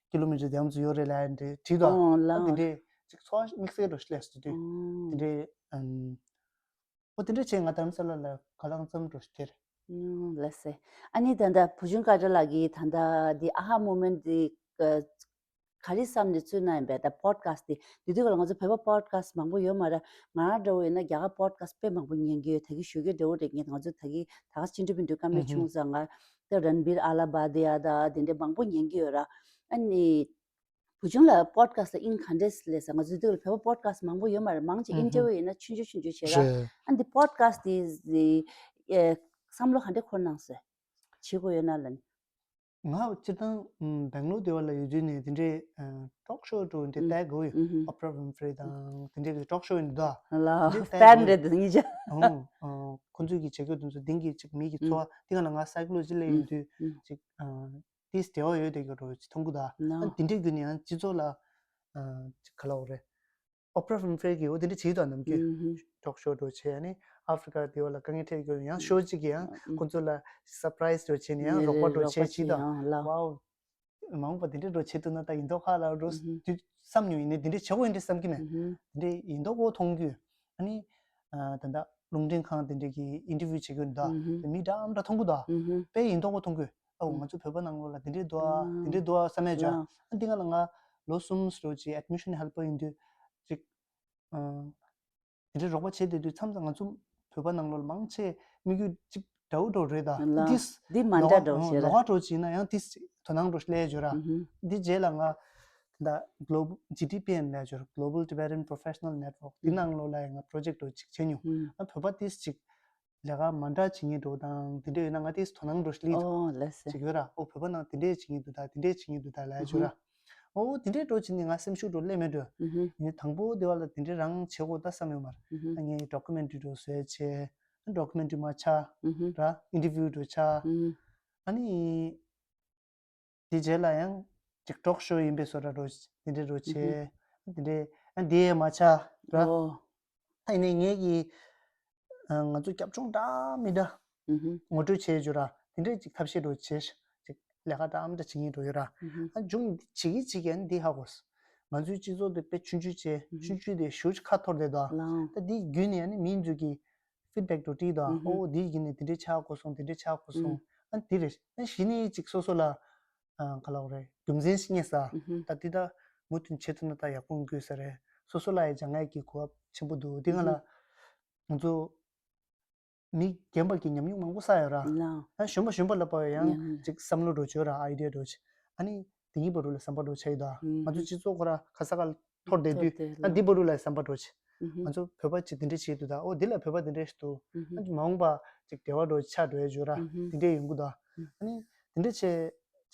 ཀི་ལོ་མི་ཊར་དེ་ཙམ་ཡོད་རེད་ལབ་ཡ་འདྲས་དྲིས་དོ། ཨོ་ལ། ཨ་དེ་འདྲས་ཅིག་ཚོར་བ་དམིགས་བསལ་འགྲོ་སླེབས་སོང་དེ་དུས། ཨོ། དེ་འདྲས་ཨམ། ཨོ་དེ་འདྲས་བྱས་ང་དྷ་རམ་ས་ལ་ལ་ག་ལ་མཚམས་འགྲོ་སྟེར། ཨུམ། ལགས་སེ། ཨ་ནི་ད་ལྟ་བུ་ཆུང་དཀར་གྲགས་ལགས་ཀྱིས་ད་ལྟ་འདི་ཨ་ཧ་moment འདི་ག་རེ་བསམ་ནས་བཙུགས་གནང་ཡིན་པས། ད་podcast འདི་དུས་སྐབས་ལ་ང་ཚོ་བོད་པ་podcast མང་པོ་ཡོད་མ་རེད། ང་རང་འདྲ་བོ་ཡིན་ན་རྒྱ་གར་podcast དཔེ་མང་པོ་ཉན་གྱི་ཡོད། ད་གི་ཞུ་རྒྱུ་འདྲ་བོ་རེད། ངས་ང་ཚོ་ད་གི་ད་ག་ཅི་འདྲ་མི་འདུག་ཀ་མེད་ཆུང་ཙང་ང་ད་Ranbir Ahluwalia ད་དེ་འདྲ་མང་པོ་ཉན་གྱི་ཡོད་ར། ཨ་ནི། བུ་ཆུང་ལ་podcast ལ་དབྱིངས་ག་འདྲས་སླེབས་ས། ང་ཚོའི་དུས་ལ་བོད་པ་podcast མང་པོ་ཡོད་མ་རེད། མང་ཆེ་interview ཡིན་ན་ཆུང་ཆུང་ཆུང་ཆུང་བྱེད་ར། རེད། ཨ་འདི་podcast དེ་ཨེ་བསམ་བློ་ག་འདྲས་འཁོར་གནང་སོང་། བྱེད་དགོས་ཡོད་ན་ལབ་ནས། ང་སྤྱིར་བཏང་སྦེང་ལོར་དེ་བ་ལ་ཡོད་དུས་ནས་དེ་འདྲའི་talk show འགྲོ་འདི་ལྟ་དགོས་ཡོད། Oprah Winfrey དང་དེ་འདྲའི་talk show ཡིན་འདུག་ལ། དེ་ལྟ་fan དགོས་རེད་འདི་ཉིད་ཅག་ཁོང་ཚོས་ཀྱི་བྱེད་སྒོ་དེ་ཚོ་དེང་གི་ཅིག་མི་གི་འཚོ་བ་དེ་ག་ལ་ང་psychology ལ་ཡོད་དུས་ཅིག་དེས་འབྲེལ་བ་ཡོད་དེ་གི་འགྲོ་ཅི་མཐོང་གི་འདུག་ཨ་དེ་འདྲའི་བརྒྱུད་ནས་ཡང་སྤྱི་ཚོགས་ལ་ཅིག་ག་ལ་འོ་རེད། Oprah Winfrey གི་འོ་དེ་འདྲ་བྱེད་ཀྱི་འདུག་ནམ་རྒྱུན་talk show འགྲོ་བྱས་ནས་ ཨ་ཧྥི་རི་ཀ་དེ་བ་ལ་དཀའ་ངལ་འཕྲད་ཡོད། ཡང་ཤོ་གཅིག་གིས་ཡང་ཁོ་ཚོ་ལ་སར་པ་རའི་སི་འདྲ་བྱས་ནས་ཡང་རོགས་པ་འདྲ་བྱས་བྱས་ད། ཝའོ། མ་འོངས་པ་དེ་འདྲའི་འདྲ་བྱེད་ཐུབ་ན་ད་ཡིན་མདོག་ཁ་ལ་འགྲོ་དུས་བསམ་མྱོང་། ཡིན་ནའི་དེ་འདྲའི་བྱེད་དགོས་ཡིན་འདྲ་བསམ་གྱི་མེད། དེ་འདྲའི་ཡིན་མདོག་གོ་མཐོང་རྒྱུ། ཨ་ནི། ད་ལྟ་རླུང་འཕྲིན་ཁང་དེ་འདྲའི་གི་ཨིན་ཊར་བིའུ་བྱེད་རྒྱུ་འདུག་ད། མི་འདྲ་འདྲ་མཐོང་གི་འདུག་དཔེ་ཡིན་མདོག་གོ་མཐོང་གི། ཨོ། ང་ཚོ་བོད་པ་ནང་ལོགས་ལ་དེ་འདྲའི་འདུག་ཨ། དེ་འདྲའི་འདུག་ཨ་བསམ་ཡ་བྱུང་། ཨ། འདི་སྔ་ལ་ང་ལོ་གསུམ་ཙམ་ཅིག་ཨེཌ་མི་ཤན་ཧེལ་པར་ཡིན་དུས་ཅིག་དེ་འདྲའི་རོགས་པ་བྱེད་བསྡད་དུས་མཚམས་མཚམས་ང་ཚོ་བོད་པ་ནང་ལོགས་ལ་མང་ཆེ་དམིགས་ཡུལ་གཅིག་འདྲ་བོ་འདྲ་བོ་རེད་ད། ལ། འདི་འདི་མ་འདྲ་འདྲ་བོ་ཞིག་རེད། ལོགས་ཀ་འདྲ་བོ་ཅིག་ཡིན་ན་ཡང་དེ་དོ་སྣང་འདྲ་བོ་ཞིག་སླེབས་ཡོད་ར། འདི་རྗེས་ལ་ང་ད་གློ་ཇི་ཊི་པི་ཨེན་ལབ་ཡོད་ར། Global Tibetan Professional Network། འདི་ནང་ལོགས་ལ་ཡང་ང་པོ་རོ་ཇེཀ་འདྲ་བོ་ཅིག་བྱས་མྱོང་། ང་བོད་པ་དེ་ཅིག་ལས་ཀ་མ་འདྲ་བྱེད་མཁན་འདྲ་བོ་དང་དེ་འདྲ་ཡོད་ན་ང་དེ་དོ་སྣང་འདྲ་བོ་ཞིག་སླེབས། ཨོ། ལགས་སེ། ཅིག་ཡོད་ར། ཨོ། བོད་པ་ནང་དེ་འདྲས་བྱེད་མཁན་འདུག་ད། དེ་འདྲས་བྱེད་མཁན་འདུག་ད་ལབ་ཡ་ཅིག་ཡོད་ར། ཨོ། དེ་འདྲའི་འདྲ་བོ་བྱས་ནས་ང་སེམས་ཤུགས་འདྲ་བོ་སླེབས་མེད་འགྲོ། ཡིན་ནའི་དང་པོ་དེ་བ་ལ་དེ་འདྲའི་རང་བྱེད་དགོས་ད་བསམ་ཡོད་མ་རེད། ཨ། ངས་ཌོ་ཀུ་མེན་ཊ་རི་འདྲ་བོ་བཟོས་བྱས། ཌོ་ཀུ་མེན་ཊ་རི་མ་ཆགས་ར། ཨིན་ཊར་བིའུ་འདྲ་བོ་ཆགས། ཨ་ནི་དེ་རྗེས་ལ་ཡང་ཅིག་ཊོག་ཤོ་ཡིན་པའི་བཟོ་འདྲ་འདྲ་བོ་དེ་འདྲའི་འདྲ་བོ་བྱས། དེ་འདྲའི་ཨ་དེ་མ་ཆགས་ར། ཨོ། ད་ཡིན་ནའི་ངས་ཀྱི་ཨ་ང་ཚོ་རྒྱབ་ལྗོངས་འདྲ་མི་འདྲ་ངོ་སྤྲོད་བྱེད་རྒྱུ་ར། དེ་འདྲའི་ཅིག་ཐབས་ཤེས་འདྲ་བོ་བྱས། ཅིག་ལས་ཀ་འདྲ་མི་འདྲ་བྱེད་མཁན་འདྲ་བོ་ཡོད་ར། ཨ་མཇུག་བྱེད་ཀྱི་བྱེད་ཀྱི་ཨ་ནི་འདི་ཧ་གོ་སོང་། ང་ཚོའི་སྤྱི་ཚོགས་འདི་དཔེ་ཆུང་ཆུང་བྱས། ཆུང་ཆུང་དེ་ཞེ་པོ་ཅིག་ཁ་འཐོར་བསྡད་འདུག་ཨ། ད་འདི་བརྒྱུད་ནས་ཨ་ནི་མིའི་མཛོད་ཀྱི་ཕིཌ་བེག་འདྲ་བོ་སྤྲད་འདུག་ཨ། ཨོ། འདི་བརྒྱུད་ནས་དེ་འདྲའི་ཆགས་གོ་སོང་། དེ་འདྲའི་ཆགས་གོ་སོང་། ཨ་འདི་རེད། ཨ་གཞི་ནས་ཅིག་སོ་སོ་ལ་ཨ་ག་ལབ་དགོས་རེད། རྒྱུ་མཚན་ཞིག་རྙེད་ས། ད་འདི་ད་མུ་མཐུད་བྱེད་ཐུབ་ན་ད་ཡག་པོ་ཡོང་གི་ཡོད་ས་རེད། སོ་སོ་ལ་ཡང་སྦྱང་ཡག་གི་གོ་སྐབས་ཆེན་པོ་འདུག་འདི་སྒང་ལ་ང་ཚོ་མི་རྒན་པ་གི་ཉམས་མྱོང་མང་པོ་བསགས་ཡོད་ར། ལགས། ཨ་གཞོན་པ་གཞོན་པ་ལ་ཕར་ཡང་ཡང་ཅིག་བསམ་བློ་འདྲ་བོ་བྱོས་ར། ཨའི་ཌི་ཡ་འདྲ་བོ་བྱས། ཨ་ནི་དེ་གཉིས་བར་དུ་ལ་ཟམ་པ་འདྲ་བོ་ཆགས་ཡོད་ད། ང་ཚོ་སྤྱི་ཚོགས་ཁོ་ར་ག་ས་ག་ལ་འཐོར་བསྡད་དུས། ཨ་འདི་བར་དུ་ལ་ཟམ་པ་འདྲ་བོ་བྱས། ང་ཚོ་བོད་པ་ཅིག་དེ་འདྲ་བྱས་འདུག་ད། ཨོ་འདི་ལ་བོད་པ་དེ་འདྲ་ཞིག་འདུག་ཨ་ནི་མ་འོངས་པ་ཅིག་འབྲེལ་བ་འདྲ་བོ་ཆགས་འགྲོ་ཡ་བྱོས་ར། དེ་འདྲ་ཡོང་གི་འདུག་ཨ་ནི་དེ་འདྲ་བྱས་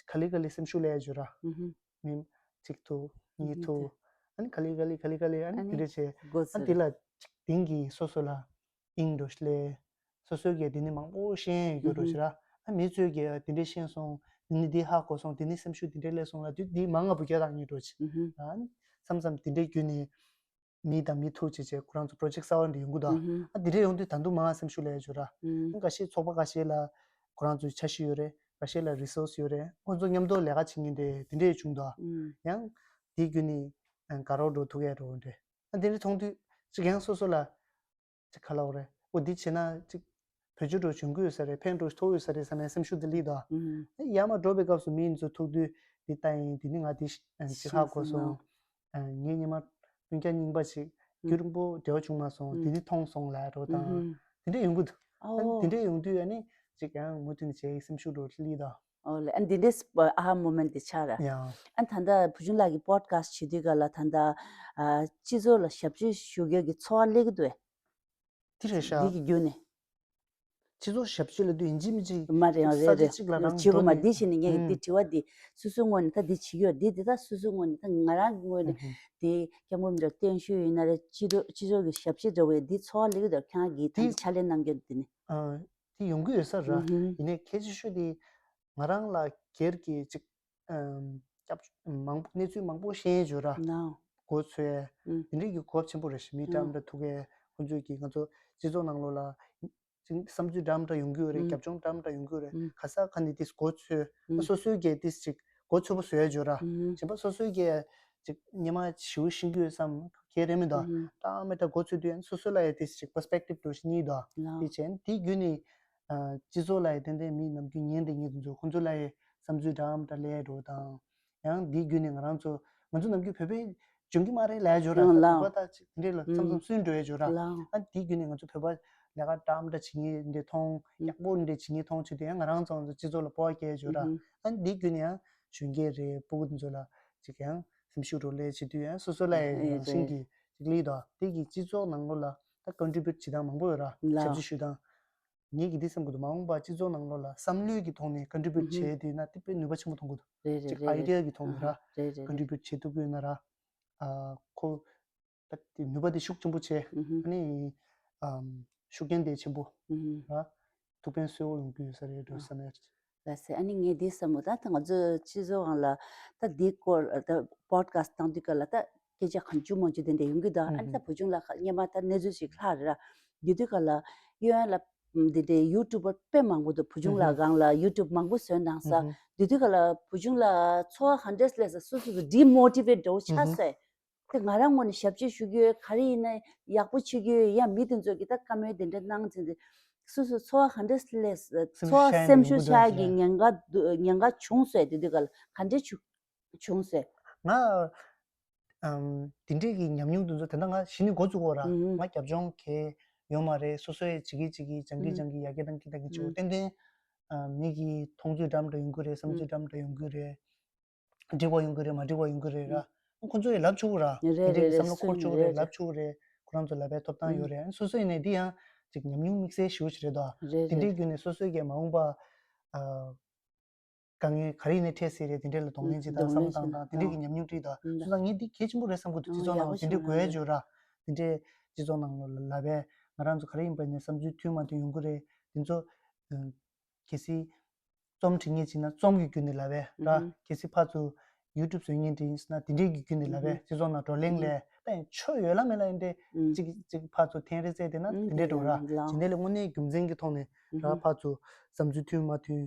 ག་ལེ་ག་ལེ་སེམས་ཤུགས་སླེབས་ཡ་བྱོས་ར། མི་གཅིག་ཐུག་གཉིས་ཐུག་ཨ་ནི་ག་ལེ་ག་ལེ་ག་ལེ་ག་ལེ་ཨ་ནི་དེ་འདྲ་བྱས། ཨ་འདི་ལ་ཅིག་དེང་གི་སོ་སོ་ལ་དབྱིངས་འདྲ་བོ་ཞིག་སླེབས། སོ་སོའི་གིས་འདི་ནས་མང་པོ་ཤེས་ཡོད་འགྲོ་ཞིག་ར། ཨ་མི་ཚོས་གིས་འདི་འདྲས་ཤེས་སོང་། འདི་ནས་འདི་ཧ་གོ་སོང་། འདི་ནས་སེམས་ཤུགས་འདི་འདྲས་སླེབས་སོང་ལབ་དུས་འདི་མང་ང་བུ་རྒྱག་སྟངས་ཡིན་འགྲོ་ཞིག་ཨ་མཚམས་མཚམས་འདི་འདྲས་བརྒྱུད་ནས་མི་དང་མི་ཐུག་བྱས་བྱས་ཁོ་རང་ཚོ་པོ་རོ་ཇེཀ་གསར་པ་འདི་ཡོང་གི་འདུག་ཨ་འདི་འདྲས་ཡོང་དུས་ད་དུང་མང་ང་སེམས་ཤུགས་སླེབས་ཡ་བྱོས་ར། ཨ་འགའ་ཤས་ཚོགས་པ་འགའ་ཤས་ལ་ཁོ་རང་ཚོའི་འཆར་གཞི་ཡོད་རེད། འགའ་ཤས་ལ་རི་སོར་སི་ཡོད་རེད། ཁོ་ཚོ་མཉམ་དུ་ལས་ཀ་བྱེད་མཁན་དེ་འདི་འདྲས་བྱུང་འདུག་ཡང་འདི་བརྒྱུད་ནས་དགའ་རོགས་འགྲོ་ཐུབ་ཡ་འགྲོ་འདྲས། ཨ་འདི་འདྲས་མཐོང་དུས་ཅིག་ཡང་སོ་སོ་ལ་ཅིག་ག་ལབ་དགོས་རེད། འོ་འདི་བྱས་ན་ཅིག་བེད་སྤྱོད་འདྲ་བོ་བྱུང་གི་ཡོད་ས་རེད། ཕན་འདྲ་བོ་ཐོགས་ཡོད་ས་རེད་བསམ་ཡ་སེམས་ཤུགས་འདི་སླེབས་འདུག་ཨ་ཡར་མར་འགྲོ་བའི་སྐབས་སུ་མི་ཚོ་ཐུག་དུས་འདི་ལྟ་ཡིན། འདི་ནི་ང་འདི་ཅིག་ཧ་གོ་སོང་། ཨ་ངས་སྔོན་མ་སྤུན་ཀྱག་རྙིང་པ་ཅིག་རྒྱུན་རིང་པོ་འབྲེལ་བ་བྱུང་མ་སོང་། འདི་ནི་མཐོང་སོང་ལབ་འདྲ་བོ་དང་། འདི་འདྲས་ཡོང་གི་འདུག་ཨ་འདི་འདྲས་ཡོང་དུས་ཨ་ནི་ཅིག་ཡང་མུ་མཐུད་ནས་བྱེད་ཡག་སེམས་ཤུགས་འདྲ་བོ་སླེབས་འདུག་ཨོ་ལེ། ཨ་འདི་འདྲས་ཨ་ཧ་མོ་མེན་ཊི་འདི་ཆགས་ར། ཡ། ཨ་ད་ལྟ་བུ་ཆུང་ལགས་ཀྱི་པོ་ཌི་ཁ་སི་ཊི་བྱེད་དུས་ག་ལ་ད་ལྟ་ཨ་སྤྱི་ཚོགས་ལ་ཞབས་ཕྱི་ཞུ་མཁན་གྱི་ཚོར་བ་སླེབས་ཀྱི་འདུག་ཨེ། དེ་རེད་ཤག་འདི་གི་བརྒྱུད་ནས། སྤྱི་ཚོགས་ཞབས་ཕྱི་ལབ་དུས་ཡིན་གཅིག་མིན་གཅིག་མ་རེད། ཡང་རེད་རེད། ས་ཆ་གཅིག་ལ་རང་བྱེད་དགོས་མ་འགྲོ་ནས། འདི་བྱས་ནས་ངས་ཀྱི་ཨུམ་འདི་དྲི་བ་འདི་སོ་སོའི་ངོས་ནས་ད་འདི་བྱེད་ཀྱི་ཡོད། འདི་འདི་ད་སོ་སོའི་ངོས་ནས་ད་ང་རང་གི་ངོས་ནས་ཨུམ་འདི་སྐྱབས་མགོན་མི་ལ་བརྟན་བཞུགས་ཡིན་ན་རེད། སྤྱི་ཚོགས་སྤྱི་ཚོགས་ཀྱི་ཞབས་ཕྱི་འདྲ་བོ་ཡོད། འདི་ཚོར་བ་སླེབས་ཀྱི་འདུག་ཁྱེད་རང་གིས་ད་འདི་འདི་ཕྱག་ལས་གནང་མཁན་འདི་ནི། ཨ་དེ་ཡོང་གི་ཡོད་ས་རེད། ཨུམ་ཡིན་ནའི་གལ་ཆེ་ཤོས་དེ་ང་རང་ལ་སྒེར་གྱི་ཅིག་ཨམ་སྐྱབས་མང་པོ་གནས་ཚུལ་མང་པོ་ཤེས་ཡོད་ར། ལའོ། མགོ་ཚོས། ཨུམ། དེ་འདྲའི་གི་གོ་སྐབས་ཆེན་པོ་རེད་ཤག་མི་འདྲ་མི་འདྲ་ཐུག་གི། ཁོང་ཚོས་ཀྱིས་ང་ཚོ་སྤྱི་ཚོགས་ནང་ལོགས་ལ་ཅིག་བསམ་ཚུལ་འདྲ་མི་འདྲ་ཡོང་གི་ཡོད་རེད། ཨུམ། རྒྱབ་ལྗོངས་འདྲ་མི་འདྲ་ཡོང་གི་ཡོད་རེད། ཨུམ། ག་ས་ག་ནས་དེ་མགོ་ཚོས། ཨུམ། སོ་སོའི་གི་དེ་ཅིག་མགོ་ཚོས་པོ་བཟོ་ཡ་ཡོད་ར། ཨུམ། གཞན་པ་སོ་སོའི་གི་ཅིག་སྔོན་མ་ཞེ་པོ་ཤེས་ཀྱི་ཡོད་བསམ་ག་རེ་མི་འདུག་ཨུམ། འདྲ་མི་འདྲ་མགོ་ཚོས་དུས་ཡང་སོ་སོ་ལ་ཡ་དེ་ཅིག་པར་སི་པེག་ཊིབ་འདྲ་བོ་ཞིག་རྙེད་འདུག་ལའོ། དེ་བྱས་དེ་བརྒྱུད་ནས་ཨ་སྤྱི་ཚོགས་ལ་ཡ་ཏན་ཏན་མི་ནམ་རྒྱུན་ཉན་བསྡད་མཁན་དེ་ཚོ་ཁོང་ཚོ་ལ་ཡ་བསམ་ཚུལ་འདྲ་མི་འདྲ་སླེབས་འགྲོ་དང་། ཡང་འདི་བརྒྱུད་ནས་ང་རང་ཚོ་ང་ཚོ་ནམ་རྒྱུན་བོད་པའི་འཇོན་གྱི་མ་རེད་ལབ་ཡ་ཅིག་ཡོད་ར། ཨང་། ལའོ། བོད་པ་ད་ཅིག་དེ་འདྲས་ལ་མཚམས་མཚམས་སུན་འགྲོ་ཡ་ཅིག་ཡོད་ར། ལའོ། ཨ་འདི་བརྒྱུད་ནས་ང་ཚོ་བོད་པ་ལས་ཀ་འདྲ་མི་འདྲ་བྱེད་མཁན་འདི་མཐོང་། ཨང་། ཡག་པོ་འདི་འདྲས་བྱེད་མཁན་མཐོང་བྱས་དུས་ཡང་ང་རང་ཚོ་ང་ཚོ་སྤྱི་ཚོགས་ལ་སྤོབས་པ་སྐྱེ་ཡ་ཅིག་ཡོད་ར། ཨང་། ཨ་འདི་བརྒྱུད་ནས་ཡང་གཞོན་སྐྱེས་རེད། སྤུ་གུ་འདི་ཚོ་ལ་ཅིག་ཡང་སེམས་ཤུགས་འདྲ་བོ་སླེབས་བྱས་དུས་ཡང་སོ་སོ་ལ་ཡང་ཨེ་རང་བཞིན་རེད། གྱིས་ཅིག་སླེབས་འདུག་དེ་གིས་སྤྱི་ཚོགས་ནང་ལོགས་ལ་ད་ཀོན་ཊི་བིའུ་ཊི་བྱེད་སྟངས་མང་པོ་ཡོད་ར། ལའོ། ཞབས་ཕྱི་ཞུ་སྟངས། ངེད་ཀྱིས་འདི་བསམ་གྱི་འདུག་མ་འོངས་པ་སྤྱི་ཚོགས་ནང་ལོགས་ལ་བསམ་བློའི་གི་ཐོག་ནས་ཀོན་ཊི་བིའུ་ཊི་ཨུ་ཧུམ། བྱས་དུས་ན་དེ་དཔེ་ནུས་པ་ཆེན་པོ་མཐོང་གི་འདུག་རེད་རེད་ཅིག་རེད་ཨའི་རེད། ཌི་ཡ་གི་ཐོག་ནས་ར། ཨ་ཧ། རེད་རེད་ཀོན་ཊི་རེད་རེད། བིའུ་ཊི་བྱེད་ཐུབ་ཀྱི་ཡོད་ན་ར། ཨ་ཁོ་ད་དེ་ནུས་པ་དེ་ཤུགས་ཆེན་པོ་བྱས། ཨུ་ཧུམ། ཨ་ནི་ཨམ་ཤུགས་རྐྱེན་དེ་ཆེན་པོ་ཨུ་ཧུམ། ར། ཐུགས་ཕན་གསོས་པོ་ཡོང་གི་ཡོད་ས་རེད་འགྲོ་ཨ་བསམ་ཡ། ལགས་སེ། ཨ་ནི་ངས་འདི་བསམ་མོ། ད་ད་ང་ཚོ་སྤྱི་ཚོགས་སྒང་ལ་ད་འདི་སྐོར་ད་པོ་ཌི་ཁ་སི་ཊི་བཏང་དུས་སྐབས་ལ་ད་སྐད་ཆ་གང་བྱུང་མང་བྱུང་དེ་འདྲ་ཡོང་གི་འདུག་ཨ་ནི་ད་ཨུ་ཧུམ། བུ་ཆུང་ལགས་སྔོན་མ་ད་གནས་ཚུལ་ཞིག་ལྷག་རེད་ར། དེ་དུས་ག་ལ་གཡོན་ལ་འདི་འདྲའི་ཡུ་ཊུབ་པར་དཔེ་མང་པོ་འདུག་བུ་ཆུང་ལགས་སྒང་ལ་ཡུ་ཊུབ་མང་པོ་བཟོས་གནང་ས། དེ་དུས་ག་ལ་བུ་ཆུང་ལགས་ཚོར་བ་ག་འདྲས་སླེབས་ས། སོ་སོ་སོ་ཌི་མོ་ཊི་ཝེཊ་འདྲ་བོ་ཆགས་སོང་། དེ་ང་རང་ངོས་ནས་ཞབས་ཕྱི་ཞུ་རྒྱུ་ཡོད། ག་རེ་ཡིན་ན་ཡག་པོ་བྱེད་རྒྱུ་ཡོད། ཡང་མི་དེ་ཚོ་གིས་ད་བཀའ་མོལ་དེ་འདྲ་གནང་ཚེ་འདི་སོ་སོ་ཚོར་བ་ག་འདྲས་སླེབས་ས། ཚོར་བ་སེམས་ཤུགས་ཆག་གི་ཉེན་ཁ་འདུག་ཉེན་ཁ་བྱུང་སོང་། དེ་དུས་ག་ལ་ག་འདྲས་བྱུང་བྱུང་སོང་། ང་ཨམ་དེ་འདྲས་ཀྱི་ཉམས་མྱོང་དེ་ཚོ་དེ་འདྲ་ང་གཞི་ནས་འགོ་བཙུགས་པ་ར། ང་རྒྱབ་ལྗོངས་གས་ཡོད་མ་རེད། སོ་སོའི་བྱེད་ཀྱི་བྱེད་ཀྱི་སྦྱང་གི་སྦྱང་གི་ཡ་གི་དང་གི་དང་གི་ཆུ་ཏན་ཏན་མི་གི་མཐོང་ཚུལ་འདྲ་མི་འདྲ་ཡོང་གི་རེད། བསམ་ཚུལ་འདྲ་མི་འདྲ་ཡོང་གི་རེད། འགྲིག་པ་ཡོང་གི་རེད་མ་འགྲིག་པ་ཡོང་གི་རེད་ར། ཁོང་ཚོ་ཡི་ལབ་ཆོག་གི་ར། དེ་འདྲས་ཀྱི་བསམ་བློ་འཁོར་ཆོག་གི་རེད། ལབ་ཆོག་གི་རེད། ཁོ་རང་ཚོ་ལབ་པའི་ཐོབ་ཐང་ཡོད་རེད། སོ་སོ་ཡིན་ནའི་འདི་ཡང་ཅིག་ཉམས་མྱོང་དམིགས་བསལ་ཞེ་པོ་ཞིག་རེད་དོ། དེ་འདྲའི་བརྒྱུད་ནས་སོ་སོའི་གས་མ་འོངས་པ་དཀའ་ངལ་ག་རེ་ཡིན་ནའི་འཕྲད་སྲིད་རེད། དེ་འདྲས་ལ་གདོང་ལེན་བྱེད་སྟངས་བསམ་བློ་བཏང་སྟངས་དེ་འདྲས་ཀྱི་ཉམས་མྱོང་བྲིས་དང་སོང་ཙང་ངས་འདི་གལ་ཆེན་པོ་རེད་བསམ་གི་འདུག་སྤྱི་ཚོགས་ནང་ལ་དེ་འདྲས་དགོས་ཡ་ཡོད་ར། དེ་འདྲས་སྤྱི་ཚོགས་ནང་ལ་ལབ་པས་ང་རང་ཚོ་ག་རེ་ཡིན་པ་ནས་བསམ་ཚུལ་མཐུན་མ་མཐུན་ཡོང་གི་རེད། དེ་ཚོ་གལ་སྲིད་རྩོམ་བྲིས་མཁན་བྱས་ན་རྩོམ་གྱི་བརྒྱུད་ནས་ལབ་པས་ར། གལ་སྲིད་ཕར་ཚུར་ཡུ་ཊུབ་བཟོ་མཁན་བྱས་ན་དེ་འདྲས་ཀྱི་བརྒྱུད་ནས་ལབ་པས་སྤྱི་ཚོགས་ནང་བགྲོ་གླེང་ལས་ད་ཡང་ཆོས་ཡོད་ལ་མེད་ལ་ཡིན་ཏེ་གཅིག་གཅིག་ཕར་ཚུར་འཐེན་རེ་བཙལ་བསྡད་ན་དེ་འདྲས་འགྲོ་ར། ཇི་འདྲས་ལས་དངོས་གནས་རྒྱུ་མཚན་གྱི་ཐོག་ནས་ར་ཕར་ཚུར་བསམ་ཚུལ་མཐུན་མ་མཐུན།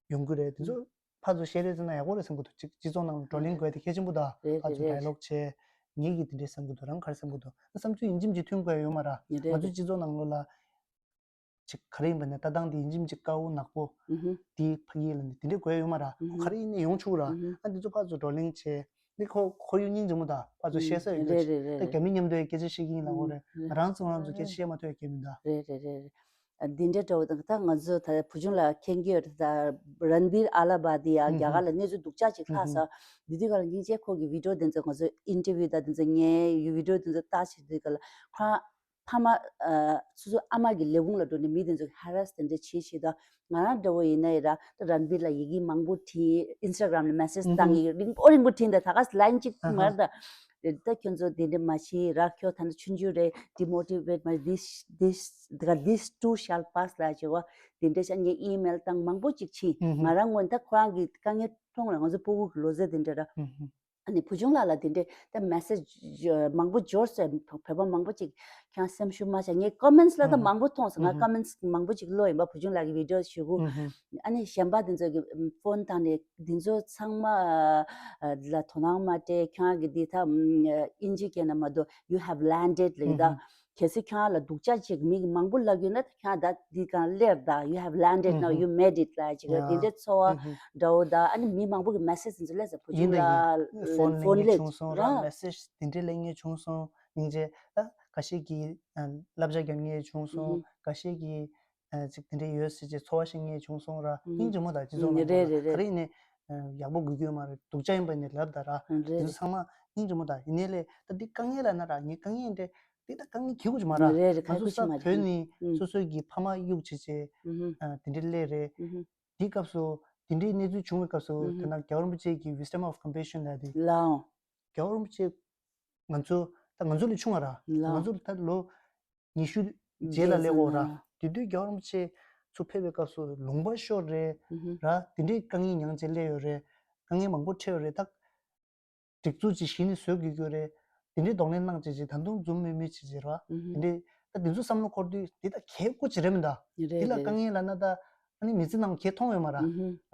ཡོང་གི་རེད། དེ་ཚོ་ཕར་ཚུར་བཤད་རེས་བྱས་ན་ཡག་པོ་རེད་བསམ་གི་འདུག་སྤྱི་སྤྱི་ཚོགས་ནང་ལ་བགྲོ་གླེང་དགོས་དེ་གལ་ཆེན་པོ་འདུག་རེད་ཕར་ཚུར་རེད་ཌའི་ལོག་བྱས། ངེད་ཀྱིས་དེ་འདྲས་བསམ་གི་འདུག་རང་ག་རེ་བསམ་གི་འདུག་བསམ་ཚུལ་ཡིན་གཅིག་མིན་གཅིག་མཐུན་དགོས་ཡ་ཡོད་མ་རེད། རེད་ང་ཚོ་རེད། སྤྱི་ཚོགས་ནང་ལོགས་ལ་ཅིག་ག་རེ་ཡིན་པ་ནས་ལྟ་སྟངས་དེ་ཡིན་གཅིག་མིན་གཅིག་དཀར་པོ་ནག་པོ་དེའི་ཕ་གི་ལ་ནི་དེ་འདྲས་དགོས་ཡ་ཡོད་མ་རེད། ཁོ་ག་རེ་ཡིན་ནའི་ཡོང་ཆོག་ར། ཨ་འདི་ཚོ་ཕར་ཚུར་བགྲོ་གླེང་བྱས་འདི་ཁོ་ཁོར་ཡུག་སྙིང་རྗེ་མོ་དང་ཕར་ཚུར་བཤད་ས་ཡོད་རེད། ད་རྒྱ་མི་མཉམ་དུ་ཡ་སྐད་ཆ་བཤད་ཀྱི་ཡིན་ལབ་དགོས་རེད། ང་རང་ཚོ་ང་རང་ཚོ་སྐད་ཆ་བཤད་མ་ཐུབ་ཡ་གལ་མི་འདུག་རེད་རེད་རེད་རེད། འདི་འདྲ་འདྲ་བོ་དང་ད་ང་ཚོ་ད་བུ་ཆུང་ལགས་མཁྱེན་གྱི་ཡོད་རེད། ད་རན་བིར་ཨ་ལ་བ་དི་ཡ་རྒྱ་གར་ལ་གནས་ཚུལ་སྡུག་ཅག་ཅིག་ལྷག་ས། འདི་དུས་ག་ལ་སྙིང་རྗེ་ཁོ་གི་བི་ཌིའོ་དེ་ཚོ་ང་ཚོ་ཨིན་ཊར་བིའུ་དང་དེ་ཚོ་ངའི་བི་ཌིའོ་དེ་ཚོ་ལྟ་བྱེད་དུས་ག་ལ་ཁོ་རང་ཕ་མ་སོ་སོ་ཨ་མ་གི་ལས་ཁུངས་ལ་འགྲོ་ནས་མི་དེ་ཚོ་ཧ་ར་སི་དེ་འདྲ་བྱེད་བྱེད་དང་ང་རང་འདྲ་བོ་ཡིན་ན་ཡི་ར་ད་རན་བིར་ལ་ཡི་གེ་མང་པོ་བྲིས། ཨིན་སི་ཊ་གྷ་རམ་ལ་མེ་སེ་ཇི་བཏང་ཡི་རིང་པོ་རིང་པོ་བྲིས་འདི་ད་ག་ལའིན་གཅིག་མར་ད། ད་ཁྱོད་ཚོ་དེ་འདྲ་མ་བྱེད་ར། ཁྱོད་ད་ནི་ཆུང་ཆུང་རེད། ཌི་མོ་ཊི་ཝེཊ་མ། This this this too shall pass ལ་བྱེད་བ། དེ་འདྲ་བྱ་ངས་ཨི་མེལ་བཏང་མང་པོ་ཅིག་ཕྱིན། ང་རང་ངོས་ད་ཁོ་རང་གི་དཀའ་ངལ་མཐོང་ལ་ང་ཚོ་སྤུ་གུ་གི་ལོ་ཚད་དེ་འདྲ་ར། ཨ་ནི་བུ་ཆུང་ལགས་ལ་དེ་འདྲ་ད་མེ་སེ་ཇི་མང་པོ་འབྱོར་སོང་། བོད་པ་མང་པོ་ཅིག་ཁྱང་སེམས་ཤུགས་མ་ཆག་ངས་ཀོ་མེན་ཊི་ལ་ད་མང་པོ་མཐོང་སོང་། ང་ཀོ་མེན་ཊི་མང་པོ་ཅིག་ཀློག་ཡིན་པ་བུ་ཆུང་ལགས་ཀྱི་བི་ཌིའོ་ཞུ་གུ། ཨ་ནི་གཞན་པ་དེ་ཚོ་གི་ཕོན་བཏང་ནས། འདི་ཚོ་ཚང་མ་ལ་དོ་སྣང་མ་སྤྲད། ཁྱོད་རང་གི་འདི་ད་ཨིན་ཇི་སྐད་ན་མ་གཏོགས་you have landed ལབ་ཡོད་ད། གལ་སྲིད་ཁྱོད་རང་ལ་སྡུག་ཅག་ཅིག་མི་གི་མང་པོ་ལབ་ཡོད་ན་ད་ཁྱོད་རང་ད་འདི་གང་སླེབས་ད། You have landed now, you made it ལབ་ཅིག་ལ་འདི་འདྲའི་ཚོར་བ་འདྲ་བོ་ད། ཨ་ནི་མི་མང་པོ་གི་མེ་སེ་ཇི་འདི་ཚོ་སླེབས་ས། བུ་ཆུང་ལ་ཕོན་སླེབས་མཁན་བྱུང་སོང་ར། མེ་སེ་ཇི་འདི་འདྲའི་སླེབས་མཁན་བྱུང་སོང་། སྙིང་རྗེ། ད་ཁ་ཤས་ཀྱིས་བསླབ་བྱ་རྒྱག་མཁན་བྱུང་སོང་། ཁ་ཤས་ཀྱིས། ཨ་ཅིག་དེ་འདྲ་ཡོད་ཟེར་བྱས་ཚོར་བ་ཤེས་མཁན་བྱུང་སོང་ར། སྙིང་རྗེ་མོ་དང་སྤྱི་ཚོགས་ནང་ལོགས་ལ་ག་རེ་ཡིན་ནའི་ཡག་པོ་དགོས་ཀྱི་ཡོད་མ་རེད། སྡུག་ཅག་ཡིན་པ་ནས་ལབ་ད་ར། དེ་ཚོ་ཚང་མ་སྙིང་རྗེ་མོ་དང་ཡིན་ནའི་ལས་ད་འདི་དཀའ་ངལ་ལ་ན་ར། ངའི་དཀའ་ངལ་འདི་འདི་ད་དཀའ་ངལ་གྱི་གུ་ཅིག་མ་ར། ང་ཚོ་ས་བོད་ནས་སོ་སོའི་གི་ཕ་མ་གཡུག་བྱས་བྱས་དེ་འདྲ་སླེབས་རེད། དེ་སྐབས་སུ་དེ་འདྲའི་གནས་ཚུལ་བྱུང་བའི་སྐབས་སུ་དེ་ན་རྒྱལ་བ་རིན་པོ་ཆེ་གི་wisdom of compassion ལབ་དེ་ལའང་རྒྱལ་བ་རིན་པོ་ཆེ་ང་ཚོ་ད་ང་ཚོ་ལས་ཆུང་བ་ར། ང་ཚོ་ད་ལོ་ཉི་ཤུ་རྗེས་ལ་སླེབས་ཡོད་ར། དེ་དུས་རྒྱལ་བ་རིན་པོ་ཆེ་ཚུར་ཕེབས་པའི་སྐབས་སུ་ལུང་པ་ཤོར་རེད་ར། དེ་འདྲའི་དཀའ་ངལ་མྱངས་བྱས་སླེབས་ཡོད་རེད། དཀའ་ངལ་མང་པོ་འཕྲད་ཡོད་རེད། ད་སྒྲིག་འཛུགས་ཅིག་གཞི་ནས་བཟོ་དགོས་ཀྱི་ཡོད་རེད། དེ་འདྲའི་གདོང་ལེན་གནང་བྱས་བྱས་ད་དུང་འཛུམ་དམུལ་དམུལ་བྱས་བྱས་ར། དེ་འདྲའི་ད་དེ་ཚོ་བསམ་བློ་འཁོར་དུས་དེ་ད་གལ་དགོས་ཅིག་རེད་མི་འདུག་དེ་ལ་དཀའ་ངལ་ལབ་ན་ད་ཨ་ནི་མི་ཚེ་ནང་གལ་མཐོང་ཡོད་མ་ར།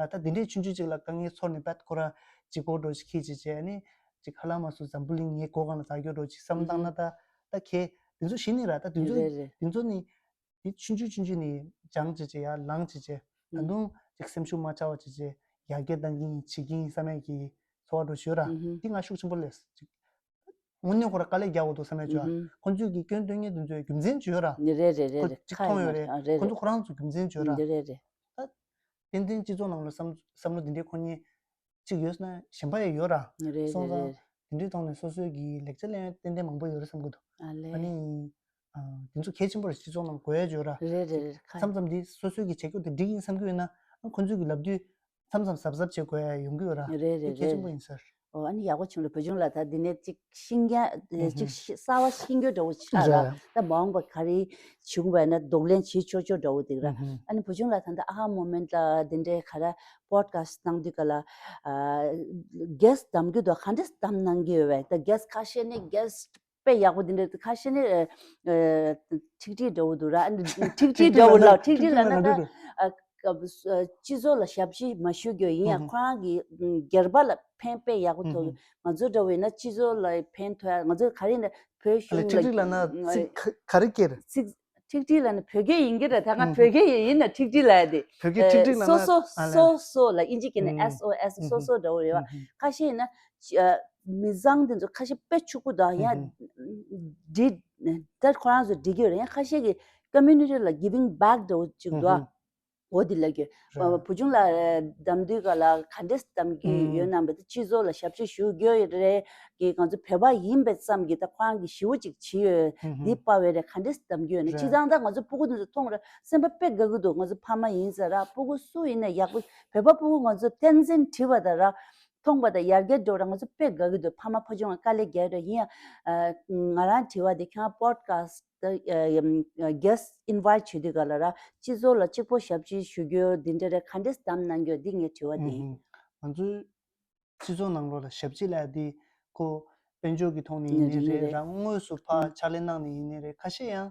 ད་དེ་འདྲའི་ཆུང་ཆུང་ཅིག་ལ་དཀའ་ངལ་ཚོར་ནས་ད་ཁོ་ར་ཅིག་སྒོར་འགྲོ་ཅིག་ཁྱེར་བྱས་བྱས་ཨ་ནི་ཅིག་ཧ་ལམ་མ་སུ་འཛམ་བུ་གླིང་ངའི་མགོ་སྒང་ལ་བདག་སྐྱོང་འགྲོ་ཅིག་བསམ་བཏང་ན་ད་ད་གལ་དེ་ཚོ་གཞི་ནས་ར། ད་དེ་ཚོ་རེད་རེད། དེ་ཚོ་ནི་དེ་ཆུང་ཆུང་ཆུང་ཆུང་ནས་སྦྱངས་བྱས་བྱས་ཡར་ལངས་བྱས་བྱས་ད་དུང་ཅིག་སེམས་ཤུགས་མ་ཆག་པ་བྱས་བྱས་ཡར་རྒྱས་གཏང་གི་ཡིན་བྱེད་ཀྱི་ཡིན་བསམ་ཡས་ཀྱི་ཚོར་བ་འདྲ་ཞིག་ཡོད་ར། དེ་ང་ཤུགས་ཆེན་པོ་སླེབས་ཅིག་དངོས་གནས་ཁོ་ར་དཀའ་ལས་རྒྱག་དགོས་འདུག་བསམ་ཡས་བྱུང་། ཁོ་ཚོས་ཀྱི་སྐྱོན་སྟོན་མཁན་དེ་ཚོའི་རྒྱུ་མཚན་ཅིག་ཡོད་ར། རེད་རེད་རེད་ཁོ་རེད། ཅིག་མཐོང་ཡོད་རེད། ཁོ་ཚོ་ཁོ་རང་ཚོ་རྒྱུ་མཚན་ཅིག་ཡོད་ར། རེད་རེད། ད་ཏན་ཏན་སྤྱི་ཚོགས་ནང་ལ་བསམ་བསམ་བློ་འདི་འདྲའི་འཁོར་མཁན་ཅིག་ཡོད་ན་གཞན་པ་ཡང་ཡོད་ར། རེད་སོང་ཙང་རེད་རེད། དེ་འདྲའི་ཐོག་ནས་སོ་སོའི་གི་ལེགས་ཆ་ལེན་ཡ་ཏན་ཏན་མང་པོ་ཡོད་རེད་བསམ་གི་འདུག་ཨ་ལས། ཨ་ནི། ཨ། དེ་ཚོ་གལ་ཆེན་པོ་རེད། སྤྱི་ཚོགས་ནང་དགོས་ཡ་ཅིག་ཡོད་ར། རེད་རེད་རེད་ཁ། མཚམས་མཚམས་འདི་སོ་སོའི་གི་བྱེད་སྒོ་དེ་འགྲིག་ཡིན་བསམ་གི་ཡོད་ན་ཨ་ཁོ་ཚོས་གི་ལབ་དུས་མཚམས་མཚམས་གཟབ་གཟབ་བྱེད་དགོས་ཡ་ཡོང་གི་ཡོད་ར། རེད་རེད་དེ་གལ་ཆེན་པོ་རེད། ཡིན་ས་རེད། ཨོ་ཨ་ནི་ཡག་པོ་བྱུང་རེད། བུ་ཆུང་ལགས་ད་འདི་ནས་ཅིག་ཤེས་རྒྱ་ཨ་ཅིག་ཤེས་གསར་བ་ཤེས་རྒྱུ་འདྲ་བོ་ཆགས་ར། རེད། ད་མ་འོངས་པ་ག་རེ་བྱུང་བ་ཡིན་ན་གདོང་ལེན་བྱེད་ཆོག་ཆོག་འདྲ་བོ་འདུག་ར། ཨ་ནི་བུ་ཆུང་ལགས་ད་ལྟ་ཨ་ཧ་མོ་མེན་ཊི་ལ་འདི་འདྲའི་ག་ར་པོཌ་ཁ་སི་ཊི་གནང་དུས་ག་ལ་ཨ་གྷེ་སི་ཊི་གདམ་རྒྱུ་འདུག་ག་འདྲས་གདམ་གནང་གི་ཡོད་པས། ད་གྷེ་སི་ཊི་ཁ་ཤས་ནི་གྷེ་སི་ཊི་ དཔེ་ཡག་པོ་འདི་འདྲ། ཁ་ཤས་ནི་ཨ་ཨ་ཁྲིག་ཁྲིག་འདྲ་བོ་འདུག་ར། ཨ་ནི་ཁྲིག་ཁྲིག་འདྲ་བོ་ལ། ཁྲིག་ཁྲིག་ལབ་ན་ད་ཨ་ཨ་སྤྱི་ཚོགས་ལ་ཞབས་ཕྱི་མ་ཞུ་རྒྱུ་ཡིན་ཡང་། ཁོ་རང་གི་སྒེར་པ་ལ་ཕན་དཔེ་ཡག་པོ་ཐོགས། ང་ཚོ་འདྲ་བོ་ཡིན་ན་སྤྱི་ཚོགས་ལ་ཕན་ཐོགས་ཡ། ང་ཚོ་ག་རེ་ཡིན་ན་བོད་གཞུང་ལ་ཁྲིག་ཁྲིག་ལབ་ན་ཚིག་ག་རེ་སྐྱེར། ཚིག་ཁྲིག་ཁྲིག་ལབ་ན་བོད་སྐད་ཡིན་གྱི་རེད། ད་ང་བོད་སྐད་ཡིན་ན་ཁྲིག་ཁྲིག་ལབ་ཡ་དེ། བོད་སྐད་ཁྲིག་ཁྲིག་ལབ་ན། སོ་སོ་སོ་སོ་ལ་དབྱིན་ཇི་སྐད་ནས་ཨེས་ཨོ་ཨེས། སོ་སོ་འདྲ་བོ་རེད་བ། ཁ་ཤས་ཡིན་ན་ཨ་མི་བཟང་དེ་ཚོ་ཁ་ཤས་དཔེ་ཕྱུག་པོ་དང་ཡང་འདྲི་ད་ཁོ་རང་ཚོ་འདྲི་གི་རེད། ཡང་ཁ་ཤས་ཀྱི་ཀོ་མུ་ནི་ཊི་ལ་གི་བིང་བེག་འདྲ་བོ་ཅིག་འདུག་འོ་དེ་ལབ་རྒྱུ། རེད། བུ་ཆུང་ལ་གདམ་དུས་ག་ལ་ག་འདྲས་གདམ་གྱི་ཡོད་ན་མེད། ད་སྤྱི་ཚོགས་ལ་ཞབས་ཕྱི་ཞུ་རྒྱུ་རེད་གི། ང་ཚོ་བོད་པ་ཡིན་པའི་ཙམ་གྱིས་ད་ཁོ་རང་གིས་ཞི་བོ་ཅིག་བྱས་ཡོད། འདི་པ་བས་རེད། ག་འདྲས་གདམ་གྱི་ཡོད་ན། རེད། སྤྱི་བཏང་ད་ང་ཚོ་སྤུ་གུ་དེ་ཚོ་མཐོང་ར་སེམས་པ་དཔེ་དགའ་གི་འདུག་ང་ཚོ་ཕ་མ་ཡིན་ཟེར་ར། སྤུ་གུ་སུ་ཡིན་ན་ཡག་པོ། བོད་པ་སྤུ་གུ་ང་ཚོ་བསྟན་འཛིན་བྲིས་པ་དང་ར། མཐོང་པ་དང་ཡར་རྒྱས་འགྲོ་ར། ང་ཚོ་དཔེ་དགའ་གི་འདུག་ཕ་མ་ཕ་ཆུང་ལ་དཀའ་ལས་རྒྱག་ར། ཡིན་ཡང་ཨ་ང་རང་དྲི་བ་དེ་ཁྱེད་རང་པོ་ཌི་ཁ་སི་ཊི་ད་ཨ་ཨ་གེ་སི་ཊི་ཨིན་ཝའི་ཊི་བྱེད་དུས་ག་ལ་ར། སྤྱི་ཚོགས་ལ་གཅིག་པོ་ཞབས་ཕྱི་ཞུ་རྒྱུ་འདི་འདྲ་རེད། ག་འདྲས་གདམ་གནང་རྒྱུ་འདི་ངའི་དྲི་བ་དེ་ཡིན། ང་ཚོའི་སྤྱི་ཚོགས་ནང་ལོགས་ལ་ཞབས་ཕྱི་ལབ་ཡ་དེ་ཁོ་དཔལ་འབྱོར་གྱི་ཐོག་ནས་ཡིན་ནའི་རེད་ར། དངོས་སུ་ཕར་ཕྱག་ལས་གནང་ནས་ཡིན་ནའི་རེད། ཁ་ཤས་ཡང་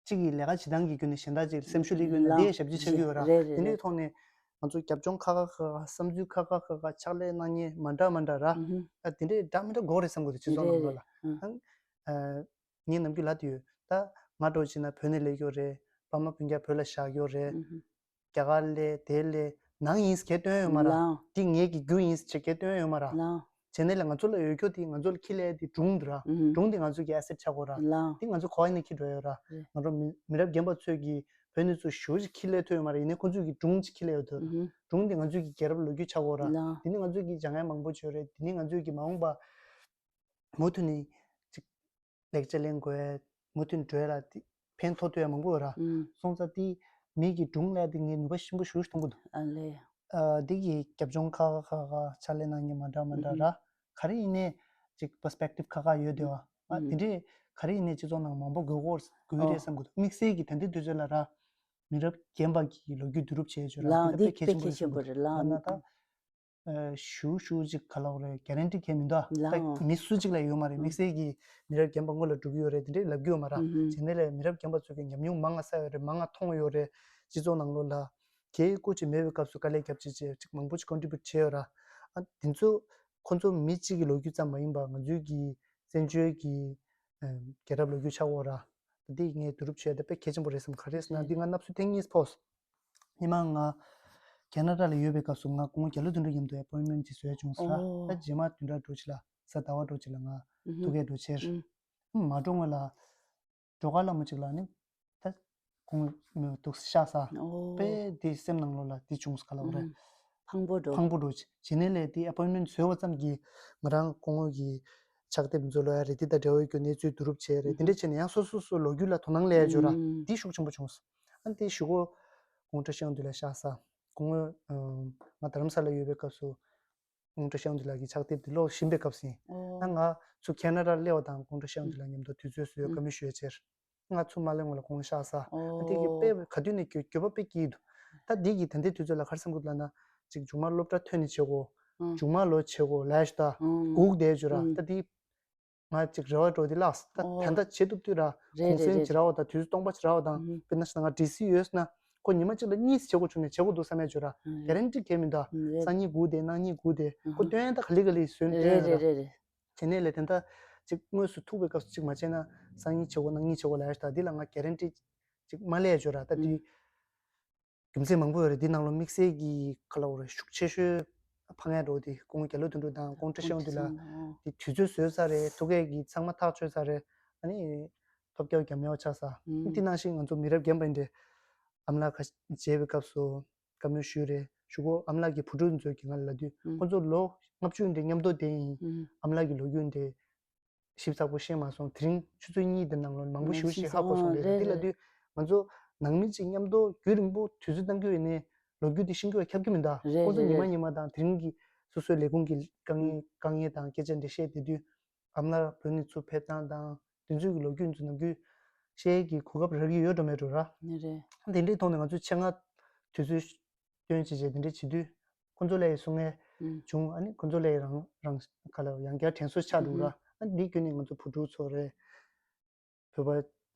གཅིག་གིས་ལས་ཀ་བྱེད་སྟངས་ཀྱི་བརྒྱུད་ནས་གཞན་དག་ཅིག་སེམས་ཤུགས་སླེབས་ཡོད་ན། ལགས། དེ་ཡང་ཞབས་ཕྱི་ཆགས་ཀྱི་ཡོད་ར། རེད་རེད་དེ་འདྲའི་རེད། ཐོག་ནས་ང་ཚོ་རྒྱབ་ལྗོངས་ཁག་ཁག་ཁག་ཁག་བསམ་ཚུལ་ཁག་ཁག་ཁག་ཁག་ཕྱག་ལས་གནང་མཁན་མ་འདྲ་མ་འདྲ་ར། ཨ་དེ་འདྲའི་འདྲ་མི་འདྲ་དགོས་རེད་བསམ་གི་འདུག་སྤྱི་ཚོགས་ནང་ལོགས་ལ། ཨ་ངས་ནམ་རྒྱུན་ལབ་བསྡད་ཡོད། ད་ང་འདྲ་བོ་བྱས་ན་བོད་ནས་སླེབས་ཡོད་རེད། ཕ་མ་སྤུན་ཀྱག་བོད་ལ་བཞག་ཡོད་རེད། རྒྱ་གར་སླེབས་དེ་སླེབས་ནང་ཡིན་ཟེར་ཁས་སྟོན་ཡོད་མ་ར། ལགས། འདི་ངེད་ཀྱི་རྒྱུ་ཡིན་ཟེར་ཁས་སྟོན་ཡོད་མ་ར། ལགས། བྱས་ནས་ལ་ང་ཚོ་ལ་ཡོད་རྒྱུ་དེ། ང་ཚོ་ལ་འཁྱེར་སླེབས་དེ་སྒྲུང་འདི་ར། སྒྲུང་དེ་ང་ཚོ་གི་ཨེ་སེ་ཊི་ཆགས་དགོས་ར། ལགས། དེ་ང་ཚོ་ག་བ་ཡིན་ན་འཁྱེར་འགྲོ་ཡོད་ར། རེད། ང་ཚོ་མི་མི་རབས་རྒན་པ་ཚོས་ཀྱིས་བོད་ནས་ཚུར་ཞེ་པོ་ཅིག་འཁྱེར་སླེབས་ཐུབ་ཡོད་མ་རེད། ཡིན་ནའི་ཁོང་ཚོས་ཀྱིས་སྒྲུང་ཅིག་འཁྱེར་སླེབས་ཡོད་དོ། སྒྲུང་དེ་ང་ཚོས་ཀྱི་རྒྱལ་རབས་ལོ་རྒྱུས་ཆགས་དགོས་ར། ལགས། དེ་ནི་ང་ཚོས་ཀྱི་སྦྱང་ཡ་མང་པོ་ཡོད་རེད། དེ་ནི་ང་ཚོས་ཀྱི་མ་འོངས་པ་མུ་མཐུད་ནས་ཅིག་ལེགས་ཆ་ལེན་དགོས། མུ་མཐུད་འགྲོ་ཡ་ལ་དེ་ཕན་ཐོགས་ཐུབ་ཡ་མང་པོ་ཡོད་ར། ཨུམ། སོང་ཙང་དེ་མི་གི་སྒྲུང་ལ་དེ་ངས་ནུས་པ་ཆེན་པོ་ཞེ་པོ་ཅིག་མཐོང་གི་འདུག་ཨ་ལས། ཨ་དེ་གི་རྒྱབ་ལྗོངས་ཁག་ཁག་ཁག་ཁག་ཕྱག་ལས་གནང་མཁན་མ་འདྲ་མ་འདྲ་ར། ཨུམ། ག་རེ་ཡིན་ནའི་ཅིག་པར་སི་པེག་ཊིབ་ཁག་ཁག་ཡོད་དེ་བ། ཨ་ཨུམ། དེ་འདྲས་ག་རེ་ཡིན་ནའི་སྤྱི་ཚོགས་ནང་མང་པོ་དགོས་དགོས་དགོས་ཀྱི་རེད་བསམ་གི་འདུག་དམིགས་བསལ་གྱི་ད་ལྟའི་དུས་ཚོད་ལ་ར། མི་རབས་རྒན་པ་གི་ལོ་རྒྱུས་བསྡུ་རུབ་བྱས་ཡོད་ར། ལགས། དེ་འདྲ་དཔེ་གལ་ཆེན་པོ་རེད་བསམ་གི་འདུག་ལགས་ན་ད། ཨ་ཞུ་ཞུ་ཅིག་ག་ལབ་རེད། གེ་རན་ཊི་གང་ཡང་མི་འདུག་ལགས། མི་སུ་གཅིག་ལ་ཡོད་མ་རེད། དམིགས་བསལ་གྱི་མི་རབས་རྒན་པ་སྔོན་ལ་འགྲོ་གི་ཡོད་རེད། དེ་འདྲའི་ལབ་ཀྱི་ཡོད་མ་རེད། བྱས་ནས་ལས་མི་རབས་རྒན་པ་ཚོ་གི་ཉམས་མྱོང་མང་ང་བསགས་ཡོད་རེད། མང་ང་མཐོང་ཡོད་རེད། སྤྱི་ཚོགས་ནང་ལོགས་ལ་གལ་སྐུ་ཅིག་མེད་པའི་སྐབས་སུ་དཀའ་ལས་རྒྱབ་བྱས་བྱས་ཅིག་མང་པོ་ཅིག་ཀོན་ཊི་བིའུ་ཊི་བྱས་ཡོད་ར། ཨ་དེ་ཚོ་ཁོ་ཚོ་མི་གཅིག་གི་ལོ་རྒྱུས་ཙམ་མ་ཡིན་པ་ང་ཚོའི་གི་བཙན་བྱོལ་གྱི་ཨ་རྒྱལ་རབས་ལོ་རྒྱུས་ཆགས་ཡོད་ར། འདི་ངས་བསྡུ་རུབ་བྱས་ཏེ་དཔེ་གལ་ཆེན་པོ་རེད་བསམ། ག་རེ་ཟེར་ན་འདི་ང་ནབ་སུ་ཐེངས་གཉིས་ཕོག་སོང་། སྔོན་མ་ང་ཁེ་ན་ཌ་ལ་ཡོད་པའི་སྐབས་སུ་ང་སྐུ་ངོ་རྒྱ་ལོ་དོན་གྲུབ་མཉམ་དུ་ཨེ་པོའིན་མེན་ཊི་ཅིག་བཟོས་བྱུང་ཟེར། ཨོ། ད་རྗེས་མ་བདུན་ཕྲག་འགྲོ་ཅིག་ལ་གཟའ་ཟླ་བ་འགྲོ་ཅིག་ལ་ང་ཐུག་གས་འགྲོ་ཕྱིར། མ་འགྲོ་སྔོན་ལ་སྒྲོལ་དཀར་ལྷ་མོ་ཅིག་ལ་ནི་ད་ཁོང་མོ་འདུག་སེ་ཤ་ཟ། ཨོ། དཔེ་དེ་སེམས་ནང་ལོགས་ལ་དེ་བྱུང་ཟེར། ག་ལབ་རེད། ཕངས་པོ་འགྲོ། ཕངས་པོ་འགྲོ་བྱས་ནས་ལས་དེ་ཨེ་པོའིན་མེན་ཊི་བཟོས་པ་ཙམ་གྱིས་ང་རང་སྐུ་ངོ་གི་ཕྱག་དེབ་མཛོད་ལོ་ཡ་རེད། དེ་དང་འབྲེལ་བའི་གི་གནས་ཚུལ་བསྡུ་རུབ་བྱས་རེད། དེ་འདྲ་བྱས་ནས་ཡང་སོ་སོ་སོ་ལོ་རྒྱུས་ལ་དོ་སྣང་སླེབས་ཡ་ཅིག་ཡོད་ར། དེ་ཤུགས་ཆེན་པོ་བྱུང་སོང་། ཨ་དེ་གཞུག་གུ་ཀུན་བཀྲ་ཤིས་དབང་འདུས་ལ་ཤ་ཟ། སྐུ་ངོ་ང་རྡ་རམ་ས་ལ་ཡོད་པའི་སྐབས་སུ་ཀུན་བཀྲ་ཤིས་དབང་འདུས་ལགས་ཀྱི་ཕྱག་དེབ་དེ་ཀློག་བཞིན་པའི་སྐབས་སུ་ཡིན། ཨོ། ད་ང་ཚུར་ཁེ་ན་ཌར་སླེབས་པ་དང་ཀུན་བཀྲ་ཤིས་དབང་འདུས་ལགས་མཉམ་དུ་དུས་ཚོད་བཟོས་བཀའ་མོལ་ཞུ་ཡ་ཕྱིར། ང་ཚུར་མ་སླེབས་སྔོན་ལ་ཁོང་ཤ་ཟ། ཨོ། ཨ་དེ་གི་དཔེ་ག་དུས་ནས་འགྱོད་འགྱོད་པ་དཔེ་སྐྱེ་ཡི་འདུག་ད་འདི་གི་ད་ལྟའི་དུས་ཚོད་ལ་ག་རེ་བསམ་གི་འདུག་ལབ་ན། ཅིག་མཇུག་མ་སློབ་གྲྭ་ཐོན་ནས་བྱེད་དགོས། ཨང་། མཇུག་མ་ལོ་བྱེད་དགོས་ལབ་ཤི་ད། ཨང་། སྒུག་བསྡད་བྱོས་ར། ཨང་། ད་འདི་ང་ཅིག་རེ་བ་འགྲོ་འདི་ལགས། ད་ཨོ་ད་ལྟ་བྱེད་ཐུབ་དུས་ར། རེད་གུང་སེང་རེད་ཅིག་རག་པ་དང་དུས་ཚོད་སྟོང་པ་ཅིག་རག་པ་དང་། ཨང་། དཔེར་ན་ང་ཌི་སི་ཡོད་ན་ཁོ་ཉི་མ་གཅིག་ལ་གཉིས་བྱེད་དགོས་བྱུང་ནས་བྱེད་དགོས་འདུག་བསམ་ཡ་བྱོས་ར། ཨང་། གེ་རན་ཊི་གང་ཡང་མི་འདུག་ཨང་། རེད། སང་ཉིན་སྒུག་བསྡད་གནངས་ཉིན་སྒུག་བསྡད། ཨང་། ཁོ་སྟོན་ཡ་ད་ག་ལེ་ག་ལེ་བཟོས་རེད་སྟོན་རེད་ར། རེད་རེད། དེ་ནས་ལས་དེ་འདྲ་ཅིག་དངོས་སུ་ཐུག་པའི་སྐབས་སུ་ཅིག་མ་བྱས་ན་སང་ཉིན་བྱེད་དགོས་གནངས་ཉིན་བྱེད་དགོས་ལབ་ཡ་ཞིག་ད་འདི་ལ་ང་གེ་རན་ཊི་ཅིག་མ་སླེབས་ཡ་བྱོས་ར། ད་འདི་ཨང་། རྒྱུ་མཚན་མང་པོ་ཡོད་རེད། འདི་ནང་ལོགས་དམིགས་བསལ་གྱི་ག་ལབ་དགོས་རེད། ཤུགས་ཆེ་ཤོས་ཕངས་ཡ་འགྲོ་དེ་སྐུ་ངོ་རྒྱ་ལོ་དོན་གྲུབ་དང་ཀུན་བཀྲ་ཤིས་དབང་འདུས་ལགས་ཀུན་བཀྲ་ཤིས་དབང་འདུས་ལགས། དེ་དུས་ཚོད་བཟོས་ཚར་རེད། ཐུག་གས་ཀྱི་ཚང་མ་ཐག་ཆོད་ཚར་རེད། ཨ་ནི་ཐོབ་རྒྱལ་རྒྱ་མེད་པ་ཆགས་ས། ཨང་། འདི་ནང་བཞིན་ང་ཚོ་མི་རབས་རྒན་པ་ཡིན་ཏེ་ཨ་མ་ལགས་ཁ་མཇལ་བའི་སྐབས་སུ་བཀའ་མོལ་ཞུས་རེད། གཞུག་གུ་ཨ་མ་ལགས་ཀྱི་བུ་ཕྲུག་ཚོས་ཀྱིས་ང་ལ་ལབ་དུས། ཨང་། ཁོང་ཚོ་ལོ་ལྔ་བཅུ་ཡིན་ཏེ་མཉམ་དུ་བསྡད་ཡིན། ཨང་། ཨ་མ་ལགས་ཀྱི་ལོ་རྒྱུས་འདི་ཞིབ་ཚགས་པོ་ཤེས་མ་སོང་། དེ་རིང་ཆུ་ཚོད་གཉིས་དེ་ནང་ལོགས་མང་པོ་ཞེ་པོ་ཞིག་ཧ་གོ་སོང་། ལས་རེད་དེ་ལབ་དུས་ང་ཚོ་ནང་མི་གཅིག་མཉམ་དུ་རྒྱུན་རིང་པོ་དུས་ཚོད་གཏང་རྒྱུ་ཡིན་ནའི་ལོ་རྒྱུས་དེ་ཤེས་རྒྱུ་ལ་ཁྱབ་ཀྱི་མི་འདུག་རེད་ཁོང་ཚོ་རེད་ཉི་མ་རེད། ཉི་མ་དང་དེ་རིང་གི་སོ་སོའི་ལས་ཁུངས་ཀྱི་དཀའ་ངལ་དཀའ་ངལ་དང་སྐད་ཆ་འདྲ་བཤད་བསྡད་དུས། ཨ་མ་ལགས་བོད་ནས་ཚུར་ཕེབས་སྟངས་དང་དེ་ཚོའི་གི་ལོ་རྒྱུས་ཚོ་ནམ་རྒྱུན་བཤད་ཀྱི་གོ་སྐབས་རག་གི་ཡོད་འགྲོ་མེད་འགྲོ་ར། ནི་རེད། དེ་འདྲའི་ཐོག་ནས་ང་ཚོས་ཆེད་མངགས་དུས་ཚོད་སྟོན་བྱས་བྱས་དེ་འདྲ་བྱེད་དུས། ཁོང་ཚོ་ལ་ཡི་གསུང་ངེས་ཨང་། བྱུང་། ཨ་ནི་ཁོང་ཚོ་ལ་ཡི་རང་རང་ག་ལ་ཡང་བསྐྱར་དྲན་གསོ་ཆགས་འགྲོ་ར། ཨང་། ཨ་འདི་བརྒྱུད་ནས་ང་ཚོ་བུ་ཕྲུག་ཚོ་རེད། བོད་པ་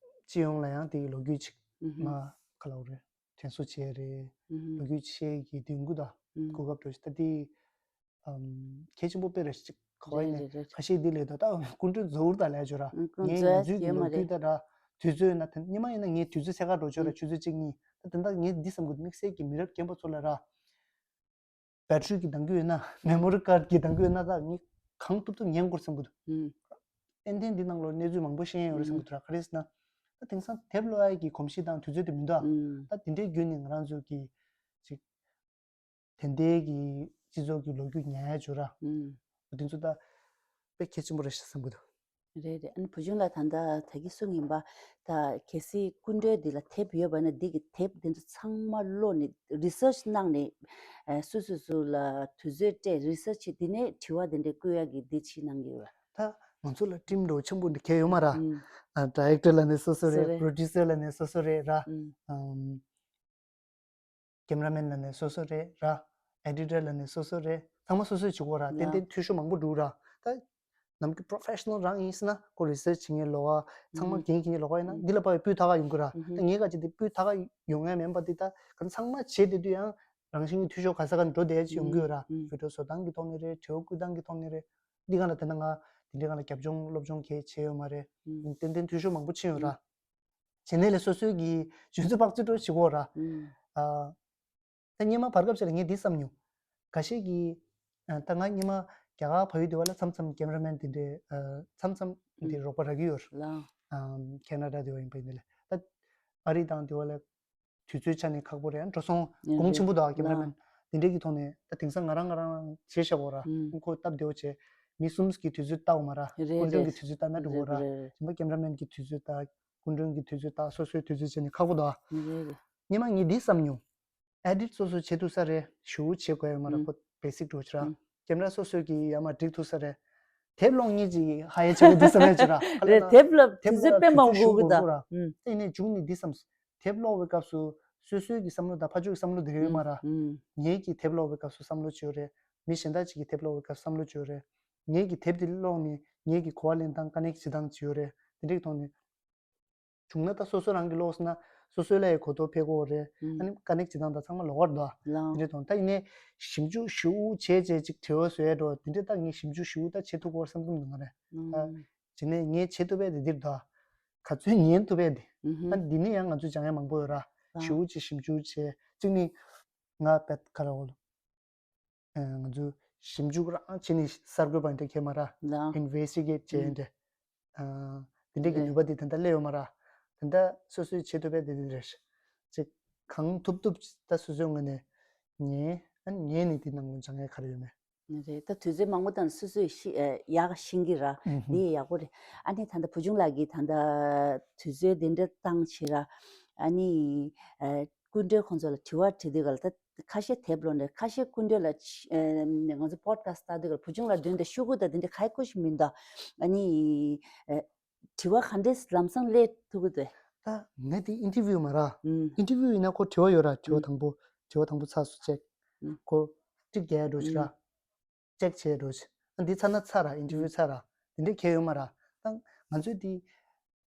སྤྱི་ཡོངས་ལ་ཡང་དེའི་ལོ་རྒྱུས་ཅིག་ཨུ་ཧུ། མ་ག་ལབ་རེད། དྲན་གསོ་བྱས་རེད། ཨུ་ཧུ། ལོ་རྒྱུས་ཆེ་གི་དུས་འགོ་དང་ཨུ་ཧུ། གོ་སྐབས་འགྲོ་ཞིག་ད་དེ་ཨམ་གལ་ཆེན་པོ་དཔེ་རེད་ཞིག་ག་བ་ཡིན་རེད་ནས་རེད་རེད། ཁ་ཤས་འདི་ལས་ད་ད་སྐུ་མགྲོན་རྫོགས་ད་ལས་བྱོས་ར། ཨུ་སྐུ་ངས་ང་མཛོད་ཚོའི་གི་ཡོད་མ་ལོ་རྒྱུས་རེད། ད་ར་དུས་ཚོད་ན་དེ་སྔོན་མ་ཡིན་ན་ངས་དུས་ཚོད་ཚད་ག་འགྲོ་བྱོས་ར། ཨུ་ཆུ་ཚོད་གཅིག་གཉིས། ད་དེ་འདྲ་ངས་འདི་བསམ་གི་འདུག་དམིགས་བསལ་གྱི་མི་རབས་རྒན་པ་ཚོ་ལ་ར། བེ་ཊི་རི་གི་འདང་རྒྱུ་ཡོད་ན། མེ་མོ་རི་ཀར་གི་འདང་རྒྱུ་ཡོད་ན། ད་ངས་གང་ཐུབ་ཐུབ་ཉན་དགོས་བསམ་གི་འདུག་ཨུམ། ཏན་ཏན་འདི་ནང་ལོ་གནས་ཚུལ་མང་པོ་ཤེས་ཡོན་ཡོད་རེད་བསམ་གི་འདུག་ར། ག་རེ་ཟེར་ན། ད་དེང་སང་དེབ་ཀློག་ཡ་གི་གོམས་གཤིས་དང་དུས་ཚོད་དེ་མི་འདུག་ཨ། ཨུམ། ད་དེ་འདྲའི་བརྒྱུད་ནས་ང་རང་ཚོ་གི་ཅིག་དེ་འདྲའི་གི་སྤྱི་ཚོགས་ཀྱི་ལོ་རྒྱུས་ཉན་ཡ་བྱོས་ར། ཨུམ། དེ་ཚོ་ད་དཔེ་གལ་ཆེན་པོ་རེད་ཤག་བསམ་གི་འདུག་རེད་རེད། ཨ་ནི་བུ་ཆུང་ལགས་ད་ལྟ་ད་གིན་གསུངས་ཡིན་པ། ད་གལ་སྲིད་སྐུ་མགྲོན་འདི་ལ་དེབ་ཡོད་པ་ན་འདི་གི་དེབ་འདི་ཚོ་ཚང་མ་ཀློག་ནས་རི་སར་ཆི་གནང་ནས་ཨ་སོ་སོ་སོ་ལ་དུས་ཚོད་སྤྲད་རི་སར་ཆི་བྱས་འདི་ནས་དྲི་བ་འདི་འདྲའི་བཀོད་ཡག་གི་འདི་ཕྱི་གནང་གི་ཡོད། ད་ང་ཚོ་ལ་ཊིམ་འདྲ་བོ་ཆེན་པོ་འདི་གས་ཡོད་མ་ར། ཨུམ། ཨ་ཌའི་རེག་ཊར་ལབ་ནས་སོ་སོ་སོ་རེད། རེད། པྲོ་ཌིའུ་སར་ལབ་ནས་སོ་སོ་རེད་ར། ཨུམ། ཨམ། ཀེམ་ར་མེན་ལབ་ནས་སོ་སོ་རེད་ར། ཨེ་ཌི་ཊར་ལབ་ནས་སོ་སོ་རེད། ཚང་མ་སོ་སོས་བྱེད་དགོས་ར། ཏན་ཏན་འཐུས་ཤོར་མང་པོ་འགྲོ་ར། ད་ནམ་རྒྱུན་པྲོ་ཕེ་ཤ་ནལ་རང་ཡིན་ཟེར་ན་ཁོ་རི་སར་ཆི་བྱེད་མཁན་ལོགས་ཀ་ཚང་མ་འགན་འཁྱེར་མཁན་ལོགས་ཀ་ཡིན་ན་འདི་ལ་དཔག་པའི་སྤུས་དག་ག་ཡོང་གི་ར། ད་ངས་ག་ཅིག་འདི་སྤུས་དག་ག་ཡོང་ཡ་མིན་པ་འདི་ད་ག་ཚང་མ་བྱེད་བསྡད་དུས་ཡང་རང་བཞིན་གྱི་འཐུས་ཤོར་ག་ས་ག་ནས་འགྲོ་བསྡད་ཡ་ཅིག་ཡོང་གི་ཡོད་ར། བི་ཌིའོ་བཟོ་སྟངས་ཀྱི་ཐོག་ནས་རེད། དྲི་བ་བཀོད་སྟངས་ཀྱི་ཐོག་ནས་རེད། འདི་ག་ལ་དེ་ན་ང་དེ་འདྲའི་ག་ལ་རྒྱབ་ལྗོངས་སློབ་སྦྱོང་གས་བྱས་ཡོད་མ་རེད། ཏན་ཏན་འཐུས་ཤོར་མང་པོ་ཕྱིན་ཡོད་ར། བྱས་ནས་ལས་སོ་སོའི་གི་ཇུས་གཏོགས་དཔག་ཚོད་འགྲོ་བྱེད་དགོས་ར། ཨ། ད་སྔོན་མ་བར་སྐབས་ཤིག་ལ་ངས་འདི་བསམ་མྱོང་། འགའ་ཤས་ཀྱིས་ཨ། ད་ང་སྔོན་མ་རྒྱ་གར་བལ་ཡུལ་དེ་བ་ལ་མཚམས་མཚམས་ཀེམ་ར་མེན་དེ་འདྲའི་ཨ། མཚམས་མཚམས་དེ་རོགས་པ་རག་གི་ཡོད་ར། ཨ། ཁེ་ན་ཌ་དེ་བ་ཡིན་པ་ཡིན་ནའི་ལས་ད་ཨ་རི་དང་དེ་བ་ལ་དུས་ཚོད་ཆ་ནས་ཁག་པོ་རེད། འགྲོ་སོང་གོང་ཆེན་པོ་འདུག་ཨ། ཀེམ་ར་མེན་དེ་འདྲའི་གི་ཐོག་ནས་ད་དེང་སང་ང་རང་ང་རང་བྱས་བཞག་གོ་ར། ཁོ་སྟབས་བདེ་བོ་བྱས། མི་གསུམ་གྱི་དུས་ཚོད་ལྟ་འོ་མ་ར། སྐུ་མགྲོན་གྱི་དུས་ཚོད་ལྟ་ན་འགྲོ་གོ་ར། གཞན་པ་ཀེམ་ར་མེན་གྱི་དུས་ཚོད་ལྟ། སྐུ་མགྲོན་གྱི་དུས་ཚོད་ལྟ། སོ་སོའི་དུས་ཚོད་བྱས་ནས་ཁག་པོ་འདུག་ཨ། སྔོན་མ་ངས་འདི་བསམ་མྱོང་། ཨེ་ཌིཊ་སོ་སོས་བྱེད་ཐུབ་ས་རེད། ཞེ་པོ་བྱེད་དགོས་ཡ་མ་རེད། ཁོ་བེ་སིག་འགྲོ་ཆེ་ར། ཀེམ་ར་སོ་སོའི་གི་ཡ་མ་སྒྲིག་ཐུབ་ས་རེད། དེབ་ཀློག་མཁན་ཅིག་ཧ་ཡ་ཆེ་བོ་འདི་བསམ་ཡ་ཆེ་ར། ཧ་ལས་རེད། ན་དེབ་ལ་དུས་དེབ་ཚོད་ལ་དཔེ་དུས་མང་ཚོད་པོ་ཞེ་པོ་དགོས་འགོ་ར། ཨུམ། དེ་ནས་མཇུག་ནས་འདི་བསམ་སོང་། དེབ་ཀློག་པའི་སྐབས་སུ་སོ་སོའི་གི་བསམ་བློ་དང་ཕར་ཕྱོགས་ཀྱི་བསམ་བློ་དེ་རེད་ཡོད་མ་ར། ཨུམ། ངེད་ཀྱིས་དེབ་ཀློག་པའི་སྐབས་སུ་བསམ་བློ་བྱེད་ཡོད་རེད། མི་གཞན་དག་ཅིག་གིས་དེབ་ཀློག་པའི་སྐབས་སུ་བསམ་བློ་བྱེད་ཡོད་རེད། ངེད་ཀྱིས་དེབ་དེ་ཀློག་ནས་ངེད་ཀྱི་གོ་བ་ལེན་སྟངས་ཀ་ནེག་བྱེད་སྟངས་བྱེད་ཡོད་རེད། དེ་འདྲའི་ཐོག་ནས། བྱུང་ན་ད་སོ་སོ་རང་གིས་ཀློག་ཟེར་ན་སོ་སོའི་ལ་ཡི་གོ་རྟོགས་འཕེལ་གོ་རེད། ཨ་ནི་ཀ་ནེག་བྱེད་སྟངས་དང་ཚང་མ་ལོགས་ཀར་འདུག་ཨ། དེ་འདྲའི་ཐོག་ད་ཡིན་ནའི་ཞིབ་འཇུག་ཞེ་པོ་བྱས་བྱས་ཅིག་དྲི་བ་བཟོ་ཡ་འགྲོ་དེ་འདྲའི་ད་ངས་ཞིབ་འཇུག་ཞེ་པོ་ད་བྱེད་ཐུབ་གོ་བསམ་གྱི་མི་འདུག་ང་རེད། ཨ། བྱས་ནས་ངས་བྱེད་ཐུབ་པ་དེ་འདིར་འདུག་ཨ། ག་ཚོད་ཉན་ཐུབ་པ་དེ། ཨ་འདི་ནས་ཡང་ང་ཚོས་སྦྱང་ཡ་མང་པོ་ཡོད་ར། ཞེ་པོ་ཅིག་ཞིབ་འཇུག་བྱས་གཅིག་ནི་ང་བེད་ཁ་ར་འོ། ང་ཚོ་ཞིབ་འཇུག་རང་བྱས་ནས་གསར་འགོད་པ་འདྲ་ཁྱེད་མ་ར། ལགས། ཨིན་ཝེ་སི་ཊི་གེ་ཊི་བྱས་འདྲ། དེ་འདྲ་གི་ནུས་པ་དེ་ད་ལྟ་སླེབས་ཡོད་མ་ར། དེ་འདྲ་སོ་སོའི་བྱེད་ཐུབ་པ་དེ་དེ་རེད། ཅིག་གང་ཐུབ་ཐུབ་ད་སོ་སོའི་ངོས་ནས་ཉན། ཨ་ཉན་ནས་དེ་ནང་ལ་སྦྱང་ཡ་ག་རེ་ཡོད་མེད། རེད། ད་དུས་ཚོད་མང་པོ་བཏང་སོ་སོས་ཤི་ཨ་ཡག་ཤེས་ཀྱི་ར། ཨུ་ཧུ། དེ་ཡག་པོ་རེད། ཨ་ནི་ད་ལྟ་བུ་ཆུང་ལགས་ཀྱིས་ད་ལྟ་དུས་ཚོད་དེ་འདྲ་བཏང་བྱས་ར། ཨ་ནི་ཨ་སྐུ་མགྲོན་ཁོང་ཚོ་ལ་དྲི་བ་དྲི་དུས་ག་ལ་ད་ཁ་ཤས་དེབ་ཀློག་འདྲ། ཁ་ཤས་སྐུ་མགྲོན་ལ་ཨ་ང་ཚོ་པོ་ཌི་ཁ་སི་ཊི་ལྟ་དུས་ག་ལ་བུ་ཆུང་ལགས་མདུན་དུ་ཤོག་གུ་དང་དེ་འདྲ་ག་ཡེ་ཁུ་ཞིག་མི་འདུག་ཨ་ནི་ཨ་དྲི་བ་ག་འདྲས་ལམ་སང་སླེབས་ཐུབ་ཀྱི་འདུག་ད་ངས་དེ་ཨིན་ཊར་བིའུ་མ་ར། ཨུམ། ཨིན་ཊར་བིའུ་ཡིན་ན་ཁོ་དྲི་བ་ཡོད་ར། དྲི་བ་ཨུམ། དང་པོ་དྲི་བ་དང་པོ་ཚར་སོང་ཅེག་ཨུམ། ཁོ་ཊིག་རྒྱག་འགྲོ་ཤི་ར། ཨུམ། ཅེག་བྱས་འགྲོ་ཤི། ཨ་འདི་ཚར་ན་ཚར་ར། ཨིན་ཊར་བིའུ་ཚར་ར། དེ་འདྲས་གལ་ཡོད་མ་ར། ད་ང་ཚོས་དེ་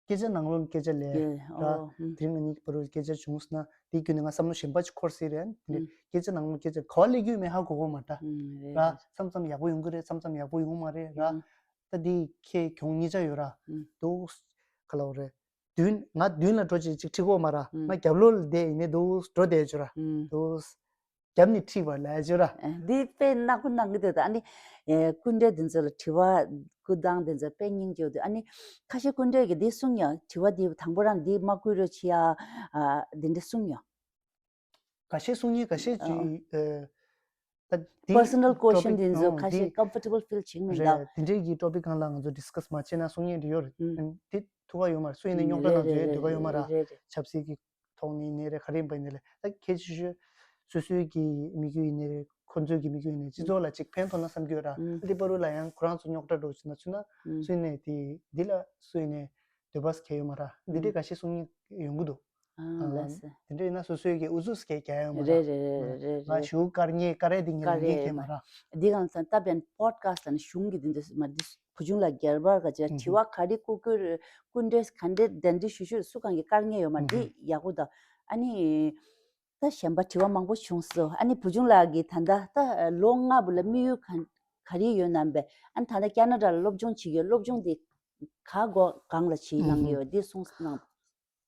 སྐད་ཆ་ནང་ལོགས་སྐད་ཆ་ལས་ཡེ་ར། ཨོ་ཨུམ། དེ་རིང་ང་གཉིས་ཀྱི་བར་དུ་སྐད་ཆ་བྱུང་སོང་ན་དེའི་བརྒྱུད་ནས་ང་བསམ་བློ་གཞན་པ་ཅིག་འཁོར་སྲིད་རེད། དེ་འདྲས་ཨུམ། སྐད་ཆ་ནང་ལོགས་སྐད་ཆ་ག་པར་སླེབས་ཀྱི་ཡོད་མེད་ཧ་གོ་གོ་མ་ར། ཨུམ། རེད་ར། རེད། མཚམས་མཚམས་ཡག་པོ་ཡོང་གི་རེད། མཚམས་མཚམས་ཡག་པོ་ཡོང་མ་རེད་ར། ཨུམ། ད་དེ་ཁྱེད་གྱོང་གཉིས་ཆ་ཡོད་ར། ཨུམ། འདུག་ག་ལབ་རེད། མདུན་ང་མདུན་ལ་འགྲོ་ཅིག་ཅིག་ཁྲིད་གོ་མ་ར། ཨུམ། ང་རྒྱབ་ལོགས་ལ་བསྡད་ཡིན་ནའི་འདུག་འགྲོ་བསྡད་ཆོག་ར། ཨུམ། འདུག་རྒྱབ་ནས་ཁྲིད་པ་ལས་ཆོག་ར། ཨ་འདི་དཔེ་ནག་པོ་གནང་གི་འདུག་ད་ཨ་ནི་ཨེ་སྐུ་མགྲོན་འདི་ཚོ་ལ་དྲི་བ་བཀོད་སྟངས་འདི་ཚོ་དཔེ་སྙིང་རྗེ་པོ་འདུག་ཨ་ནི་ཁ་ཤས་སྐུ་མགྲོན་གྱིས་འདི་གསུངས་ཡ། དྲི་བ་འདི་དང་པོ་རང་འདི་མ་བཀོད་རོགས་བྱེད་ཡ། ཨ་འདི་འདྲ་གསུངས་ཡ། འགའ་ཤས་གསུང་མཁན་འགའ་ཤས་ཀྱིས་ཨ་ད་འདི personal question topic འདི་ཚོ་ཨང་ཁ་འདི་ཤས་comfortable feel བྱེད་མི་འདུག་རེད། དེ་འདྲའི་གི་topic སྒང་ལ་ང་ཚོ་discuss མ་བྱས་ན་གསུང་མཁན་འདི་ཡོད་རེད། ཨུམ། དེ་ཐུགས་ཁག་ཡོད་མ་རེད། སུ་ཡིན་ནའི་རྙོག་དྲ་ནང་ཚོ་ཡོད་འདོད་ཁག་ཡོད་མ་རེད། རེད་རེད། ཆབ་སྲིད་ཀྱི་ཐོག་ནས་ཡིན་ནའི་རེད། ག་རེ་ཡིན་པ་ཡིན་ནའི་རེད། ད་གལ་ཆེ་ཤོས་སོ་སོའི་གི་དམིགས་ཡུལ་ཡིན་ནའི་རེད། ཁོ་ཚོའི་གི་དམིགས་ཡུལ་ཡིན་ནའི་སྤྱི་ཚོགས་ལ་ཅིག་ཕན་ཐོགས་ན་བསམ་གྱི་ཡོད་ར། ཨུམ། འདི་བར་དུ་ལ་ཡང་ཁོ་རང་ཚོ་རྙོག་དྲ་འགྲོ་བྱུང་ན་ཚུད་ན་ཨུམ། སུ་ཡིན་ནའི་དེ་འདི་ལ་སུ་ཡིན་ནའི་འདོད་པ་གལ་ཡོད་མ་རེད། འདི་འདྲའི་འགའ་ཤས་གསུང་མཁན་ཡོང་གི་འདུག་ཨ་ལགས་སེ། དེ་འདྲ་ཡིན་ན་སོ་སོའི་གི་ཨུ་ཚུགས་སྐད་རྒྱག་ཡོང་མ་རེད། རེད་རེད། ང་ཞུ་དཀར་ངེས་དཀར་རེད། དེ་ངས་དཀར་ངེས་རེད་མ་མ་རེད། འདི་གང་ལྟར་ད་བན་པོ་ཌི་ཀ་སི་ཊི་ནི་གཞུང་གི་འདི་འདྲ་མ་འདི་བུ་ཆུང་ལགས་རྒྱལ་བར་ག་ཅེ་དྲི་བ་ག་རེ་བཀོད་བཀོད་སྐུ་མགྲོན་ག་འདྲས་གདན་འདྲེན་ཞུ་ཞུ་སུ་གང་གི་དཀར་ངེས་ཡོད་མ་འདི་ཡག་པོ་ད། ཨ་ནི། ད་གཞན་པ་དྲི་བ་མང་པོ་བྱུང་སོང་། ཨ་ནི་བུ་ཆུང་ལགས་ཀྱིས་ད་ལྟ་ལོ་ལྔ་བུ་ལ་དམིགས་ཡུལ་ག་ག་རེ་ཡོད་ནམ་པས། ཨ་ནི་ད་ལྟ་ཁ་ན་ཌ་ལ་སློབ་སྦྱོང་བྱེད་ཀྱི་ཡོད། སློབ་སྦྱོང་དེ་ག་གོ་གང་ལ་བྱེད་གནང་གི་ཡོད་འདི་གསུངས་གནང་།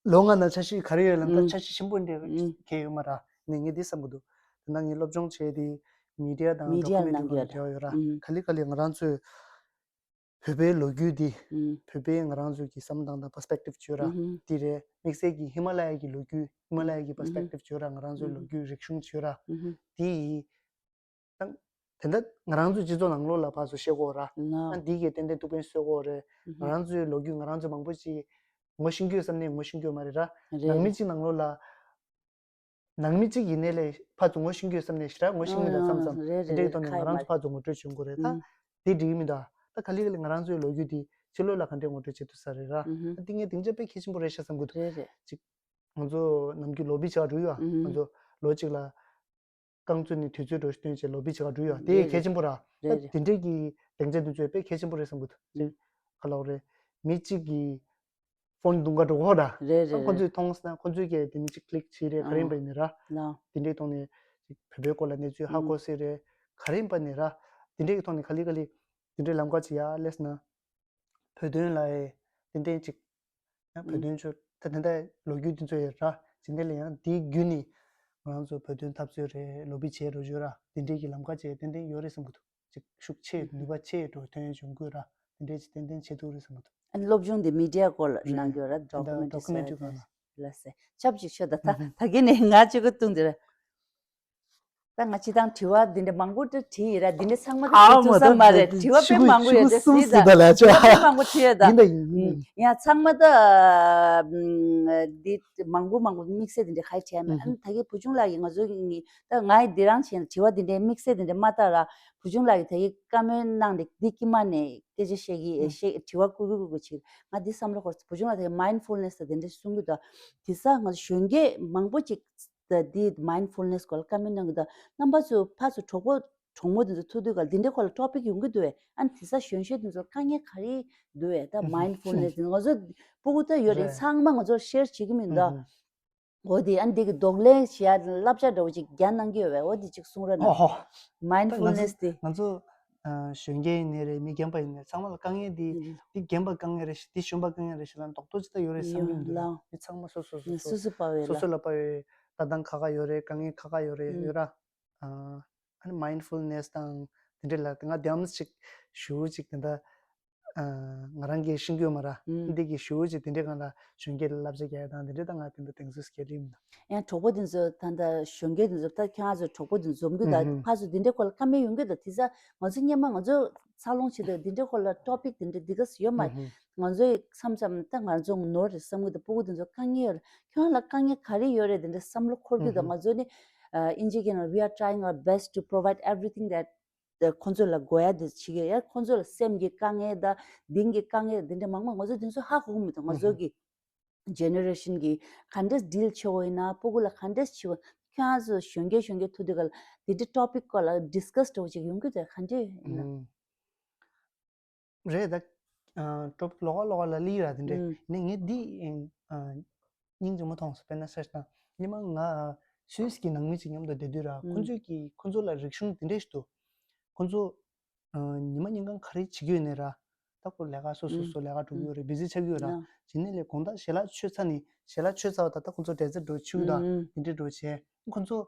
ལོ་ལྔ་ནང་འཆར་གཞི་ག་རེ་ཡོད་ལབ་ན་ད་འཆར་གཞི་ཆེན་པོ་འདྲ་གང་ཡང་ཡོད་མ་རེད། ནས་ངས་འདི་བསམ་གི་འདུག་ད་ལྟ་ངས་སློབ་སྦྱོང་བྱས་ཏེ་མི་ཌི་ཡ་དང་མི་ཌི་ཡ་ཌོ་ཀུ་མེན་ཊི་ནང་གི་འབྲེལ་བ་ཡོད་ར། ག་ལེ་ག་ལེ་ང་རང་ཚོས་བོད་པའི་ལོ་རྒྱུས་འདི། ཨུམ། བོད་པའི་ང་རང་ཚོའི་གི་བསམ་བློ་བཏང་སྟངས་པར་སི་པེག་ཊིབ་བྱོས་ར། ཨུམ། འདི་རེད། དམིགས་བསལ་གྱི་ཧི་མ་ལ་ཡ་གི་ལོ་རྒྱུས། ཧི་མ་ལ་ཡ་གི་པར་སི་པེག་ཊིབ་བྱོས་ར། ང་རང་ཚོའི་ལོ་རྒྱུས་རིག་གཞུང་བྱོས་ར། ཨུམ། འདི་ཡི་ད་དེ་འདྲ་ང་རང་ཚོའི་སྤྱི་ཚོགས་ནང་ལོགས་ལ་ཕར་ཚུར་བཤད་དགོས་ར། ལགས། ཨ་འདི་གི་ཏན་ཏན་ཐུགས་ཕན་གསོས་དགོས་རེད། ཨུམ། ང་རང་ཚོའི་ལོ་རྒྱུས་ང་རང་ཚོ་མང་པོ་ཅིག་ངོ་ཤེས་ཀྱི་ཡོད་བསམ་ནས་ངོ་ཤེས་ཀྱི་ཡོད་མ་རེད་ར། རེད། ནང་མི་གཅིག་ནང་ལོགས་ལ། ནང་མི་གཅིག་ཡིན་ནའི་ལས་ཕར་ཚུར་ངོ་ཤེས་ཀྱི་ཡོད་བསམ་ནས་ཞེ་དྲག་ངོ་ཤེས་མི་འདུག་མཚམས་མཚམས། རེད་དེ་འདྲའི་རེད། ཐོག་ནས་ཁ་ཡི་ང་རང་ཚོ་མ་ཕར་ཚུར་ངོ་སྤྲོད་བྱུང་དགོས་རེད་ད། ཨུམ། དེ་འགྲིག་གི་མི་འདུག་ད་ག་ལེ་ག་ལེ་ང་རང་ཚོའི་ལོ་རྒྱུས་དེ་ཕྱི་ལོགས་ལ་ག་འདྲས་ངོ་སྤྲོད་བྱེད་ཐུབ་ས་རེད་ར། ཨུམ། ད་དེ་ངས་སྡིངས་ཆ་དཔེ་གལ་ཆེན་པོ་རེད་ཤག་བསམ་གི་འདུག་རེད་རེད། ཅིག་ང་ཚོ་ནམ་རྒྱུན་ལོ་བི་བྱ་བ་འགྲོ་ཡོད་ཨ། ཨུམ། ང་ཚོ་ལོ་གཅིག་ལ་རྐང་བཙུགས་ནས་དུས་ཚོད་འགྲོ་སྟོན་བྱས་ལོ་བི་བྱ་བ་འགྲོ་ཡོད་ཨ། དེ་རེད་གལ་ཆེན་པོ་ར། རེད་ད་རེད། དེ་འདྲས་ཀྱི་སྡིངས་ཆ་དེ་ཚོ་དཔེ་གལ་ཆེན་པོ་རེད་བསམ་གི་འདུག་ཅིག་ག་ལབ་རེད། མི་གཅིག་གིས་ཕོན་བརྡུང་ག་འགྲོ་གོ་ར། རེད་རེད། ཁོ་ཚོས་མཐོང་སོང་ན་ཁོ་ཚོས་ཀྱིས་དེ་ནི་ཅིག་click་བྱེད་རེད། ག་རེ་ཡིན་པ་ཡིན་ནི་ར། ལགས། དེ་འདྲའི་ཐོག་ནས་ཅིག་བོད་པའི་སྐོར་ལ་གནས་ཚུལ་ཧ་གོ་སྲིད་རེད། ག་རེ་ཡིན་པ་ནི་ར། དེ་འདྲའི་ཐོག་ནས་ག་ལེ་ག་ལེ་དེ་འདྲའི་ལམ་ཁ་ཅིག་ཡར་སླེབས་ན། བོད་དོན་ལ་ཡ་ཏན་ཏན་ཅིག་ཡང་བོད་དོན་ཆོས་ད་དེ་འདྲའི་ལོ་རྒྱུས་དེ་ཚོ་ཡོད་ར། ཇི་འདྲ་ལ་ཡང་དེའི་བརྒྱུད་ནས་ང་རང་ཚོ་བོད་དོན་འཐབ་རྩོད་རེད། ལོ་བི་བྱས་འགྲོ་རྒྱུ་ར། དེ་འདྲའི་གི་ལམ་ཁ་ཅིག་ཏན་ཏན་ཡོད་རེད་བསམ་གི་འདུག་ཅིག་ཤུགས་ཆེ་ནུས་པ་ཆེ་འགྲོ་ཐོན་ཡོང་གི་ར། དེ་འདྲའི་ཅིག་ཏན་ཏན་བྱེད་ཐུབ་རེད་བསམ་གི་འདུག་ཨ་ནི་སློབ་སྦྱོང་དེ་མི་ཌི་ཡ་སྐོར་ལ་གནང་གི་ཡོད་ར། ཌོ་ཀུ་མེན་ཊི་རི་སི་ཌོ་ཀུ་མེན་ཊི་རི་སྐོར་ལ། ལགས་སེ། ཆབས་ཅིག་ཤོད་ད་ད་ད་གིན་ནས་ང་གཅིག་པུ་བཏུང་དེ་ར། ད་ང་སྤྱིར་བཏང་དྲི་བ་འདི་འདྲ་མང་པོ་འདྲ་དྲིས་ཡིན་ར། འདི་འདྲ་ཚང་མ་ད་ཨ་དྲི་ཐུབ་ས་མ་རེད། དྲི་བ་དཔེ་མང་པོ་ཡོད་དེ་སྲིད་ད། དྲི་བ་དཔེ་མང་པོ་དྲིས་ཡོད་ད། ཡིན་ད་ཡིན་ཡིན། ཡང་ཚང་མ་ད་འདི་མང་པོ་མང་པོ་དམིགས་བསལ་འདི་འདྲ་ག་རེ་དྲིས་ཡ་མེད། ཨ་ནི་ད་གི་བུ་ཆུང་ལགས་ཀྱིས་ང་ཚོ་གཉིས་ད་ང་ཡི་འདི་རང་བྱས་ན་དྲི་བ་འདི་འདྲའི་དམིགས་བསལ་འདི་འདྲ་མ་བཏགས་ར། བུ་ཆུང་ལགས་ཀྱིས་ད་གི་བཀའ་མོལ་གནང་སྟེ་འདི་དཀྱིལ་མ་ནས་སྐད་ཆ་བཤད་ཀྱི་བཤད་དྲི་བ་བཀོད་ཀྱི་བཀོད་ཀྱི་བྱེད། ང་འདི་བསམ་བློ་འཁོར་བུ་ཆུང་ལགས་ད་གི་མའིན་ཌ་ཕུལ་ནེ་སི་ད་འདི་འདྲ་གསུང་གི་འདུག་དེ་ས་ང་ཚོ་གཞོན་སྐྱེས་མང་པོ་ཅིག་ད་འདི་མའིན་ཌ་ཕུལ་ནེ་སི་སྐོར་ལ་བཀའ་མོལ་གནང་གི་འདུག་རྣམ་པ་ཚོ་ཕར་ཚུར་གྲོགས་པོ་གྲོགས་མོ་དེ་ཚོ་ཐུག་དུས་ག་ལ་འདི་འདྲའི་སྐོར་ལ་ཊོ་པིག་ཡོང་གི་འདུག་བས། ཨ་ནི་དེ་ས་གཞོན་གཞོན་དེ་ཚོར་དཀའ་ངལ་ག་རེ་འདུག་བས། ད་མའིན་ཌ་ཕུལ་ནེ་སི་དེ་ང་ཚོ་སྤུ་གུ་ད་ཡོད་རེད། རེད། ཚང་མ་ང་ཚོར་ཤེར་བྱེད་ཀྱི་མི་འདུག་འོ་དེ་ཨ་ནི་དེ་གི་གདོང་ལེན་བྱེད་ཡ་བསླབ་བྱ་འདྲ་བོ་ཅིག་རྒྱག་གནང་གི་ཡོད་བས། འོ་དེ་ཅིག་གསུང་རོགས་གནང་། ཨོ་ཧོ། མའིན་ཌ་ཕུལ་ནེ་སི་དེ་ང་ཚོ་ང་ཚོ་ཨ་གཞོན་སྐྱེས་ཡིན་ནའི་རེད། མི་རྒན་པ་ཡིན་ནའི་རེད། ཚང་མ་ལ་དཀའ་ངལ་འདི་ཡིན། འདི་རྒན་པ་དཀའ་ངལ་རེད་ཤག་འདི་གཞོན་པ་དཀའ་ངལ་རེད་ཤག་ལབ་རྡོག་རྡོག་ཅིག་ད་ཡོད་རེད་བསམ་གྱི་མི་འདུག་ལགས། མི་ཚང་མ་སོ་སོ་སོ་སོ་སོ་སོ་ལ་དཔག་ཡོད་ལ། སོ་སོ་ལ་དཔག་ཡོད། ལྟ་སྟངས་ཁག་ཁག་ཡོད་རེད། དཀའ་ངལ་ཁག་ཁག་ཡོད་རེད། ཡོད་ར། ཨ་ནི་མའིན་ཌ་ཕུལ་ནེ་སི་དང་དེ་འདྲ་ལ་ང་དེའམ་ཅིག་ཞུ་ཅིག་དེ་འདྲ་ང་རང་གིས་ཤེས་ཀྱི་ཡོད་མ་རེད། འདི་གི་ཞུ་ཅིག་དེ་འདྲའི་སྒང་ལ་གཞོན་སྐྱེས་ལ་བསླབ་བྱ་རྒྱག་ཡ་དང་དེ་འདྲ་ད་ང་དེ་འདྲ་གདེང་ཚོད་སྐྱེལ་གྱི་མི་འདུག་ཡང་གྲོགས་པོ་དེ་ཚོ་ད་ལྟ་གཞོན་སྐྱེས་དེ་ཚོ་ད་ཁྱེད་རང་ཚོ་གྲོགས་པོ་དེ་འཛོམས་ཀྱི་ད་ཕར་ཚུར་དེ་འདྲའི་སྐོར་ལ་བཀའ་མོལ་ཡོང་གི་ད་དེ་ཚ་ང་ཚོ་སྔོན་མ་ང་ཚོ་འཚར་ལོངས་བྱེད་དུས་དེ་འདྲའི་སྐོར་ལ་ཊོ་པིག་དེ་འདྲ་འདི་ག་ཡོད་མ་རེད། ང་ཚོའི་མཚམས་མཚམས་ད་ང་ཚོ་ནོར་རེད་བསམ་གྱི་འདུག་སྤུ་གུ་དེ་ཚོ་དཀའ་ངལ་ཡོད་རེད། ཁྱོད་རང་ལ་དཀའ་ངལ་ག་རེ་ཡོད་རེད་དེ་འདྲ་བསམ་བློ་འཁོར་གྱི་འདུག་ང་ཚོ་ནི་ཨིན་ཇི་སྐད་ནང་we are trying our best to provide everything that ཁོང་ཚོ་ལ་དགོས་ཡ་དེ་བྱེད་ཀྱི་ཡ། ཁོང་ཚོ་ལ་སེམས་ཀྱི་དཀའ་ངལ་དང་གདིང་གི་དཀའ་ངལ་དེ་འདྲ་མང་མང་ང་ཚོ་དེ་ཚོ་ཧ་གོ་གི་མི་འདུག་ང་ཚོ་གི་ཇེ་ནེ་རེ་ཤན་གྱིས་ག་འདྲས་ཌིལ་བྱེད་དགོས་ཡིན་ན། སྤུ་གུ་ལ་ག་འདྲས་བྱེད་དགོས། ཁྱོད་རང་ཚོ་གཞོན་སྐྱེས་གཞོན་སྐྱེས་ཐུག་དུས་ག་ལ་དེ་འདྲའི་ཊོ་པིག་སྐོར་ལ་ཌིས་ཀ་སི་འདྲ་བོ་ཅིག་ཡོང་གི་འདུག་ག་འདྲས་ཡིན་ན། རེད་ད། ཊོ་པིག་ལོགས་ཀ་ལོགས་ཀ་ལ་ལི་ར་དེ་འདྲས་ནས་ངས་འདི་སྙིང་རྗེ་མོ་མཐོང་སོང་། དཔེར་ན་ཟེར་ན་ཉི་མ་ང་སུད་སི་གི་ནང་མི་ཅིག་མཉམ་དུ་བསྡད་དུས་ར། ཁོང་ཚོས་ཀྱི་ཁོང་ཚོ་ལ་རིག་གཞུང་དེ་འདྲས་ཞིག་འདུག་ཁོང་ཚོ་ཉི་མ་ཉིན་གང་ག་རེ་བྱེད་ཀྱི་ཡོད་ནའི་ར། ད་ཁོ་ལས་ཀ་སོ་སོ་སོ་ལས་ཀ་སྒྲུབ་ཀྱི་ཡོད་རེད། བི་ཟི་ཆགས་ཀྱི་ཡོད་ར། བྱས་ནས་ལས་དགོང་དག་ཞལ་ལག་མཆོད་ཚར་ནས་ཞལ་ལག་མཆོད་ཚར་བ་ད་ལྟ་ཁོང་ཚོ་འབྲས་རྩེ་འགྲོ་ཆུ་དང་དེ་འདྲས་འགྲོ་བྱས། ཁོང་ཚོ་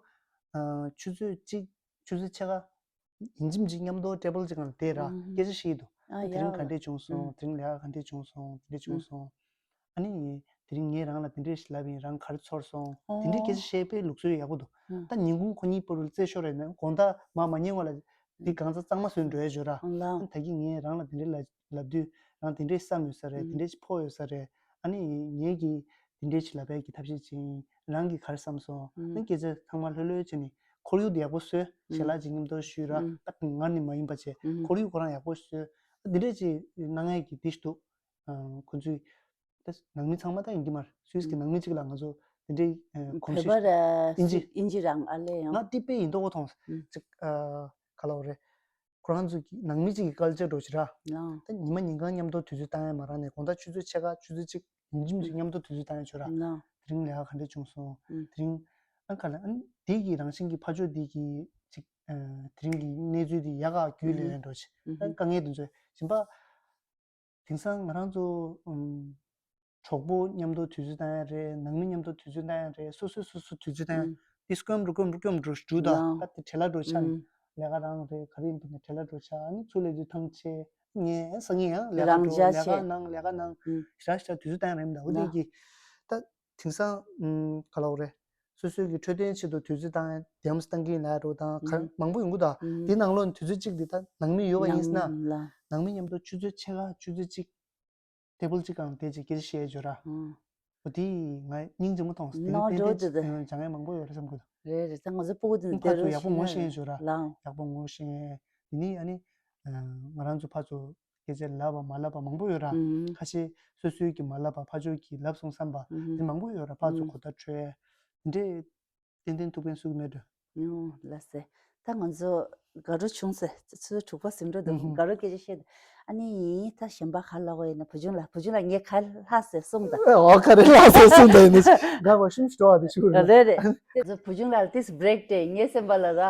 ཆུ་ཚོད་གཅིག་ཆུ་ཚོད་ཕྱེད་ཀ་ཡིན་གཅིག་མིན་གཅིག་མཉམ་དུ་ཊེ་བལ་གཅིག་སྒང་ལ་བསྡད་ར། སྐད་ཆ་བཤད་ཀྱི་འདུག་ཨ་དེ་རིང་ག་འདྲས་བྱུང་སོང་། དེ་རིང་ལས་ཀ་ག་འདྲས་བྱུང་སོང་། དེ་འདྲས་བྱུང་སོང་། ཨ་ནི་དེ་རིང་ངས་རང་ལ་དེ་འདྲས་ཞིག་ལབ་ཡིན། རང་ག་རེ་ཚོར་སོང་། དེ་འདྲས་སྐད་ཆ་བཤད་པའི་ལུགས་སྲོལ་ཡག་པོ་འདུག་ད་ཉིན་གུང་ཁོ་གཉིས་བར་དུ་རྩེད་ཤོར་རེད་ན་དགོང་དག་མ་མ་ཉལ་བ་ལ་འདི་གང་ཚ་གཙང་མ་བཟོས་འགྲོ་ཡ་བརྗོད་ར། ཨ་ད་གིན་ངས་རང་ལ་དེ་འདྲས་ལབ་ལབ་དུས་རང་དེ་འདྲས་བསམ་ཡོད་ས་རེད། དེ་འདྲས་ཕོག་ཡོད་ས་རེད། ཨ་ནི་ངས་ཀྱིས་དེ་འདྲས་ཞིག་ལབ་ཡ་གི་ཐབས་ཤེས་བྱས་ཡིན། རང་གིས་ག་རེ་བསམ་སོང་། ཨ་ནི་སྐད་ཆ་ཚང་མ་ལྷོད་ལྷོད་བྱས་ནས་ཁོར་ཡུག་དེ་ཡག་པོ་བཟོས། ཞལ་ལག་ཅིག་མཉམ་དུ་ཞུས་ར། ད་ངར་ནི་མ་ཡིན་པ་བྱས་ཁོར་ཡུག་ཁོ་རང་ཡག་པོ་བཟོས། ཨ་འདི་འདྲས་ཅིག་གནང་ཡ་གི་འདི་ཞིག་འདུག་ཁོ་ཚོའི་ད་ནང་མི་ཚང་མ་ད་ཡིན་གྱི་མ་རེད། སུད་སི་གི་ནང་མི་གཅིག་ལ་ང་ཚོ་ དེ་འདྲའི་གོམས་བོད་པ་གཤིས་ར་ཨིན་ཇི། ཨིན་ཇི་རང་ཨ་ལས་ཡང་། ང་ཏི་པེ་ཡིན་མདོག་མཐོང་། ཨུ། ཅིག་ག་ལ་བ་རེད། ཁོ་རང་ཚོ་གི་ནང་མི་གཅིག་གི་ཀལ་ཅར་འདྲ་བོ་ཅིག་ར། ལའོ། ད་ཉི་མ་ཉིན་གང་མཉམ་དུ་དུས་ཚོད་བཏང་ཡ་མ་རག་ནས་དགོང་དག་ཆུ་ཚོད་ཕྱེད་ཀ་ཆུ་ཚོད་གཅིག་ཡིན་གཅིག་མིན་གཅིག་མཉམ་དུ་དུས་ཚོད་བཏང་ཡ་བྱོས་ར། ལའོ། དེ་རིང་ལས་ཀ་ག་འདྲས་བྱུང་སོང་། ཨུ། དེ་རིང་ཨ་ག་ལ་ཨ་ནི་དེ་གི་རང་བཞིན་གྱི་ཕར་ཕྱོགས་དེ་གི་ཅིག་དེ་རིང་གི་གནས་ཚུལ་དེ་ཡག་ག་རྒྱུས་ལོན་ཡ་འདྲ་བོ་ཅིག་ཨ་དཀའ་ངལ་དེ་ཚོ་ཡིན་པ། དེང་སང་ང་རང་ཚོ་ཨུམ། གྲོགས་པོ་མཉམ་དུ་དུས་ཚོད་བཏང་ཡ་རེད། ནང་མི་མཉམ་དུ་དུས་ཚོད་བཏང་ཡ་རེད། སོ་སོས་སོ་སོ་དུས་ཚོད་བཏང་ཡ། ཨུམ། དེ་སྐྱོམ་འགྲོ་སྐྱོམ་འགྲོ་སྐྱོམ་འགྲོ་འགྲོ་ད། ལའོ། ད་དེ་བྲེལ་བ་འགྲོ་ཆགས་ནས། ཨུམ། ལས་ཀ་རང་རེད། ག་རེ་ཡིན་པ་ནས་བྲེལ་བ་འགྲོ་ཆགས། ཨ་ནི་ཚུར་སླེབས་དུས་ཐང་ཆད། ངས་སང་ཉིན་ཡང་ལས་ཀ་རང་འགྲོ། འཇགས་ལས་ཀ་ཆེ་གནང་། ལས་ཀ་གནང་། ཨུམ། ཞག་ཞག་དུས་ཚོད་བཏང་ཡ་རེད་མི་འདུག་འོ་དེ་ལའོ། གི་ད་དེང་སང་ཨུམ། ག་ལ་འོ་རེད། སོ་སོའི་གི་འཕྲོད་བསྟེན་ཆེད་དུ་དུས་ཚོད་བཏང་ཡ་དེའམ་བཏང་གི་ཡིན་ལ་རོ་དང་ག་ཨུམ། མང་པོ་ཡོང་གི་འདུག་ཨུམ། དེ་ནང་ལོགས་ནས་དུས་ཚོད་གཅིག་དེ་ད་ནང་མི་ཡོད་པ་ཡིན་ན། ནང་ལ། ནང་མི་མཉམ་དུ་ཆུ་ཚོད་ཕྱེད་ཀ་ཆུ་ཚོད་གཅིག་ཊེ་བལ་གཅིག་སྒང་བསྡད་ཅིག་སྐད་ཆ་བཤད་ཡ་བྱོས་ར། ཨུམ། འོ་དེ་ང་སྙིང་རྗེ་མོ་མཐོང་སོང་། དེ་ནོ་ནི་ཏན་ཏན་འགྲོ་དེ་དེ། སྦྱང་ཡ་མང་པོ་ཡོད་རེད་བསམ་གི་འདུག་རེད་རེད། ད་ང་ཚོ་སྤུ་གུ་དེ་ཨུམ། ཕར་ཚུར་ཡག་པོ་ངོ་ཤེས་ཡ་བྱོས་ར། ལའོ། ཡག་པོ་ངོ་ཤེས་ཡ། དེ་ནི་ཨ་ནི་ང་རང་ཚོ་ཕར་ཚུར་སྐད་ཆ་ལབ་པ་མ་ལབ་པ་མང་པོ་ཡོད་ར། ཨུམ། ཁ་ཤས་སོ་སོའི་གི་མ་ལབ་པ་ཕར་ཕྱོགས་ཀྱི་ལབ་སོང་བསམ་པ། ཨུམ། དེ་མང་པོ་ཡོད་ར། ཕར་ཚུར་ཨུམ། གོ་བརྡ་འཕྲོད་ཡ་དེ་འདྲས་ཏན་ཏན་ཐུགས་ཕན་གསོས་ཀྱི་མེད་འགྲོ། ཨོ་ལགས་སེ། ད་ང་ཚོ་དགའ་སྤྲོ་བྱུང་སེ་ཆུ་ཚོད་དྲུག་པ་ཟིན་འགྲོ་འདུག་ཨུམ། དགའ་སྤྲོ་སྐད་ཆ་བཤད་འདུག་ཨ་ནི་ད་གཞན་པ་ག་ལབ་དགོས་ཡིན་ན། བུ་ཆུང་ལགས། བུ་ཆུང་ལགས་ངས་ག་ལྷག་ཟེར་གསུངས་དང་། ཨོ་ག་རེ་ལྷག་ཟེར་གསུངས་དང་ཡིན་ནི། དགའ་བ་ཤུམ་སྤྲོ་བ་དེ་ཤུགས་རེད། རེད་རེད། དེ་ཚོ་བུ་ཆུང་ལགས་ཏིས་བྷི་རེག་དེ་ངའི་སེམས་པ་ལ་ར།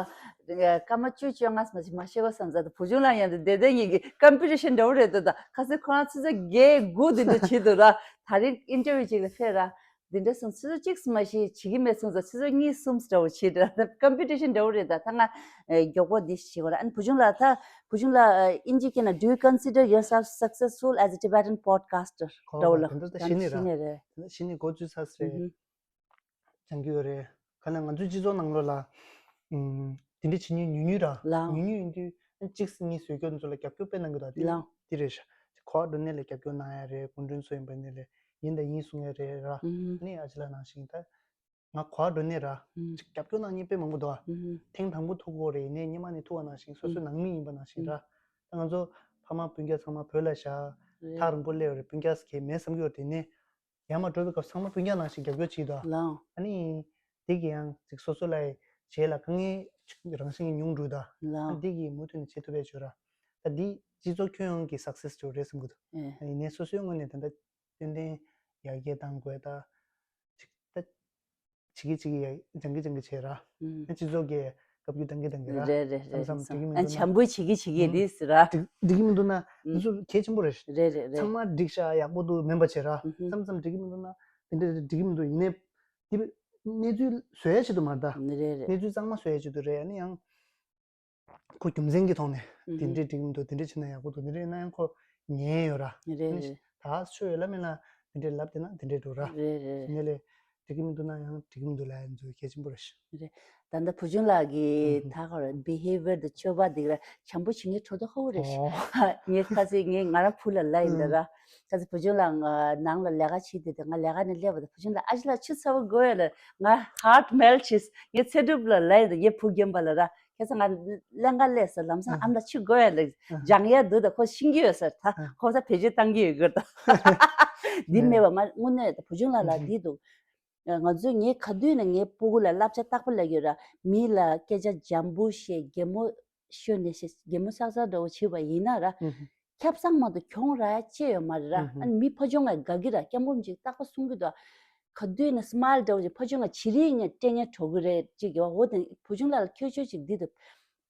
སྐར་མ་བཅུ་བཅོ་ལྔ་ཙམ་ཞིག་མ་ཤེས་གོ་བསམ་ཚར། བུ་ཆུང་ལགས་ཡང་དེ་དེ་ངེད་ཀྱི་ཀམ་པི་ཊི་ཤན་འདྲ་བོ་རེད་འདུག་ད་ཁ་སང་ཁོ་རང་ཆུ་ཚོད་བརྒྱད་དགུ་དེ་འདྲ་བྱེད་འདུག་ར། ད་རིང་ཨིན་ཊར་བིའུ་ཅིག་ལ་ཕེབས་ར། འདི་འདྲ་སོང་། ཆུ་ཚོད་གཅིག་ཙམ་མ་ཤེས་བྱེད་ཀྱི་མེད་སོང་ཙང་ཆུ་ཚོད་གཉིས་གསུམ་འདྲ་བོ་བྱེད་འདྲ། ཀམ་པི་ཊི་ཤན་འདྲ་བོ་རེད། ད་ད་ང་མགྱོགས་པོ་འདི་བྱེད་དགོས་ར། ཨ་ནི་བུ་ཆུང་ལགས། ད་བུ་ཆུང་ལགས་ཨིན་ཇི་སྐད་ནང་Do you consider yourself successful as a Tibetan podcaster? ཁོ་འདྲ་བོ་ལ། དེ་འདྲ་ད་ཤི་ནི་ར། ཤི་ནི་རེད། ད་ཤི་ནི་འགོ་བཙུགས་ཚར་སེ་རེད། ཨུ་ཧུ། སྦྱང་གི་ཡོད་རེད། ག་ནས་ང་ཚོའི་སྤྱི་ཚོགས་ནང་ལོགས་ལ། ཨུམ། དེ་འདྲ་བྱེད་མཁན་ཉུང་ཉུང་ར། ལའོ། ཉུང་ཉུང་ཡིན་དུས་གཅིག་གཉིས་བཟོས་སྐྱོར་ཚོ་ལ་རྒྱབ་སྐྱོར་དཔེ་གནང་གི་འདུག་དེ་ལའོ། དེ་རེད་ཤག་གོ་བ་འགྲོ་ནས་ལ་རྒྱབ་སྐྱོར་གནང་ཡ་རེད། སྐུ་མགྲོན་ཚོ་ཡིན་པ་ནས་ལ་ཡིན་དང་ཡིན་གསུང་ཡ་རེད་ར། ཨུམ། ནི་ཨ་ཅེ་ལགས་ནང་བཞིན་ད་ང་གོ་བ་འགྲོ་ནས་ར། ཨུམ། ཅིག་རྒྱབ་སྐྱོར་གནང་མཁན་དཔེ་མང་པོ་འདུག་ཨ། ཨུམ། ཐེངས་དང་པོ་ཐུག་གོ་རེད། ཡིན་ནའི་སྔོན་མ་ནས་ཐུག་པ་ནང་བཞིན་སོ་སོའི་ཨུམ། ནང་མི་ཡིན་པ་ནང་བཞིན་ར། ཨུམ། ད་ང་ཚོ་ཕ་མ་སྤུན་ཀྱག་ཚང་མ་བོད་ལ་བཞག་རེད། ཐག་རིང་པོ་སླེབས་ཡོད་རེད། སྤུན་ཀྱག་ཟེར་མཁན་མེད་བསམ་གྱི་ཡོད་རེད། དེ་ནས། ཡར་མར་འགྲོ་བའི་སྐབས་ཚང་མ་སྤུན་ཀྱག་ནང་བཞིན་རྒྱབ་སྐྱོར་བྱེད་དོ། ལའོ། ཨ་ནི། འདི་གི་ཡང་ཅིག་སོ་སོ་ལ་རྗེས་ལ་དཀའ་ངལ་ཅིག་རང་བཞིན་གྱིས་ཉུང་འགྲོ་ད། ལའོ། ཨ་འདི་གི་མུ་མཐུད་ནས་བྱེད་ཐུབ་པའི་བྱོས་ར། ད་འདི་སྤྱི་ཚོགས་ཁྱོན་ཡོངས་ཀྱི་སག་སེ་སི་ཅིག་རེད་བསམ་གྱི་འདུག་ཨེ། ཡིན་ནའི་སོ་སོའི་ངོས་ནས་ད་ལྟ་ཏན་ཏན་ཡར་རྒྱས་བཏང་དགོས་ད། ཅིག་ད། བྱེད་ཀྱི་བྱེད་ཀྱི་ཡ་སྦྱང་གི་སྦྱང་གི་བྱེད་ར། ཨུམ། སྤྱི་ཚོགས་ཀྱི་བཀའ་བཀྱོན་གཏང་གི་གཏང་གི་ར། རེད་རེད་རེད། མཚམས་མཚམས་འགྲིག་གི་མི་འདུག་ན། ཨ་བྱམས་པོ་བྱེད་ཀྱི་བྱེད་ཀྱི་ཨུམ། རེད་ཟེར་ར། འགྲིག་འགྲིག་གི་མི་འདུག་ན། ཨུམ། འདི་ཚོ་གལ་ཆེན་པོ་རེད། རེད་རེད་རེད། ཚང་མ་འགྲིག་ཤག་ཡག་པོ་འདུག་མིན་པ་བྱེད་ར། ཨུམ། མཚམས་མཚམས་འགྲིག་གི་མི་འདུག་ན། དེ་འདྲ་འགྲིག་གི་མི་འདུག་ཡིན་ནའི། དེ་གནས་ཚུལ་བཟོ་ཡ་ཆེད་དུ་མ་རེད་ད། རེད་རེད། གནས་ཚུལ་གཙང་མ་བཟོ་ཡ་ཆེད་དུ་རེད། ཨ་ནི་ཡང་། ཁོ་རྒྱུ་མཚན་གྱི་ཐོག་ནས་ཨུམ། དེ་འདྲས་འགྲིག་གི་མི་འདུག་དེ་འདྲས་བྱས་ན་ཡག་པོ་འདུག་དེ་འདྲས་ཡིན་ན་ཡང་ཁོ་ཉན་ཡོད་ར། རེད་ཨ་ནི་རེད། ད་ཆོས་ཡོད་ལ་མེད་ལ་དེ་འདྲས་ལབ་བསྡད་ན་དེ་འདྲས་འགྲོ་ར། རེད་རེད། དེ་ནས་ལས་འགྲིག་གི་མི་འདུག་ན་ཡང་འགྲིག་གི་མི་འདུག་ལབ་ཡ་འདི་ཚོ་གལ་ཆེན་པོ་རེད་ཤག་རེད། ད་ལྟ་བུ་ཆུང་ལགས་ཀྱིས་ཨུམ། ད་ཁོ་ར་བྷི་ཧེ་བི་ཡར་དང་སྤྱོད་པ་འདི་ག་ར་བྱམས་པོ་བྱེད་མཁན་འགྲོ་ད་ཧོ་རེད་ཤག་ཨོ། ངས་ཁ་སང་ངས་ང་རང་བུ་ལ་ལབ་ཡིན་ད་ར། ཨུམ། ཁ་སང་བུ་ཆུང་ལགས་ང་ནང་ལ་ལས་ཀ་བྱེད་དུས་ད་ང་ལས་ཀ་ནས་སླེབས་པ་དང་བུ་ཆུང་ལགས་ཨ་ཅེ་ལགས་ཆུ་ཚ་པོ་དགོས་ཡ་ལ་ང་ཧར་ཊི་མེལ་ཊི་བྱས། ངས་ཚེ་སྒྲུབ་ལ་ལབ་ཡིན་ད། ངའི་བུ་རྒན་པ་ལ་ར། ཁ་སང་ང་ཀླན་ཀ་སླེབས་སོང་། ལམ་སང་ཨ་མ་ལགས་ཆུ་དགོས་ཡ་ལ་སྦྱང་ཡ་འདུག་ད་ཁོ་ཤེས་ཀྱི་ཡོད་ས་རེད། ད་ཁོ་ས་བེད་སྤྱོད་བཏང་གི་ཡོད་གི་རེད་ད། འདི་མེད་པ་མ་དངོས་གནས་ད་བུ་ཆུང་ལགས་ལ་འདི་འདུག་ང་ཚོས་ངས་ག་དུས་ནས་ངའི་སྤུ་གུ་ལ་བསླབ་བྱ་རྟག་པར་ལབ་ཀྱི་ཡོད་ར། མི་ལ་སྐད་ཆ་འཇམ་པོ་བཤད། གད་མོ་ཤོར་ནས་བཤད། གད་མོ་སག་སག་འདྲ་བོ་བྱེད་པ་ཡིན་ན་ར། ཨུ་ཧུ། ཁྱབ་སང་མ་གཏོགས་གྱོང་རག་ཡ་ཅི་ཡོད་མ་རེད་ར། ཨུ་ཧུ། ཨ་ནི་མི་ཕ་ཆུང་ང་དགའ་གི་ར། སྐྱབས་མགོན་ཅིག་རྟག་པར་གསུང་གི་འདུག་ག་དུས་ནས་སི་མའིལ་འདྲ་བོ་ཅིག་ཕ་ཆུང་ང་བྱེད་རིགས་ངས་སྤྲད་ཉན་འགྲོ་གི་རེད་ཅིག་ཡོད། འོ་དེ་བུ་ཆུང་ལགས་ལ་ཁྱོད་ཆོས་ཅིག་འདི་འདུག་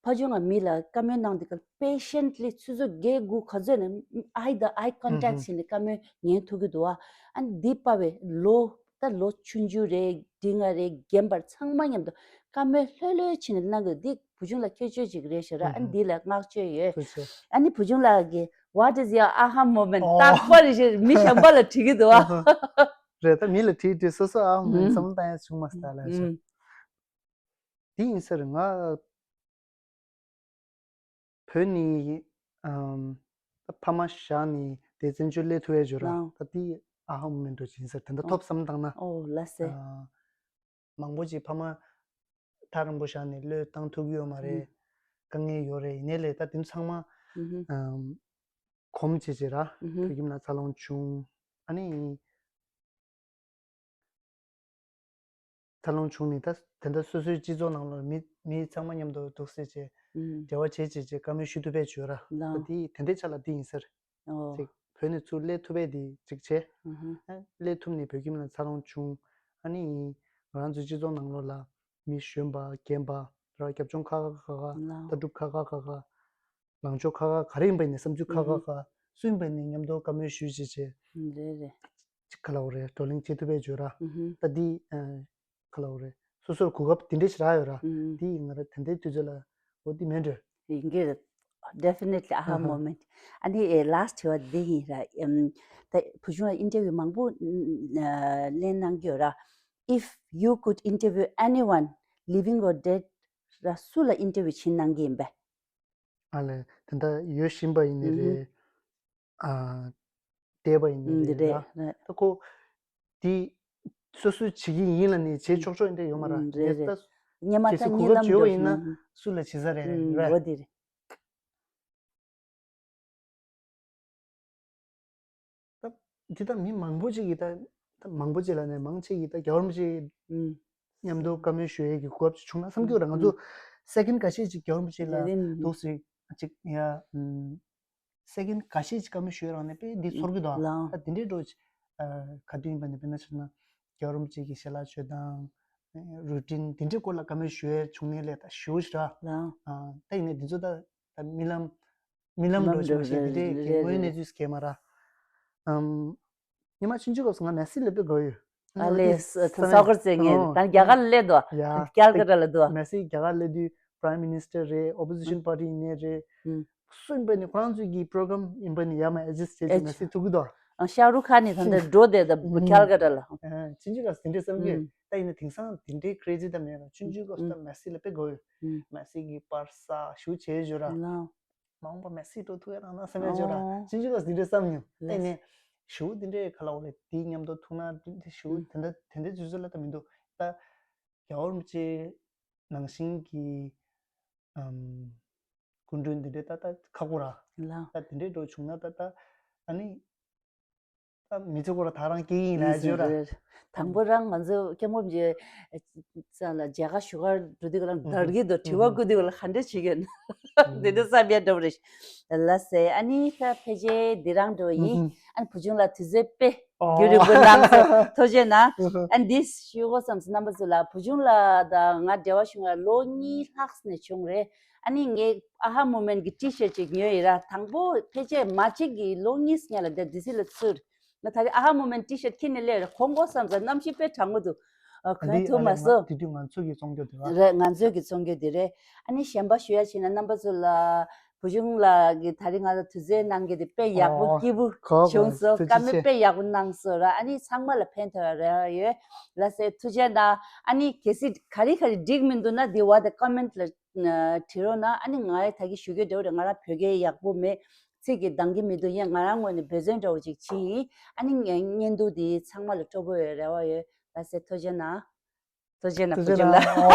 ཕ་ཆུང་ང་མི་ལ་བཀའ་མོལ་གནང་དུས་སྐབས་པེ་ཤེན་ཊི་ལི་ཆུ་ཚོད་བརྒྱད་དགུ་ག་ཚོད་ནས་ཨའི་དང་ཨའི་ཀོན་ཊེག་ཨུ་ཧུ། བྱས་ནས་བཀའ་མོལ་ཉན་ཐུབ་ཀྱི་འདུག་ཨ། ཨ་ནི་འདི་པ་བའི་ལོ། ད་ལོ་ཆུང་ཆུང་རེད། འབྲིང་ང་རེད། རྒན་པར་ཚང་མ་མཉམ་དུ་བཀའ་མོལ་ལྷོད་ལྷོད་བྱས་ནས་གནང་དགོས། འདི་བུ་ཆུང་ལ་ཁྱད་ཆོས་ཅིག་རེད་ཤག་ར། ཨ་ནི་འདི་ལ་བསྔགས་བརྗོད་ཡོད། ཁྱད་ཆོས། ཨ་ནི་བུ་ཆུང་ལགས་ཀྱིས་What is your aha moment? ཨོ། རྟག་པར་རེད་ཤག་མི་གཞན་པ་ལ་དྲི་གི་འདུག་ཨ། ཨོ་ཧོ། རེད། ད་མི་ལ་དྲིས་དྲིས་སོ་སོ་ཨ་ཧོ་མན་ཨུམ། བསམ་བློ་བཏང་ཡ་བྱུང་མ་སོང་ད་ལ་ཤག་ཨུམ། འདི་ཡིན་ས་རེད། ང་བོད་ནས་ཨམ། ཕ་མ་བཞག་ནས་དེ་བཙན་བྱོལ་སླེབས་ཐུབ་ཡ་བྱོས་ར། ལའོ། ད་དེ་ཨ་ཧ་མོ་མེན་འགྲོ་ཅིག་ཡིན་ས་རེད། ད་ལྟ་ཨོ། ཐོབ་བསམ་བཏང་ན། ཨོ་ལ་སེ། ཨ། མང་པོ་ཅིག་ཕ་མ་ཐག་རིང་པོ་བཞག་ནས་བློས་བཏང་ཐུབ་ཀྱི་ཡོད་མ་རེད། ཨུམ། དཀའ་ངལ་ཡོད་རེད། ཡིན་ནའི་ལས་ད་དེ་ཚོ་ཚང་མ་ཨུ་ཧུ། ཨམ། གོམས་བྱས་བྱས་ར། ཨུ་ཧུ། བོད་ཁྱིམ་ལ་འཚར་ལོངས་བྱུང་། ཨ་ནི། འཚར་ལོངས་བྱུང་ནས་ད་དེ་འདྲ་སོ་སོའི་སྤྱི་ཚོགས་ནང་ལ་མི་མི་ཚང་མ་མཉམ་དུ་འདུག་སེ་བྱས་ཨུམ། འབྲེལ་བ་བྱེད་བྱེད་བྱས་བཀའ་མོལ་ཞུ་ཐུབ་པའི་བྱོས་ར། ལགས། ད་དེ་དེ་འདྲའི་ཆ་ལ་འདི་ཡིན་ཟེར། ཨོ། ཅིག་བོད་ནས་ཚུར་སླེབས་ཐུབ་པའི་དེ་ཅིག་བྱས། ཨུ་ཧུ། ཨ་སླེབས་ཐུབ་ནས་བོད་ཁྱིམ་ལ་འཚར་ལོངས་བྱུང་། ཨ་ནི་ང་རང་ཚོའི་སྤྱི་ཚོགས་ནང་ལོགས་ལ་མི་གཞོན་པ་རྒན་པ་ར་རྒྱབ་ལྗོངས་ཁག་ཁག་ཁག་ཁག་ལགས། ལྟ་གྲུབ་ཁག་ཁག་ཁག་ཁག་ལངས་ཕྱོགས་ཁག་ཁག་ག་རེ་ཡིན་པ་ཡིན་ནའི་བསམ་ཚུལ་ཁག་ཁག་ཁག་སུ་ཡིན་པ་ཡིན་ནའི་མཉམ་དུ་བཀའ་མོལ་ཞུས་བྱས་བྱས། ཨུ་རེད་རེད། ཅིག་ག་ལབ་དགོས་རེད། བགྲོ་གླེང་བྱེད་ཐུབ་པའི་བྱོས་ར། ཨུ་ཧུ། ད་འདི་ཨ་ག་ལབ་དགོས་རེད། སོ་སོར་གོ་སྐབས་དེ་འདྲ་ཞིག་རག་ཡོད་ར། ཨུ་ཧུ། འདི་ཡིན་ང་ར་ད་ལྟའི་དུས་ཚོད་ལ་འོ་འདི་མེད་འགྲོ། ཡིན་གྱི་རེད། Definitely ཨ་ཧ་ཨ་ཧ། Moment. ཨ་ནི་ཨེ་last དྲི་བ་འདི་ཡིན་ར། ཨམ་ད་བུ་ཆུང་ལ་interview མང་པོ་ཨ་ལེན་གནང་གི་ཡོད་ར། If you could interview anyone, living or dead, ར་སུ་ལ་interview བྱེད་གནང་གི་ཡིན་པས། ཨ་ལས་དེ་འདྲ་ཡོད་བཞིན་པ་ཡིན་ནི་ཨུ་ཧུ། རེད། ཨ་བསྡད་པ་ཡིན་ནི་ཨུ་རེད་རེད་ར། རེད། ད་ཁོ་དེ་སོ་སོས་བྱེད་ཀྱི་ཡིན་ལ་ནི་བྱེད་ཆོག་ཆོག་ཡིན་འདྲ་ཡོད་མ་ར། ཨུ་རེད་ངས་རེད། ད་སྔོན་མ་གལ་ད་སྲིད་གོ་གཉིད་སྐབས་ལམ་བྱོས་པ་འགྲོ་ཡིན་ན་ཨུ་སུ་ལ་བྱེད་ས་རེད་ཨུ་ར། འོ་དེ་རེད། ད་འདི་ད་མི་མང་པོ་ཅིག་གིས་ད་ད་མང་པོ་ཅིག་ལ་ནས་མང་ཆེ་གིས་ད་རྒྱལ་བ་རིན་པོ་ཆེ་ཨུ། མཉམ་དུ་བཀའ་མོལ་ཞུ་ཡས་ཀྱི་གོ་སྐབས་ཅིག་བྱུང་ན་བསམ་གྱི་ཡོད་རེད། ང་ཚོ་ཨུ། Second ག་ཤེད་ཅིག་རྒྱལ་བ་རིན་པོ་ཆེ་ལ་རེད་རེད། འདུག་སེ་ཅིག་ཡ་ཨུ། Second ག་ཤེད་ཅིག་བཀའ་མོལ་ཞུ་ཡས་རང་ནས་དཔེ་འདི་ཚོར་གྱི་འདུག་ལགས། ད་འདི་འདྲའི་འགྲོ་ཅིག་ཨ་ག་དུས་ཡིན་པ་ནས་དཔེར་ན་ཆ་ན་རྒྱལ་བ་རིན་པོ་ཆེ་གི་ཞལ་ལག་མཆོད་སྟངས་routine འདི་འདྲའི་སྐོར་ལ་བཀའ་མོལ་ཞུ་ཡས་བྱུང་ནས་ལས་ད་ཞུ་ཞེ་དྲག་ལགས། ཨ་ད་ཡིན་ནའི་འདི་ཚོ་ད་ད་རྨི་ལམ་རྨི་ལམ་འགྲོ་ཞིག་མ་ཞིག་འདི་འདྲའི་གི་དངོས་ཡོད་གནས་ཚུལ་སྐྱེས་མ་ར། ཨམ། ཉི་མ་ཆུང་ཆུང་སྐབས་སུ་ང་མེ་སི་ལ་དཔེ་དགའ་ཡོད། ཨ་ལས་ས་ས་གར་ཙེ་ངས་ད་རྒྱ་གར་ལ་སླེབས་འདུག་ཡ། ཀལ་ཀ་ཏ་ལ་འདུག་མེ་སི་རྒྱ་གར་སླེབས་དུས་Prime Minister རེད། Opposition party ཡིན་ནའི་རེད། སུ་ཡིན་པ་ནི་ཁོ་རང་ཚོའི་གི་program ཡིན་པ་ནི་ཡ་མ་adjust བྱས་ཀྱི་མེ་སི་ཐུག་གི་འདུག་ཨ་ཤ་རུག་ཁན་ནི་ད་ལྟ་འགྲོ་བསྡད་ད་ཀལ་ཀ་ཏ་ལ། ཆུང་ཆུང་སྐབས་སུ་དེ་འདྲ་བསམ་གི་ཡོད། ད་ཡིན་ན་དེང་སང་དེ་འདྲའི་crazy ད་མེད་ར། ཆུང་ཆུང་སྐབས་སུ་ད་མེ་སི་ལ་དཔེ་དགའ་ཡོད། མེ་སི་གི་པར་ས་ཞུ་བྱས་བྱོས་ར། མ་འོངས་པ་མེ་སི་འགྲོ་ཐུབ་ཡ་རང་ན་བསམ་ཡ་བྱོས་ར། ཨོ། ཆུང་ཆུང་སྐབས་སུ་འདི་འདྲ་བསམ་མྱོང་། ད་ཡིན་ནའི་ཞུ་འདི་འདྲའི་ཁ་ལ་འོ་ལེ་དེའི་མཉམ་དུ་ཐུག་ན་འདི་ཞུ་དེ་འདྲ་དེ་འདྲའི་དུས་ཚོད་ལ་ད་མི་འདུག་ད་རྒྱལ་བ་རིན་པོ་ཆེ་ནང་བཞིན་གྱི་ཨམ། སྐུ་མགྲོན་འདི་འདྲའི་ད་ལྟ་ཁག་པོ་ར། ལགས། ད་དེ་འདྲའི་འགྲོ་བྱུང་ན་ད་ལྟ་ཨ་ནི་ད་མི་ཚེ་སྐོར་ད་རང་སྐྱེ་ཡིན་ལ་ཡིན་བརྗོད་ར། ཟེར་རེད། དང་པོ་རང་ང་ཚོ་སྐྱབས་མགོན་རྗེ་ས་ལ་མཇལ་ཁ་ཞུ་གར་འགྲོ་དུས་ལ་ཨུ་ཧུ། འདར་གྱི་འདུག་དྲི་བ་ཨུ་ཧུ། བཀོད་དུས་ལ་ག་འདྲ་བྱེད་ཀྱི་ཡོད་ན། ཨུ་ཧུ། འདི་འདྲ་བསམ་ཡ་འདྲ་པོ་རེད། ལ་ཟེར་ཨ་ནི་ད་ཕལ་ཆེར་འདི་རང་འགྲོ་ཡིན། ཨུ་ཧུ། ཨ་ནི་བུ་ཆུང་ལ་དུས་ཚོད་དཔེ་ཨོ། རྒྱུན་རིང་པོ་གནང་སོང་ཐུགས་རྗེ་གནང་། ཨ་ནི་འདི་ཞུ་དགོས་བསམ་སོང་རྣམ་པ་ཚོ་ལ། བུ་ཆུང་ལ་དང་ང་འབྲེལ་བ་བྱུང་བ་ལོ་གཉིས་ལྷག་ནས་བྱུང་རེད། ཨ་ནི་ངས་ཨ་ཧ་མོ་མེན་གི་ཊི་ཤར་ཊི་ཅིག་ཉོས་ཡིན་ར། དང་པོ་ཕལ་ཆེར་མ་གཅིག་གི་ལོ་གཉིས་སྔོན་ལ་འདི་ཌི་སི་ལ་ཚུར་ང་ད་རེས་ཨ་ཧ་མོ་མེན་ཊི་ཤར་ཊི་འཁྱེར་ནས་སླེབས་རེད། གོན་དགོས་བསམ་སོང་གནམ་གཤིས་དཔེ་གྲང་མོ་འདུག་ཨ་གོན་འདི་ཐུབ་ཨ་མ་ལས་ང་སོང་། དེ་དུས་ང་ཚོ་གི་ཚོང་རྒྱུ་དེ་ར། རེད། ང་ཚོ་གི་ཚོང་རྒྱུ་དེ་རེད། ཨ་ནི་གཞན་པ་ཞུ་ཡ་བྱས་ན་རྣམ་པ་ཚོ་ལ་བུ་ཆུང་ལགས་ཀྱིས་ད་རེས་ང་ལ་དུས་ཚོད་གནང་མཁན་དེ་དཔེ་ཡག་པོ་ཨོ། སྐྱིད་པོ་གོ་བྱུང་སོང་། ཐུགས་རྗེ་བཀའ་མོལ་ཆེ། དཔེ་ཡག་པོ་གནང་སོང་ར། ཨ་ནི་ཚང་མ་ལ་ཕན་ཐོགས་ཡ་རེ་བ་ཡོད། ལགས་སེ་ཐུགས་རྗེ་གནང་། ཨ་ནི་གལ་སྲིད་ག་རེ་ག་རེ་འགྲིག་མི་འདུག་ན་དེ་བ་དེ་ཀོ་མེན་ཊི་ལ་བྲིས་རོགས་གནང་། ཨ་ནི་ང་ཡ་ད་གི་ཞུ་རྒྱུ་འདྲ་བོ་རེད། ང་རང་བོད་སྐད་ཡག་པོ་མེད། ཚིག་གི་འདང་གི་མི་འདུག་ཡིན་ང་རང་ངོས་ནས་འབད་བརྩོན་འདྲ་བོ་ཅིག་བྱེད་ཡིན། ཨ་ནི་ངའི་བརྙན་ཐུང་དེ་ཚང་མ་ལ་སྤྲོ་པོ་ཡོད་རེ་བ་ཡོད། ལགས་སེ་ཐུགས་རྗེ་གནང་། ཐུགས་རྗེ་གནང་། ཐུགས་རྗེ་བུ་ཆུང་ལགས། གནང་། ཨོ།